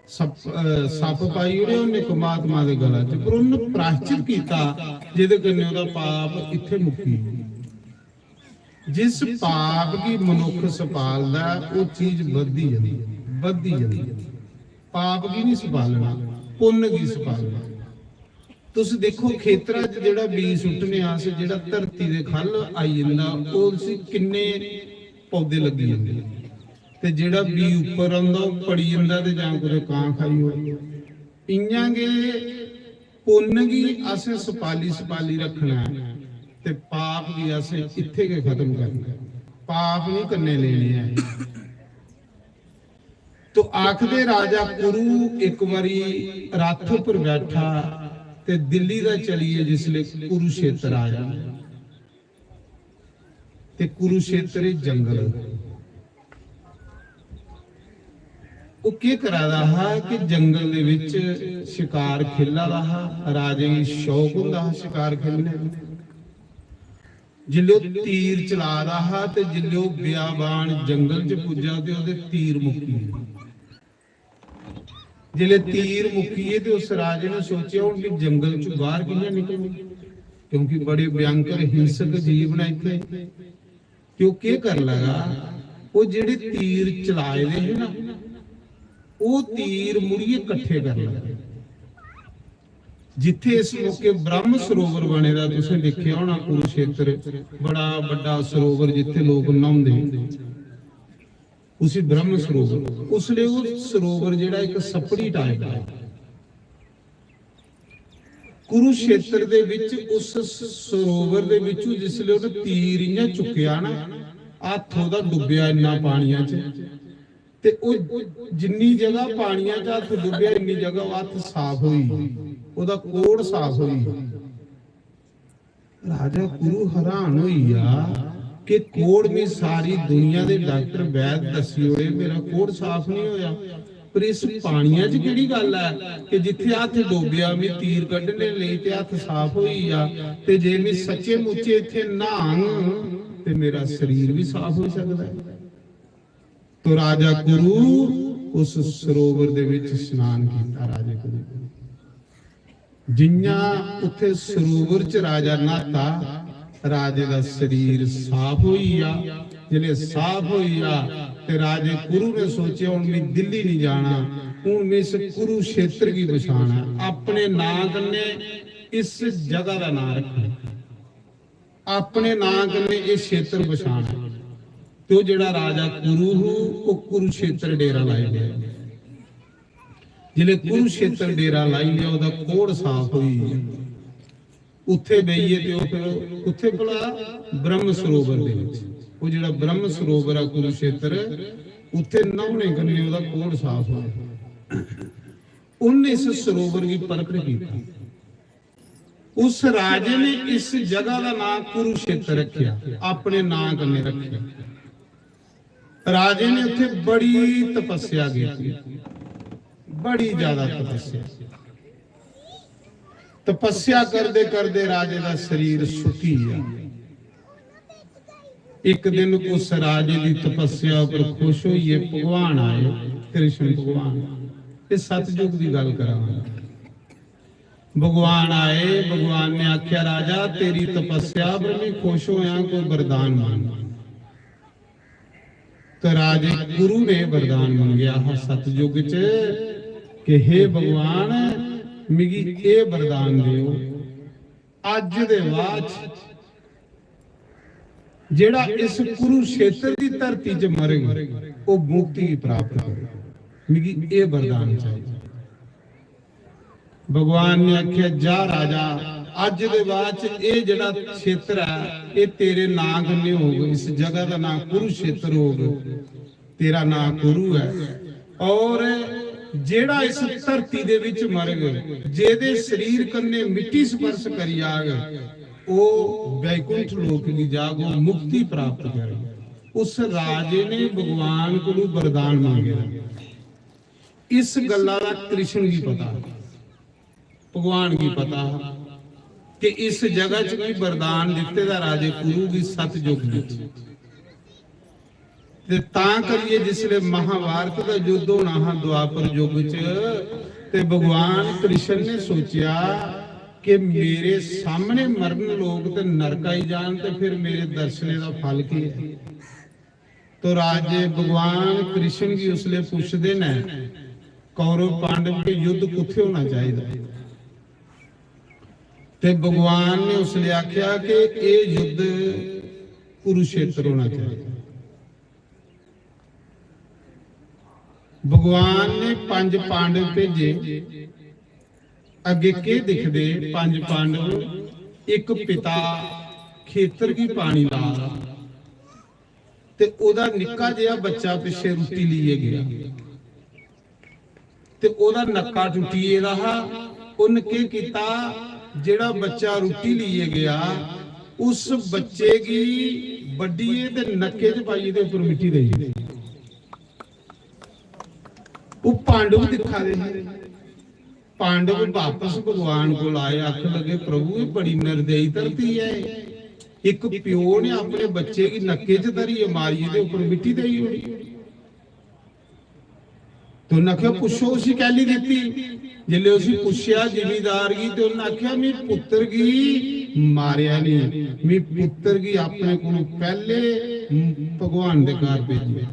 सप-, अ, सप्प पाई ओड़े उन्हें परमात्मा दे गला च, पर उन्हें प्रायश्चित कीता, जेदे कन्नै ओहदा पाप इत्थे मुक्की। जिस पाप गी मनुख सपालदा ऐ, ओह चीज बधदी जंदी, बधदी जंदी। पाप गी नहीं सपालना, पुन्न गी सपालना। तुस देखो, खेतरा च जेहड़ा बीऽ सुट्टने अस, जेहड़ा धरती दे ख'ल्ल आई जंदा, ओह उसी किन्ने पौधे लग्गी जंदे। ते जेहड़ा बीऽ उप्पर औंदा, ओह पड़ी जंदा ते जां कुतै कां खाई ओड़दा। इयां गै पुन्न गी असें सपाली सपाली रक्खना ऐ ते पाप गी असें इत्थै गै खत्म करना ऐ। पाप नहीं कन्नै लेने ऐ। तो आखदे राजा कुरु इक बारी रथ पर बैठा ते दिल्ली दा चलिए जिसले कुरुक्षेत्र आया, ते कुरुक्षेत्र एह् जंगल, ओह् केह् करा दा हा कि जंगल दे बिच शिकार खेला दा हा। राजे गी शौक होंदा हा शिकार खेलने दा। जिसलै ओह् तीर चला दा हा ते जिसलै ओह् बियाबान जंगल च पुज्जा ते ओह्दे तीर मुक्की गे। जिसलै तीर मुक्की गे ते उस राजे ने सोचेआ, "हून मैं जंगल च बाहर कि'यां निकलूं, क्योंकि बड़े भयंकर हिंसक जीव न इत्थै।" ते ओह् केह् कर लगा, ओह् जेह्ड़े तीर चलाए दे हे ना, ओह् तीर मुड़ियै कट्ठे कर लगा। जित्थै इस मौके ब्रह्म सरोवर बने दा, तुसें दिक्खेआ होना कुरुक्षेत्र, बड़ा बड्डा सरोवर जित्थै लोक न्हौंदे, उसी ब्रह्म सरोवर। उसलै ओह् सरोवर जेह्ड़ा इक सप्पड़ी टाइप दा, कुरुक्षेत्र दे बिच उस सरोवर दे बिचू जिसलै उन्नै तीर इ'यां चुक्केआ ना, हत्थ ओह्दा डुब्बेआ इन्ना पानिया च, ते ओह् जिन्नी जगह पानिया च हत्थ डुब्बेआ, इन्नी जगह ओह् हत्थ साफ होई, ओह्दा कोढ़ साफ होई। राजा कुरु हैरान होई गेआ कि कोढ़ में सारी दुनिया दे डॉक्टर वैद दस्सी ओड़े, मेरा कोढ़ साफ नहीं होया। पर इस पानिया च केह्ड़ी गल्ल ऐ कि जित्थै हत्थ डोबेआ, मी तीर कड्ढने लेई ते हत्थ साफ होई गेआ, ते जे मी सच्चे मुच्चे इत्थै न्हांग ते मेरा शरीर बी साफ होई सकदा ऐ। तो राजा कुरु उस सरोवर दे विच स्नान कीता। राजे कुरु जियां उत्थे सरोवर च राजा न्हाता, राजे दा शरीर साफ होई गेआ। जिसले साफ होई गेआ ते राजे कुरु ने सोचेआ, "हुन मी दिल्ली नहीं जाना, हुन मी इस कुरुक्षेत्र की बछाना, अपने नां कन्नै इस जगह दा नां रखना, अपने नां कन्नै एह् क्षेत्र बछाना।" ते ओह् जेह्ड़ा राजा कुरु हूं, ओह् कुरुक्षेत्र डेरा लाई लेआ। जिसले कुरुक्षेत्र डेरा लाई लेआ, ओह्दा कोढ़ साफ होई गेआ। उत्थे बेहियै ते ओह् फिर उत्थे भला ब्रह्म सरोवर दे विच, ओह् जेह्ड़ा ब्रह्म सरोवर ऐ कुरुक्षेत्र, उत्थे न्हौने कन्नै ओह्दा कोढ़ साफ होया। उन्न इस सरोवर गी प्रकट कीता। उस राजे ने इस जगह दा नां कुरुक्षेत्र रखेआ, अपने नां कन्नै रखेआ। राजे ने उत्थे बड़ी तपस्या कीती, बड़ी ज्यादा तपस्या। तपस्या करदे करदे राजे दा शरीर सुक्की गेआ। इक दिन उस राजे दी तपस्या पर खुश होइयै भगवान आए, कृष्ण भगवान। इस सतयुग दी गल्ल करा ना। भगवान आए, भगवान ने आख्या, "राजा, तेरी तपस्या पर मैं खुश होया, कोई वरदान मांग।" तो राजे कुरु ने वरदान मंगेआ हा सतयुग च कि, "हे भगवान, मिगी एह् वरदान देओ, अज्ज दे बाद च जेह्ड़ा इस कुरुक्षेत्र दी धरती च मरग, ओह् मुक्ति गी प्राप्त करग, मिगी एह् वरदान चाहिदा।" भगवान ने आखेआ, "जा राजा, अज्ज दे बाद च एह् जेह्ड़ा क्षेत्र ऐ, एह् तेरे नां कन्नै होग, इस जगह दा नां कुरुक्षेत्र होग, तेरा नां कुरु ऐ। और जेह्ड़ा इस धरती दे विच मरग, जेह्दे शरीर कन्नै मिट्टी स्पर्श करी जाग, ओह् बैकुंठ लोक गी जाग, ओह् मुक्ति प्राप्त करग।" उस राजे ने भगवान कोलू वरदान मंगे दा। इस गल्ला दा कृष्ण गी पता, भगवान गी पता हा कि इस जगह च मी वरदान दित्ते दा राजे कुरु गी सतयुग विच। ते तां करियै जिसले महाभारत दा युद्ध होना हा द्वापर युग च, ते भगवान कृष्ण ने सोचेआ कि मेरे सामने मरन लोग ते नरक आई जान, ते फिर मेरे दर्शने दा फल केह् ऐ? तो राजे भगवान कृष्ण गी उसले पुछदे न, "कौरव पांडव के युद्ध कुत्थे होना चाहिदा?" ते भगवान ने उसले आख्या कि एह् युद्ध कुरुक्षेत्र होना चाहिदा। भगवान ने पंज पांडव भेजे। अग्गे केह् दिखदे पंज पांडव? इक पिता खेतर गी पानी ला दा, ते ओह्दा निक्का जेहा बच्चा पिच्छे रुट्टी लेइयै गेआ, ते ओह्दा नक्का टुट्टी गेदा हा। उन्न केह् कीता, जेह्ड़ा बच्चा रुट्टी लेइयै गेआ, उस बच्चे गी बड्ढियै ते नक्के च पाइयै ते उप्पर मिट्टी देई दित्ती। ओह् पांडव दिक्खा दे हे। पांडव बापस भगवान कोल आए, आखन लगे, "प्रभु, एह् बड़ी निर्दयी धरती ऐ। इक प्यो ने अपने बच्चे गी नक्के च धरियै मारियै ते उप्पर मिट्टी देई ओड़ी।" ते उन्नै आखेआ, "पुच्छो उसी कैली दित्ती।" जिसलै उसी पुच्छेआ जिमीदार गी, ते उन्नै आखेआ, "मी पुत्तर गी मारेआ नेईं, मी पुत्तर गी अपने कोलू पैह्ले भगवान दे घर भेजेआ,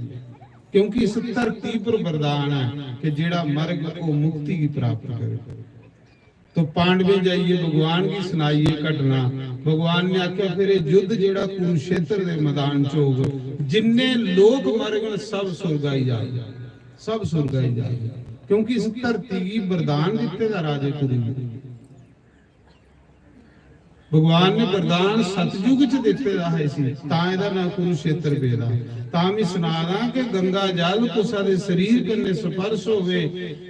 क्योंकि इस धरती पर वरदान ऐ कि जेह्ड़ा मरग ओह् मुक्ति गी प्राप्त करग।" तो पांडवें जाइयै भगवान गी सनाई एह् घटना। भगवान ने आखेआ, "फिर एह् युद्ध जेह्ड़ा कुरुक्षेत्र दे मैदान च होग, जिन्ने लोक मरगन, सब सुर्ग आई जाग, सब सुर्ग आई जाग।" क्योंकि इस धरती गी वरदान दित्ते दा राजे कुरु ने। भगवान ने वरदान सतयुग च दित्ते दा हा इसी, तां एह्दा नां कुरुक्षेत्र पेदा। तां में सना दा कि गंगा जल कुसा दे शरीर कन्नै स्पर्श होवे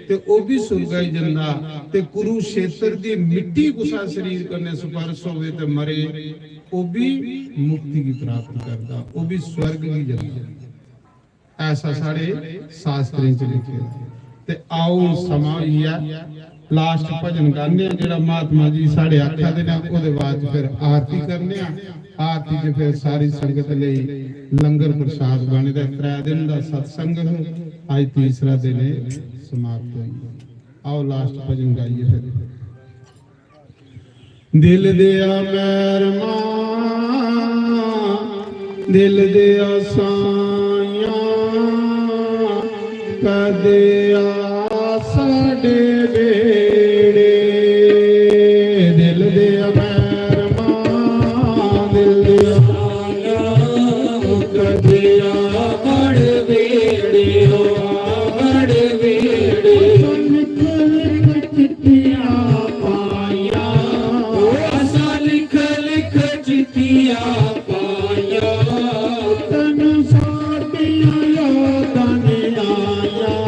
ते ओह् बी सुर्ग आई जंदा, ते कुरुक्षेत्र दी मिट्टी कुसा शरीर कन्नै स्पर्श होवे ते मरे, ओह् बी मुक्ति गी प्राप्त करदा, ओह् बी स्वर्ग गी जंदा। ऐसा साढ़े शास्त्रें च लिखे दा। ते आओ, हून समां होई गेआ, लास्ट भजन गाने आं, जेह्ड़ा महात्मा जी साढ़े आखा दे न, ओह्दे बाद च फिर आरती करने आं। आरती च फिर सारी संगत लेई लंगर प्रसाद बने दा। त्रै दिन दा सत्संग हा, अज्ज तीसरा दिन एह् समाप्त होई गेआ। आओ, लास्ट भजन गाइए फिर। दिल दिया मैरमा, दिल दिया साया, कदे आ साडे बेड़े। दिल दिया मैरमा, दिल दिया साया, कदे आ बड़ बेड़े, ओ बड़ बेड़े। लिख लिख चिट्ठियां पाइयां, ओ असां लिख लिख चिट्ठियां पाइयां। तैनू साडियां यादां नी आइयां,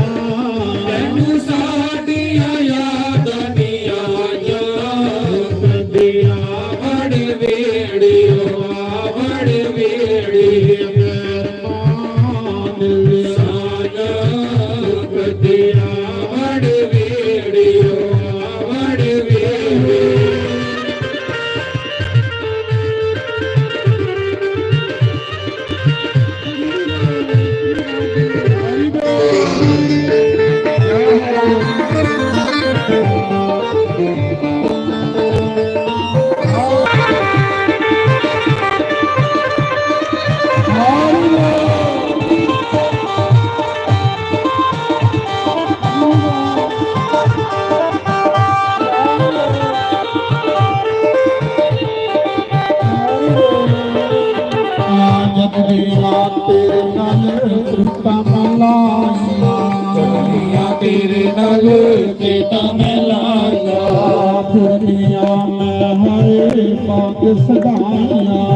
तैनू साडियां यादां नी आइयां। कदे आ बड़ बेड़े, ओ आ बड़ बेड़े। जगदिया तेरे नाल प्रीतां मैं लाइयां, जगदिया तेरे नाल प्रीतां मैं लाइयां। फिरदियां मैं हरे बाग सदाइयां,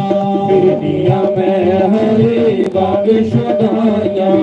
फिरदियां मैं हरे बाग सदाइयां।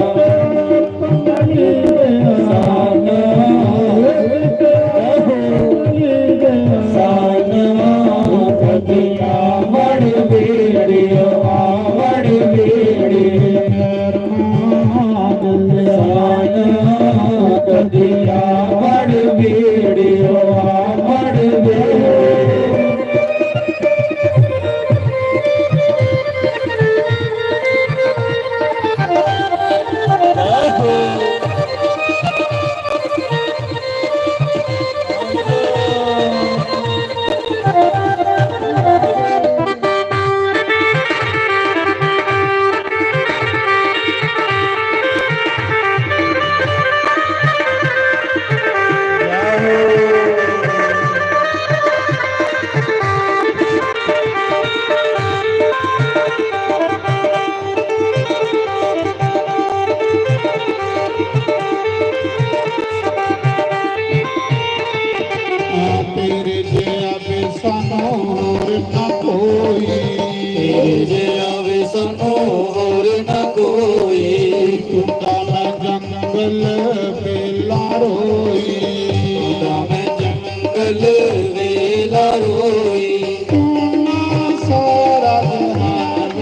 तेरे जैसा बेसन और न कोई, तेरे जैसा बेसन और न कोई। टूटा मैं जंगल बेला रोई, टूटा मैं जंगल बेला रोई। तू ना सारा जहान,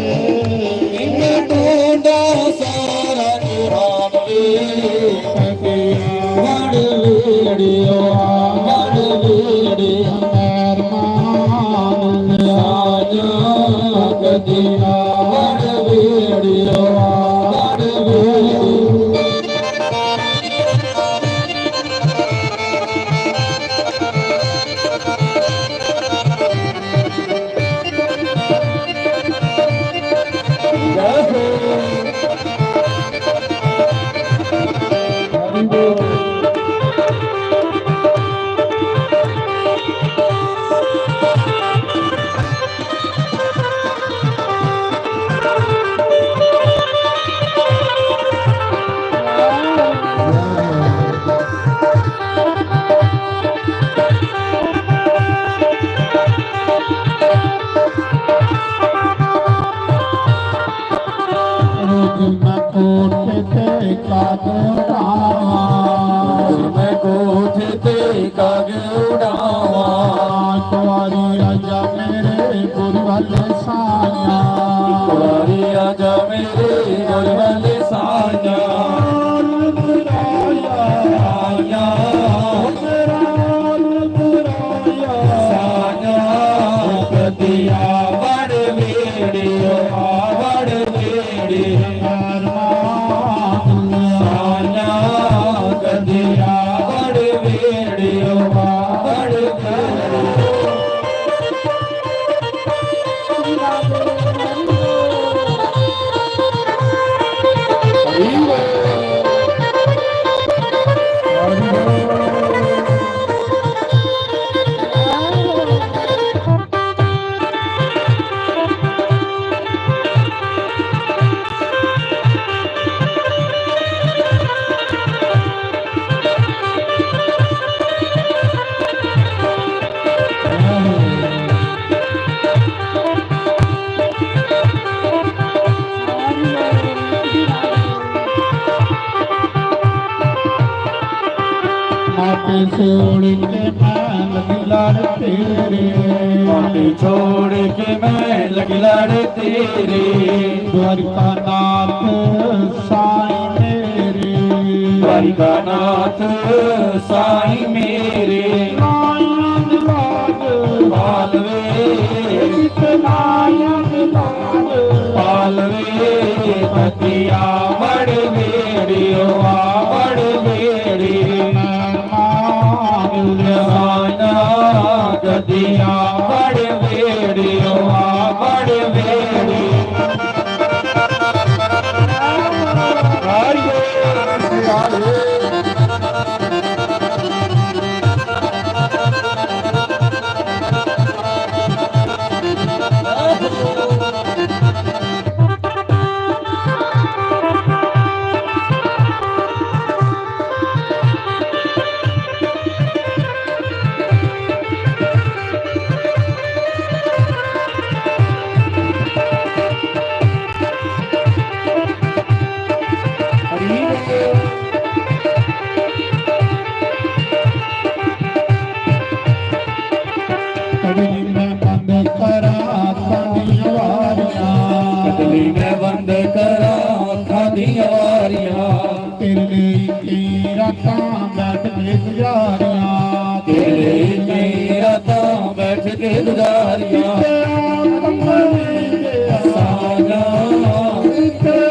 मैं ढूंढा सारा जहान। रोज मैं कोठे ते काग उड़ावां, रोज मैं कोठे ते काग उड़ावां। कुंवारी आजा मेरे गुरबल साया, कुंवारी आजा मेरे गुरबल साया। माते छोड़ के मैं लगी लड़ तेरे। माते छोड़ के मैं लगी लड़ तेरे। द्वारिका नाथ साईं मेरे। द्वारिका नाथ साईं मेरे। नायक लाज पालवे। नायक लाज पालवे। पतिया बड़ बेड़ियो आ बड़ बेड़ी। जमाना गदिया बड़ बेड़ियो आ बड़ बेड़ी। कदली मैं बंद करा अखां दियां वारियां। कदली मैं बंद करा अखां दियां वारियां। तेरे लेई केई रातां बैठ के गुजारियां। तेरे लेई केई रातां बैठ के गुजारियां। इत्थे आ कमली दे आ। साजा। इत्थे आ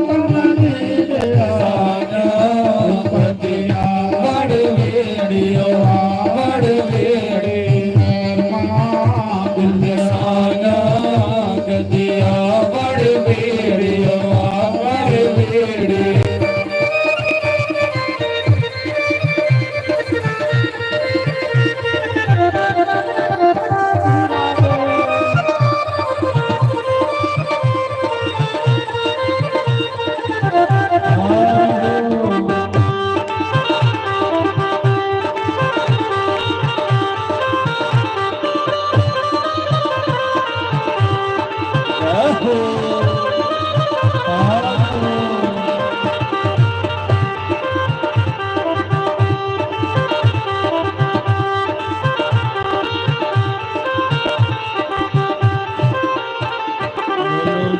कमली दे आ। साजा। पतिया बड़ वेड़ियो आ बड़ वेड़ी। मेहरबान दिल साजा। गदिया बड़ वेड़ियो आ बड़ वेड़ी। बोलो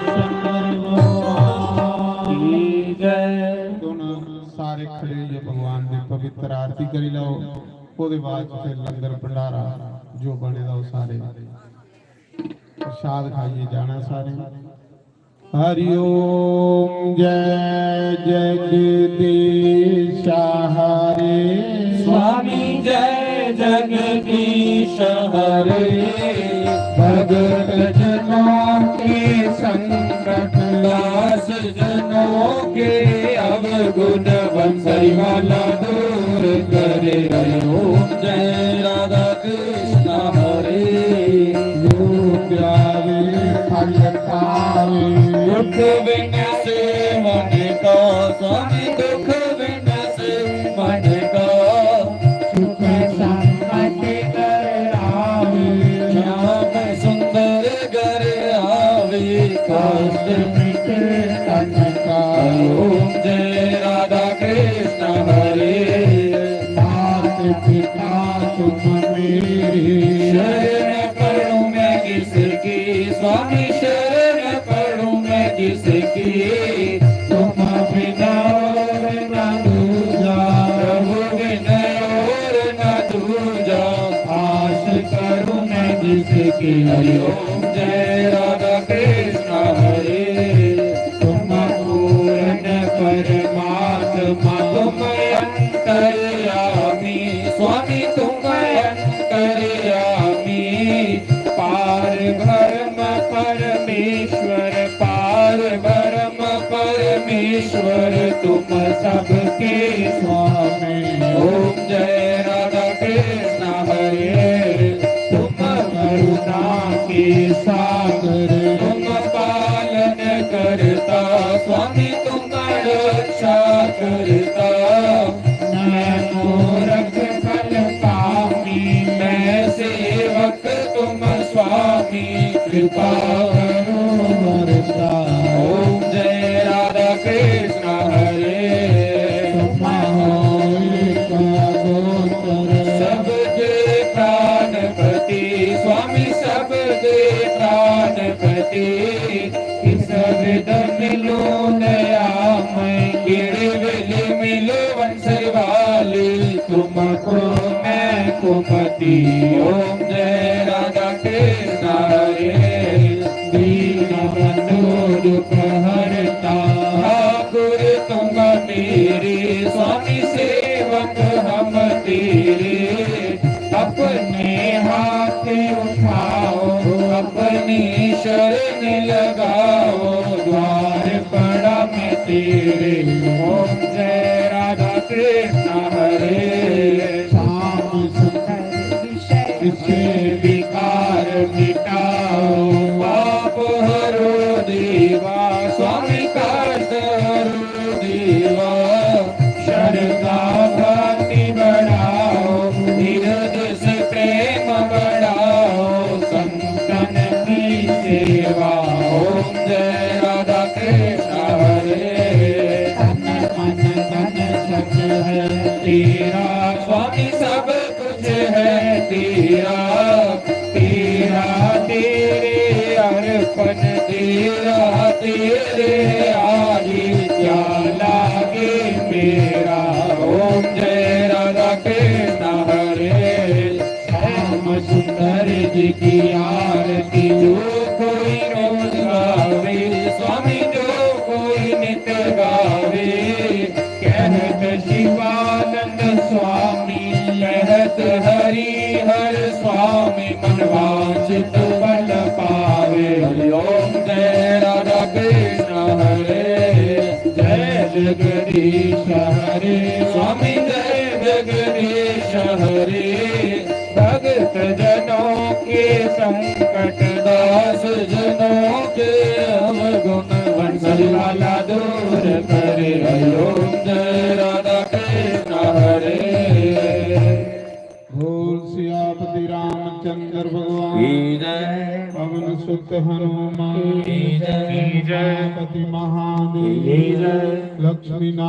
शंकर भगवान की जय। तुम सारे खड़े होइए भगवान की पवित्र आरती करी लो। ओदे बाद फिर लंगर भंडारा जो बने दा, ओह् सारे प्रसाद खाइए जाना सारे। हरि ओम। जय जगदीश हरे। स्वामी जय जगदीश हरे। भगत जनों के संकट, दास जनों के अवगुण, बंसरी वाला दूर करे। हरि ओम। जय राधा कृष्ण हरे। जो ध्यावे फल पावे। दुख विनसे मन का, स्वामी दुख विनसे मन का। सुख संपत्ति घर आवे। श्याम सुंदर घर आवे। कष्ट मिटे तन का। ओम जय राधा कृष्ण हरे। मात पिता तुम मेरे। शरण पड़ूं मैं किसकी, स्वामी शरण पड़ूं मैं किसकी। तुम बिना और न दूजा, प्रभु बिना और न दूजा। आस करूं मैं जिसकी। हरि ओम। जय राधा कृष्ण हरे। तुम पूर्ण परमात्मा, तुम अंतर्यामी, स्वामी तुम अंतर्यामी। ईश्वर तुम सबके स्वामी। ओम जय राधा कृष्ण हरे। तुम करुणा के सागर, तुम पालन करता, स्वामी तुम रक्षा करता। मैं मूरख फल पामी, मैं सेवक तुम स्वामी, कृपा करो वरदान। ओम जय राधा कृष्ण हरे। तुम हो एक गोचर। सबके प्राणपति स्वामी, सबके प्राणपति। किस विध मिलो दया मैं, केड़े वेले मिलो वंशवाली, तुमको मैं कुमति। ओम जय राधा कृष्ण हरे। दीन बंधु दुख हरता, ठाकुर तुम मेरे, स्वामी सेवक हम तेरे। अपने हाथ उठाओ, अपनी शरण लगाओ, द्वार पड़ा मैं तेरे। ओम जय राधा कृष्ण हरे। श्याम सुंदर विषय से विकार मिटाओ, पाप हरो देवा, स्वामी कष्ट हरो देवा। श्रद्धा भक्ति बढ़ाओ, धीरज से प्रेम बढ़ाओ, संतन की सेवा। ओम जय राधा कृष्ण हरे। तन मन धन सब है तेरा, स्वामी सब कुछ है तेरा। तेरा तेरे अर्पण, तेरा तेरे आदि, क्या लागे मेरा। ओम जय राधा कृष्ण हरे। श्याम सुंदर जी की आरती जो कोई रोज गावे, स्वामी जो कोई नित गावे। कहत शिवानंद स्वामी कहत हरि हर स्वामी, मनवांछित फल पावे। हरि ओम जय राधा कृष्ण हरे। जय जगदीश हरे स्वामी, जय जगदीश हरे। भक्त जनों के संकट, दास जनों के अवगुण, वंशज वाला दूर करे। हरि ओम जय राधा कृष्ण हरे। बोल सियापति रामचंद्र भगवान की जय। पवन सुत हनुमान की जय। पति महादेव की जय। लक्ष्मी नारायण